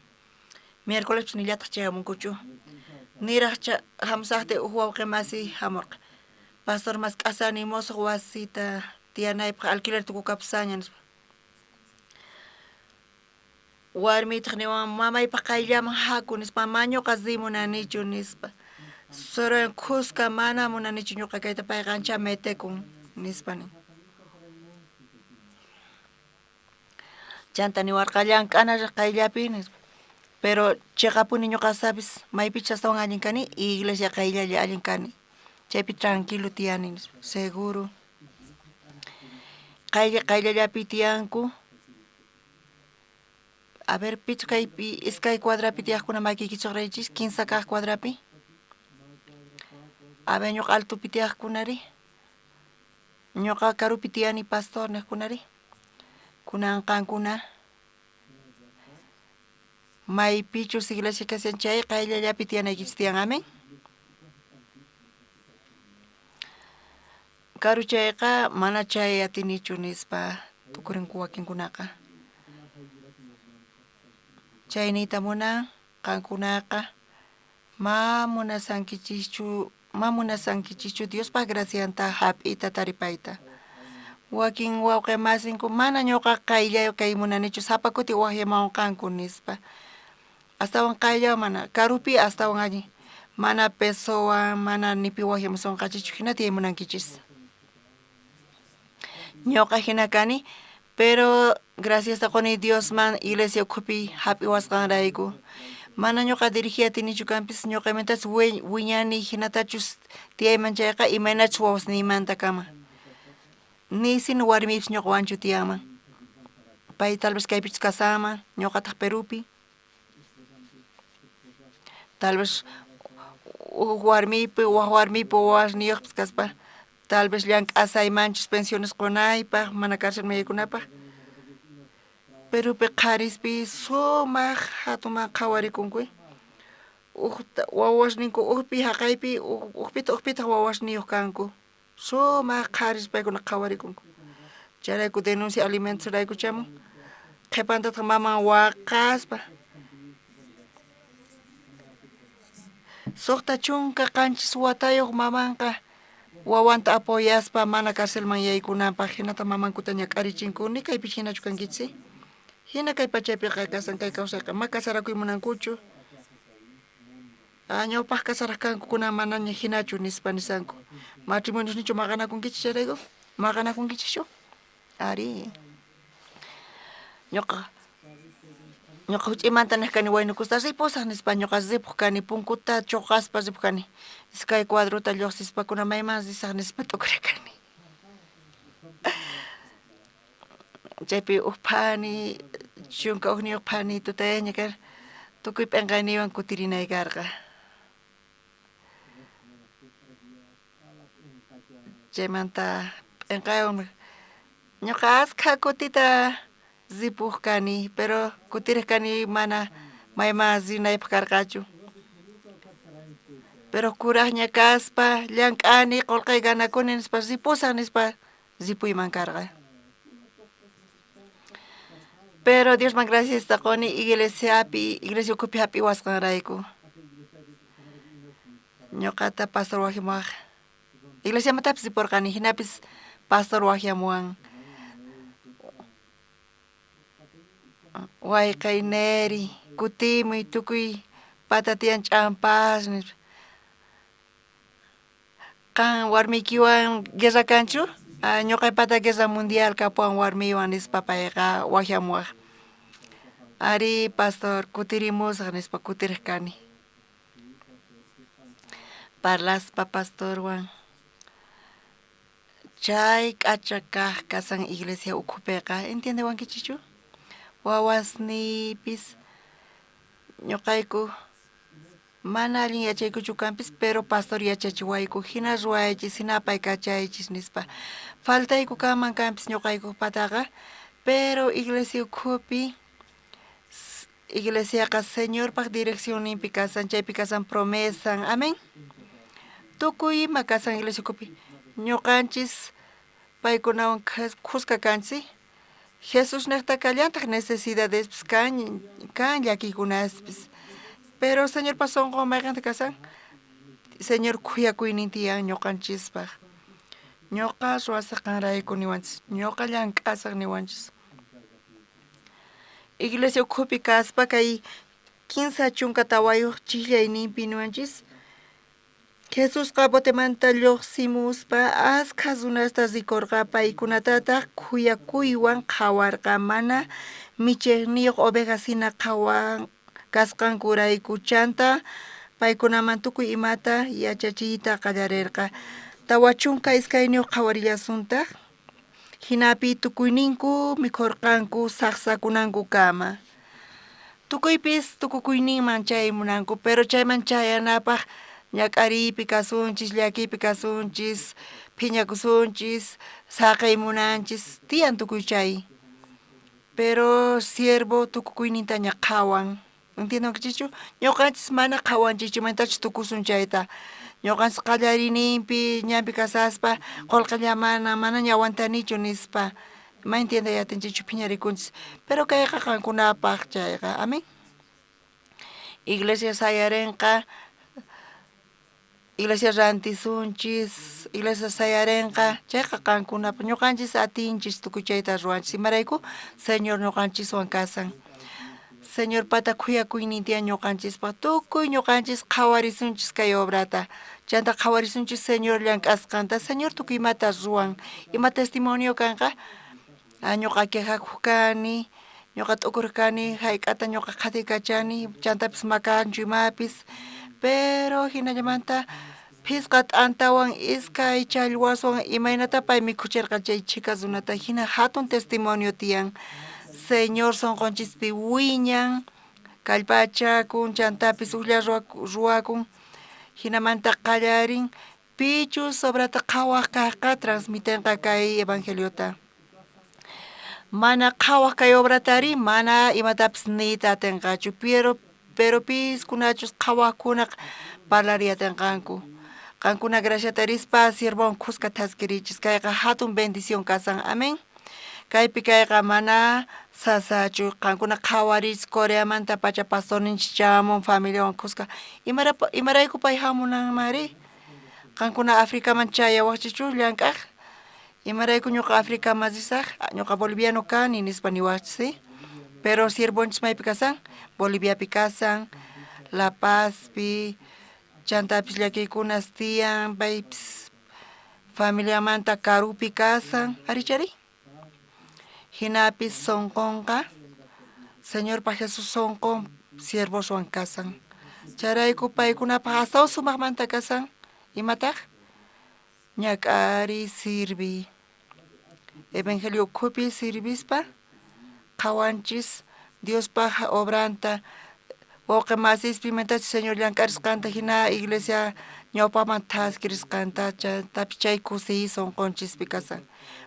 Miércoles nillataq chayamunkuchu. Niraq hamusaqti uj wawqi masi hamurqa. Pastor mask'asani musuq wasita tiyanaypaq alquiler tukukapushaña nispa. Warmiytaq niwan mamaypaq qayllaman haku nispa, ma ñuqa rimunanichu nispa. Soroyan khuska mana munanichu ñuqa kayta, payqa ancha metekun nispa nin. Chanta niwarqa llank'ana riq qayllapi nispa. Pero chiqapuni ñuqa sabes maypichus astawan allin kani, iglesia qayllalla allin kani. Chaypi tranquilo tiyani nispa, seguro. Qaylla qayllallapi tiyanku. A ver, pichu kaypi iskay cuadrapi tiyaqkuna makiykichik raychis, kinsa kaq cuadrapi. A ver, ñuqa altopi tiyaqkunari. Ñuqa karupi tiyani pastor niqkunari. Kunan qankuna maypichus iglesia kashan chay qayllallapi tiyanaykichis tiyan, amén. Karu chayqa mana chay atinichu nispa tukurinku wakinkunaqa. Chayniyta munan qankunaqa ma munasankichischu, ma munasankichischu Diospaq gracianta hap'iyta taripayta. Wakin wawqi masinku mana ñuqa qayllayo kay munanichu sapa kuti waqyamanqanku nispa. Astawan qayllawan mana karupi astawan allin. Mana pesowan mana nipi waqyamusunqachichu hina tiyay munankichis. Ñuqa hina kani, pero gracias quni Diosman iglesia ukhupi hap'iwasqanrayku. Mana ñuqa dirigiy atinichu kanpis ñuqaymantachus wiñani hinatachus tiyayman chayqa imaynachus wawasniymanta kama. Nisin warmiypis ñuqawanchu tiyanman. Pay tal vez kaypichus kasanman, ñuqataq Perupi. Tal vez huk warmipi, wak warmipi wawasniyuqpis kaspa, tal vez llank'asaymanchus pensiones qunaypaq, mana cárcelman yaykunapaq. Perupi qharispi sumaq hatunman qhawarikunku. Uqta wawasninku uqpi haqaypi, uqpita uqpitaq wawasniyuq kanku. Sumaq qharis paykuna qhawarikunku. Chayrayku denuncia alimentos rayku chamun. Qhipantataq maman waqaspa. 67 watayuq mamanqa wawanta apoyaspa mana carcelman yaykunanpaq hinata mamankuta ñak'arichinku. Ni kaypi hinachu kankichis? Hina kay pachapiqa kasan kay kawsayqa ma kasarakuy munankuchu. Ñawpaq kasaraq kanku kunan manaña hinachu nispa nisanku. Matrimonios nichu maqanakunkichis chayrayku? Maqanakunkichischu? Ari. Ñuqa huch'imanta niq kani waynukusta ripusaq nispa ñuqa ripuq kani punkuta chuqaspa ripuq kani. Iskay cuadrota lluqsispa kuna mayman risaq nispa t'ukura kani. Chaypi uq phani, chunka uqniyuq phani tutayaña kar tukuy p'inqayniywan kutirinay karqa. Chaymanta p'inqaywan ñuqa askha kutita ripuq kani, pero kutiriq kani mana mayman rinaypaq karqachu. Pero kuraqña kaspa llank'ani qullqay ganakuni nispa ripusaq nispa ripuyman karqa. Pero Diosman gracias quni iglesiapi, iglesia ukhupi hap'iwasqanrayku. Ñuqata pastor waqyamuwaq. Iglesiamatapis ripurqani, hinapis pastor waqyamuwan. Wayqay Neri, kutimuy tukuy patatiyan ch'ampas nispa. Qan warmiykiwan guerra kanchu? Ñuqaypata guerra mundial kapuwan warmiywan nispa payqa waqyamuwaq. Ari pastor kutirimusaq nispa kutiriq kani. Parlaspa pastorwan. Chay k'acha kaq kasan iglesia ukhupiqa, ¿entiendewankichikchu? Wawasniypis ñuqayku mana allin yachaykuchu kanpis, pero pastor yachachiwayku hina ruwaychis, hina apaykachaychis nispa. Faltayku kanman kanpis ñuqaykupataqa, pero iglesia ukhupi iglesiaqa Señorpaq direccionninpi kasan, chaypi kasan promesan, amén. Tukuy ima kasan iglesia ukhupi. Ñuqanchis paykunawan khuska kanchis. Jesús niqta kallantaq necesidadespis kan llakiykunaspis. Pero Señorpa sunqun mayqanta kasan? Señor khuyakuynin tiyan ñuqanchispaq. Ñuqa ruwasaq qanrayku niwanchis, ñuqa llank'asaq niwanchis. Iglesia ukhupi kaspa kay 34 chijllayninpi niwanchis. Jesusqa botemanta lluqsimuspa askha runasta rikurqa, paykunatataq khuyakuywan qhawarqa, mana michiqniyuq ovejas hina qhawan kasqankurayku. Chanta paykunaman tukuy imata yachachiyta qallarirqa. 42 qhawarillasuntaq. Hinapi tukuyninku mikhurqanku saqsakunankukama. Tukuypis tukukuyninman chaymunanku, pero chayman chayanapaq ñak'ariypi kasunchis, llakiypi kasunchis, phiñakusunchis, saqaymunanchis, tiyan tukuy chay. Pero siervo tukukuynintaña qhawan. Entiendonkichischu? Ñuqanchis mana qhawanchikchu imaynatachus tukusun chayta. Ñuqanchis qallariyninpi ñanpi kasaspa qullqilla mana manaña aguantanichu nispa. Ma entienday atinchikchu phiñarikunchis. Pero kayqa qankunapaq chayqa. Amén. Iglesia sayarinqa, iglesia rantisunchis, iglesia sayarinqa, chayqa qankunapaq. Ñuqanchis atinchis tukuy chayta ruwanchis. Imarayku Señor ñuqanchiswan kasan. Señor pata khuyakuynin tiyan ñuqanchispaq. Tukuy ñuqanchis qhawarisunchis kay obrata. Chanta qhawarisunchis Señor llank'asqanta. Señor tukuy imata ruwan. Ima testimonio kanqa? Ñuqa quejakuq kani, ñuqa t'ukuruq kani, hayk'ata ñuqa qhatikachani, chantapis makanchu imapis. Pero hinallamanta phisqa t'antawan iskay challwaswan imaynata pay mikhuchirqa chay chhika runata, hina hatun testimonio tiyan. Señor sonqonchispi wiñan, kallpachakun, chantapis ujlla ruwakun, hinamanta qallarin, pichus obrata qhawaq kaqqa transmitenqa kay evangeliota. Mana qhawaq kay obratari mana imatapis niyta atinqachu, pero piskunachus qhawaqkuna parlariy atinqanku. Qankuna graciata rispa siervowan khuska thaskirichis, kayqa hatun bendición kasan. Amén. Kaypi kayqa mana sasachu, qankuna qhawarichis Coreamanta pacha pastorninchis chamun familiawan khuska. Imarayku pay hamunanmari? Qankuna Africaman chayawaqchichu llank'aq? Imarayku ñuqa Africaman risaq? Ñuqa boliviano kani nispa niwaqchis, ¿sí? Pero siervonchis maypi kasan? Boliviapi kasan, La Pazpi, chantapis llakiykunas tiyan, paypis familiamanta karupi kasan, arichari? Hinapis sonqonqa, Señorpa Jesús sonqon siervoswan kasan. Chayrayku paykunapaq astawan sumaqmanta kasan, imataq? Ñak'ari sirvi. Evangelio ukhupi sirvispa qhawanchis Diospaq obranta, wawqi masispi imaynatachus Señor llank'arisqanta, hina iglesia ñawpaqman thaskirisqanta, chantapis chay kusiy sonqonchispi kasan.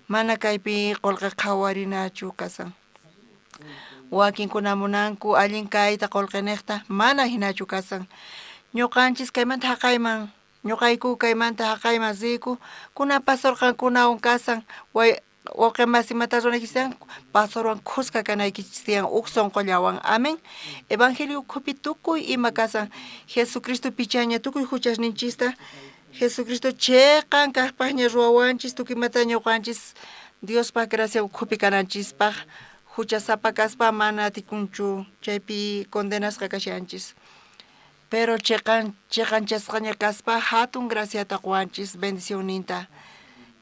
Mana kaypi qullqi qhawarinachu kasan. Wakinkuna munanku allin kayta qullqiniqta, mana hinachu kasan. Ñuqanchis kaymanta haqayman, ñuqayku kaymanta haqayman riyku, kunan pastor qankunawan kasan, wawqi masimata ruwanaykichis tiyan, pastorwan khuska kanaykichis tiyan, uj sonqollawan. Amén. Evangelio ukhupi tukuy ima kasan. Jesucristo pichaña tukuy huchasninchista. Jesucristo cheqan kaqpaqña ruwawanchis, tukuy imata ñuqanchis Diospaq gracia ukhupi kananchispaq. Huchasapa kaspa mana atikunchu, chaypi condenasqa kashanchis. Pero cheqanchasqaña kaspa hatun graciata quwanchis bendicionninta.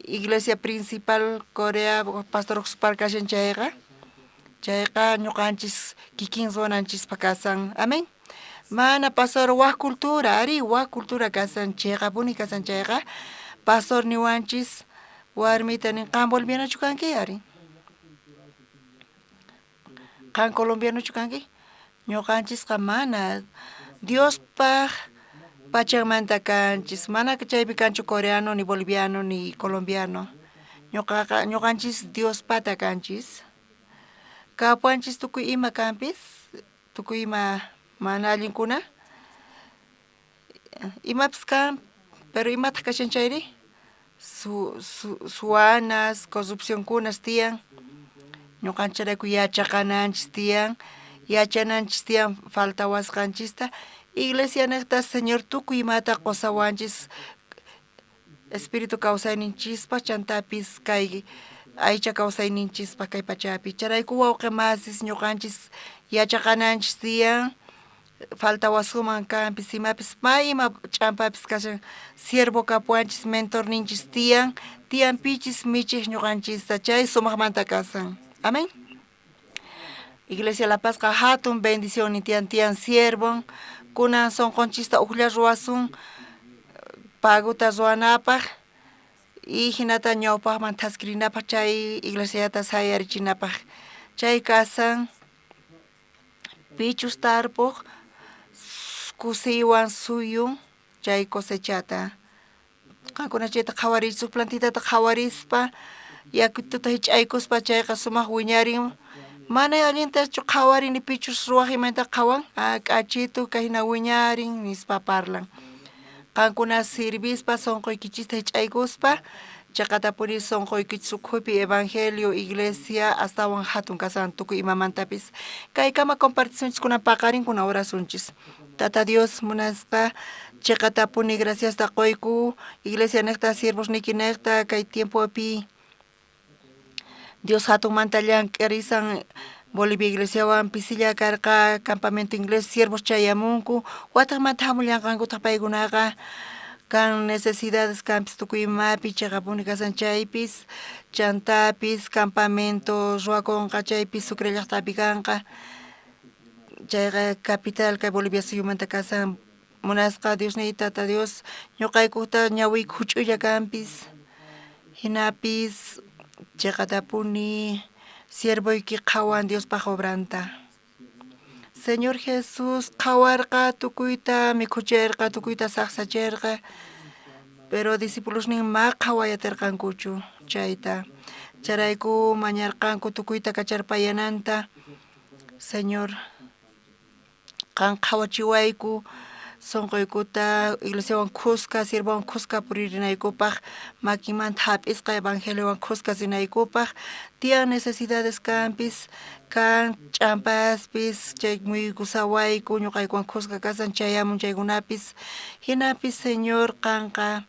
Iglesia principal Corea pastor Jospar kashan chayqa, chayqa ñuqanchis kikin ruwananchispa kasan. Amén. Mana pastor waj cultura, ari waj cultura kasan, cheqapuni kasan chayqa, pastor niwanchis warmita nin, qan bolivianochu kanki, ari? Qan colombianochu kanki? Ñuqanchisqa mana Diospaq pachanmanta kanchis, mana chaypi kanchu coreano, ni boliviano, ni colombiano. Ñuqanchis Diospata kanchis. Kapuanchis tukuy ima kanpis, tukuy ima mana allinkuna. Imapis kan, pero imataq kashan chayri? Suanas, corrupcionkunas tiyan. Ñuqanchirayku yachaqananchis tiyan, yachananchis tiyan faltawasqanchista. Iglesia niqta Señor tukuy imata qusawanchis, espíritu kawsayninchispa, chantapis kay Aycha kawsayninchispaq kay pachapi. Chayrayku wawqi masis ñuqanchis yachaqananchis tiyan faltawasuman kanpis imapis may ima ch'ampapis kashan siervo kapuwanchis mentorninchis tiyan tiyanpichis michej ñuqanchista chay sumaqmanta kasan. Amén. Iglesia La Pazqa hatun bendición tiyan tiyan siervon kunan sonqonchista ujlla ruwasun paguta ruwanapaq y hinata ñawpaqman thaskirinapaq chay iglesiata sayarichinapaq chay kasan pichus tarpuq kusiywan suyun chay cosechata. Qankuna chayta qhawarispa plantitata qhawarispa yakituta hich'aykuspa chayqa sumaq wiñarin. Mana allintachu qhawarini pichus ruwaq imaynata qhawan k'achitu kayhina wiñarin nispa parlan. Qankuna sirvispa sunquykichista hich'aykuspa chaqatapuni sunquykichis ukhupi evangelio iglesia astawan hatun kasan tukuy imamantapis. Kaykama compartisunchis kunan paqarin kunan orasunchis. Tata Dios munaspa chaqatapuni graciasta quyku iglesia niqta siervos niki niqta kay tiempopi Dios hatunmanta llank'arisan Bolivia iglesiawan pisilla karqa campamento inglés siervos chayamunku wataqmanta hamullanqankutaq paykunaqa kan necesidades kanpis tukuy imapi chaqapuni kasan chaypis chantapis campamento ruwakunqa chaypis Sucre llaqtapi kanqa chayqa capital kay Bolivia suyumanta kasan munasqa Diosniy Tata Dios ñuqaykuta ñawiyku huch'uylla kanpis hinapis chaqatapuni siervoyki qhawan Diospaq obranta. Señor Jesús qhawarqa tukuyta mikhucherqa tukuyta saqsacherqa pero discipulosnin ma qhawayatirqankuchu chayta. Chayrayku mañarqanku tukuyta kacharpayananta. Señor qan qhawachiwayku sunquykuta iglesiawan khuska siervowan khuska puririnaykupaq makimanta hap'isqa evangeliowan khuska rinaykupaq tiyan necesidades kanpis kan ch'ampaspis chay muykusawayku ñuqaykuwan khuska kasan chayamun chaykunapis. Hinapis Señor qanqa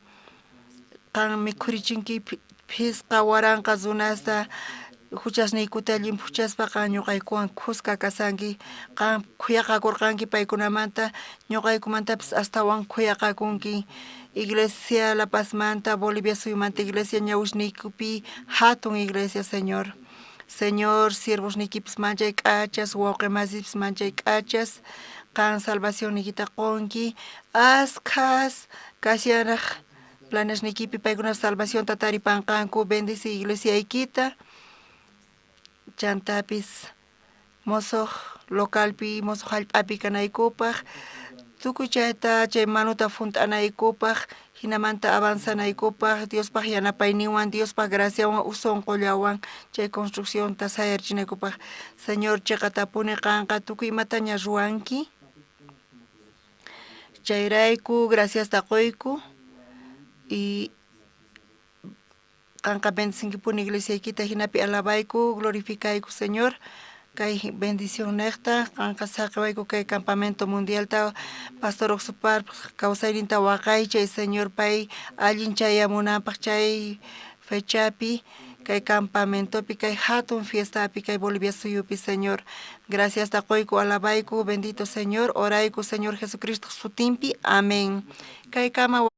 qan mikhurichinki phisqa waranqa runasta huchasniykuta llimphuchaspa qan ñuqaykuwan khuska kasanki qan khuyaqakurqanki paykunamanta ñuqaykumantapis astawan khuyaqakunki. Iglesia La Pazmanta Bolivia suyumanta iglesia ñawisniykupi hatun iglesia Señor. Señor siervosniykipis manchay k'achas wawqi masipis manchay k'achas qan salvacionniykita qunki askhas kashanraq planesniykipi paykuna salvacionta taripanqanku bendice iglesiaykita chantapis mosoq localpi mosoq hallp'api kanaykupaq tukuy chayta chay manuta hunt'anaykupaq hinamanta avanzanaykupaq Diospaq yanapayninwan Diospaq graciawan uj sunqullawan chay construccionta sayarichinaykupaq. Señor chaqatapuni qanqa tukuy imataña ruwanki. Chayrayku graciasta quyku y qanqa bendicinkipuni iglesiaykita hinapi alabayku glorificayku Señor. Kay bendición niqta qanqa saqiwayku kay campamento mundialta pastor Oxupar kawsayninta waqaychay Señor pay allin chayamunanpaq chay fechapi kay campamentopi kay hatun fiestapi kay Bolivia suyupi Señor. Graciasta quyku alabayku bendito Señor orayku Señor Jesucristo sutinpi amén. Kaykama.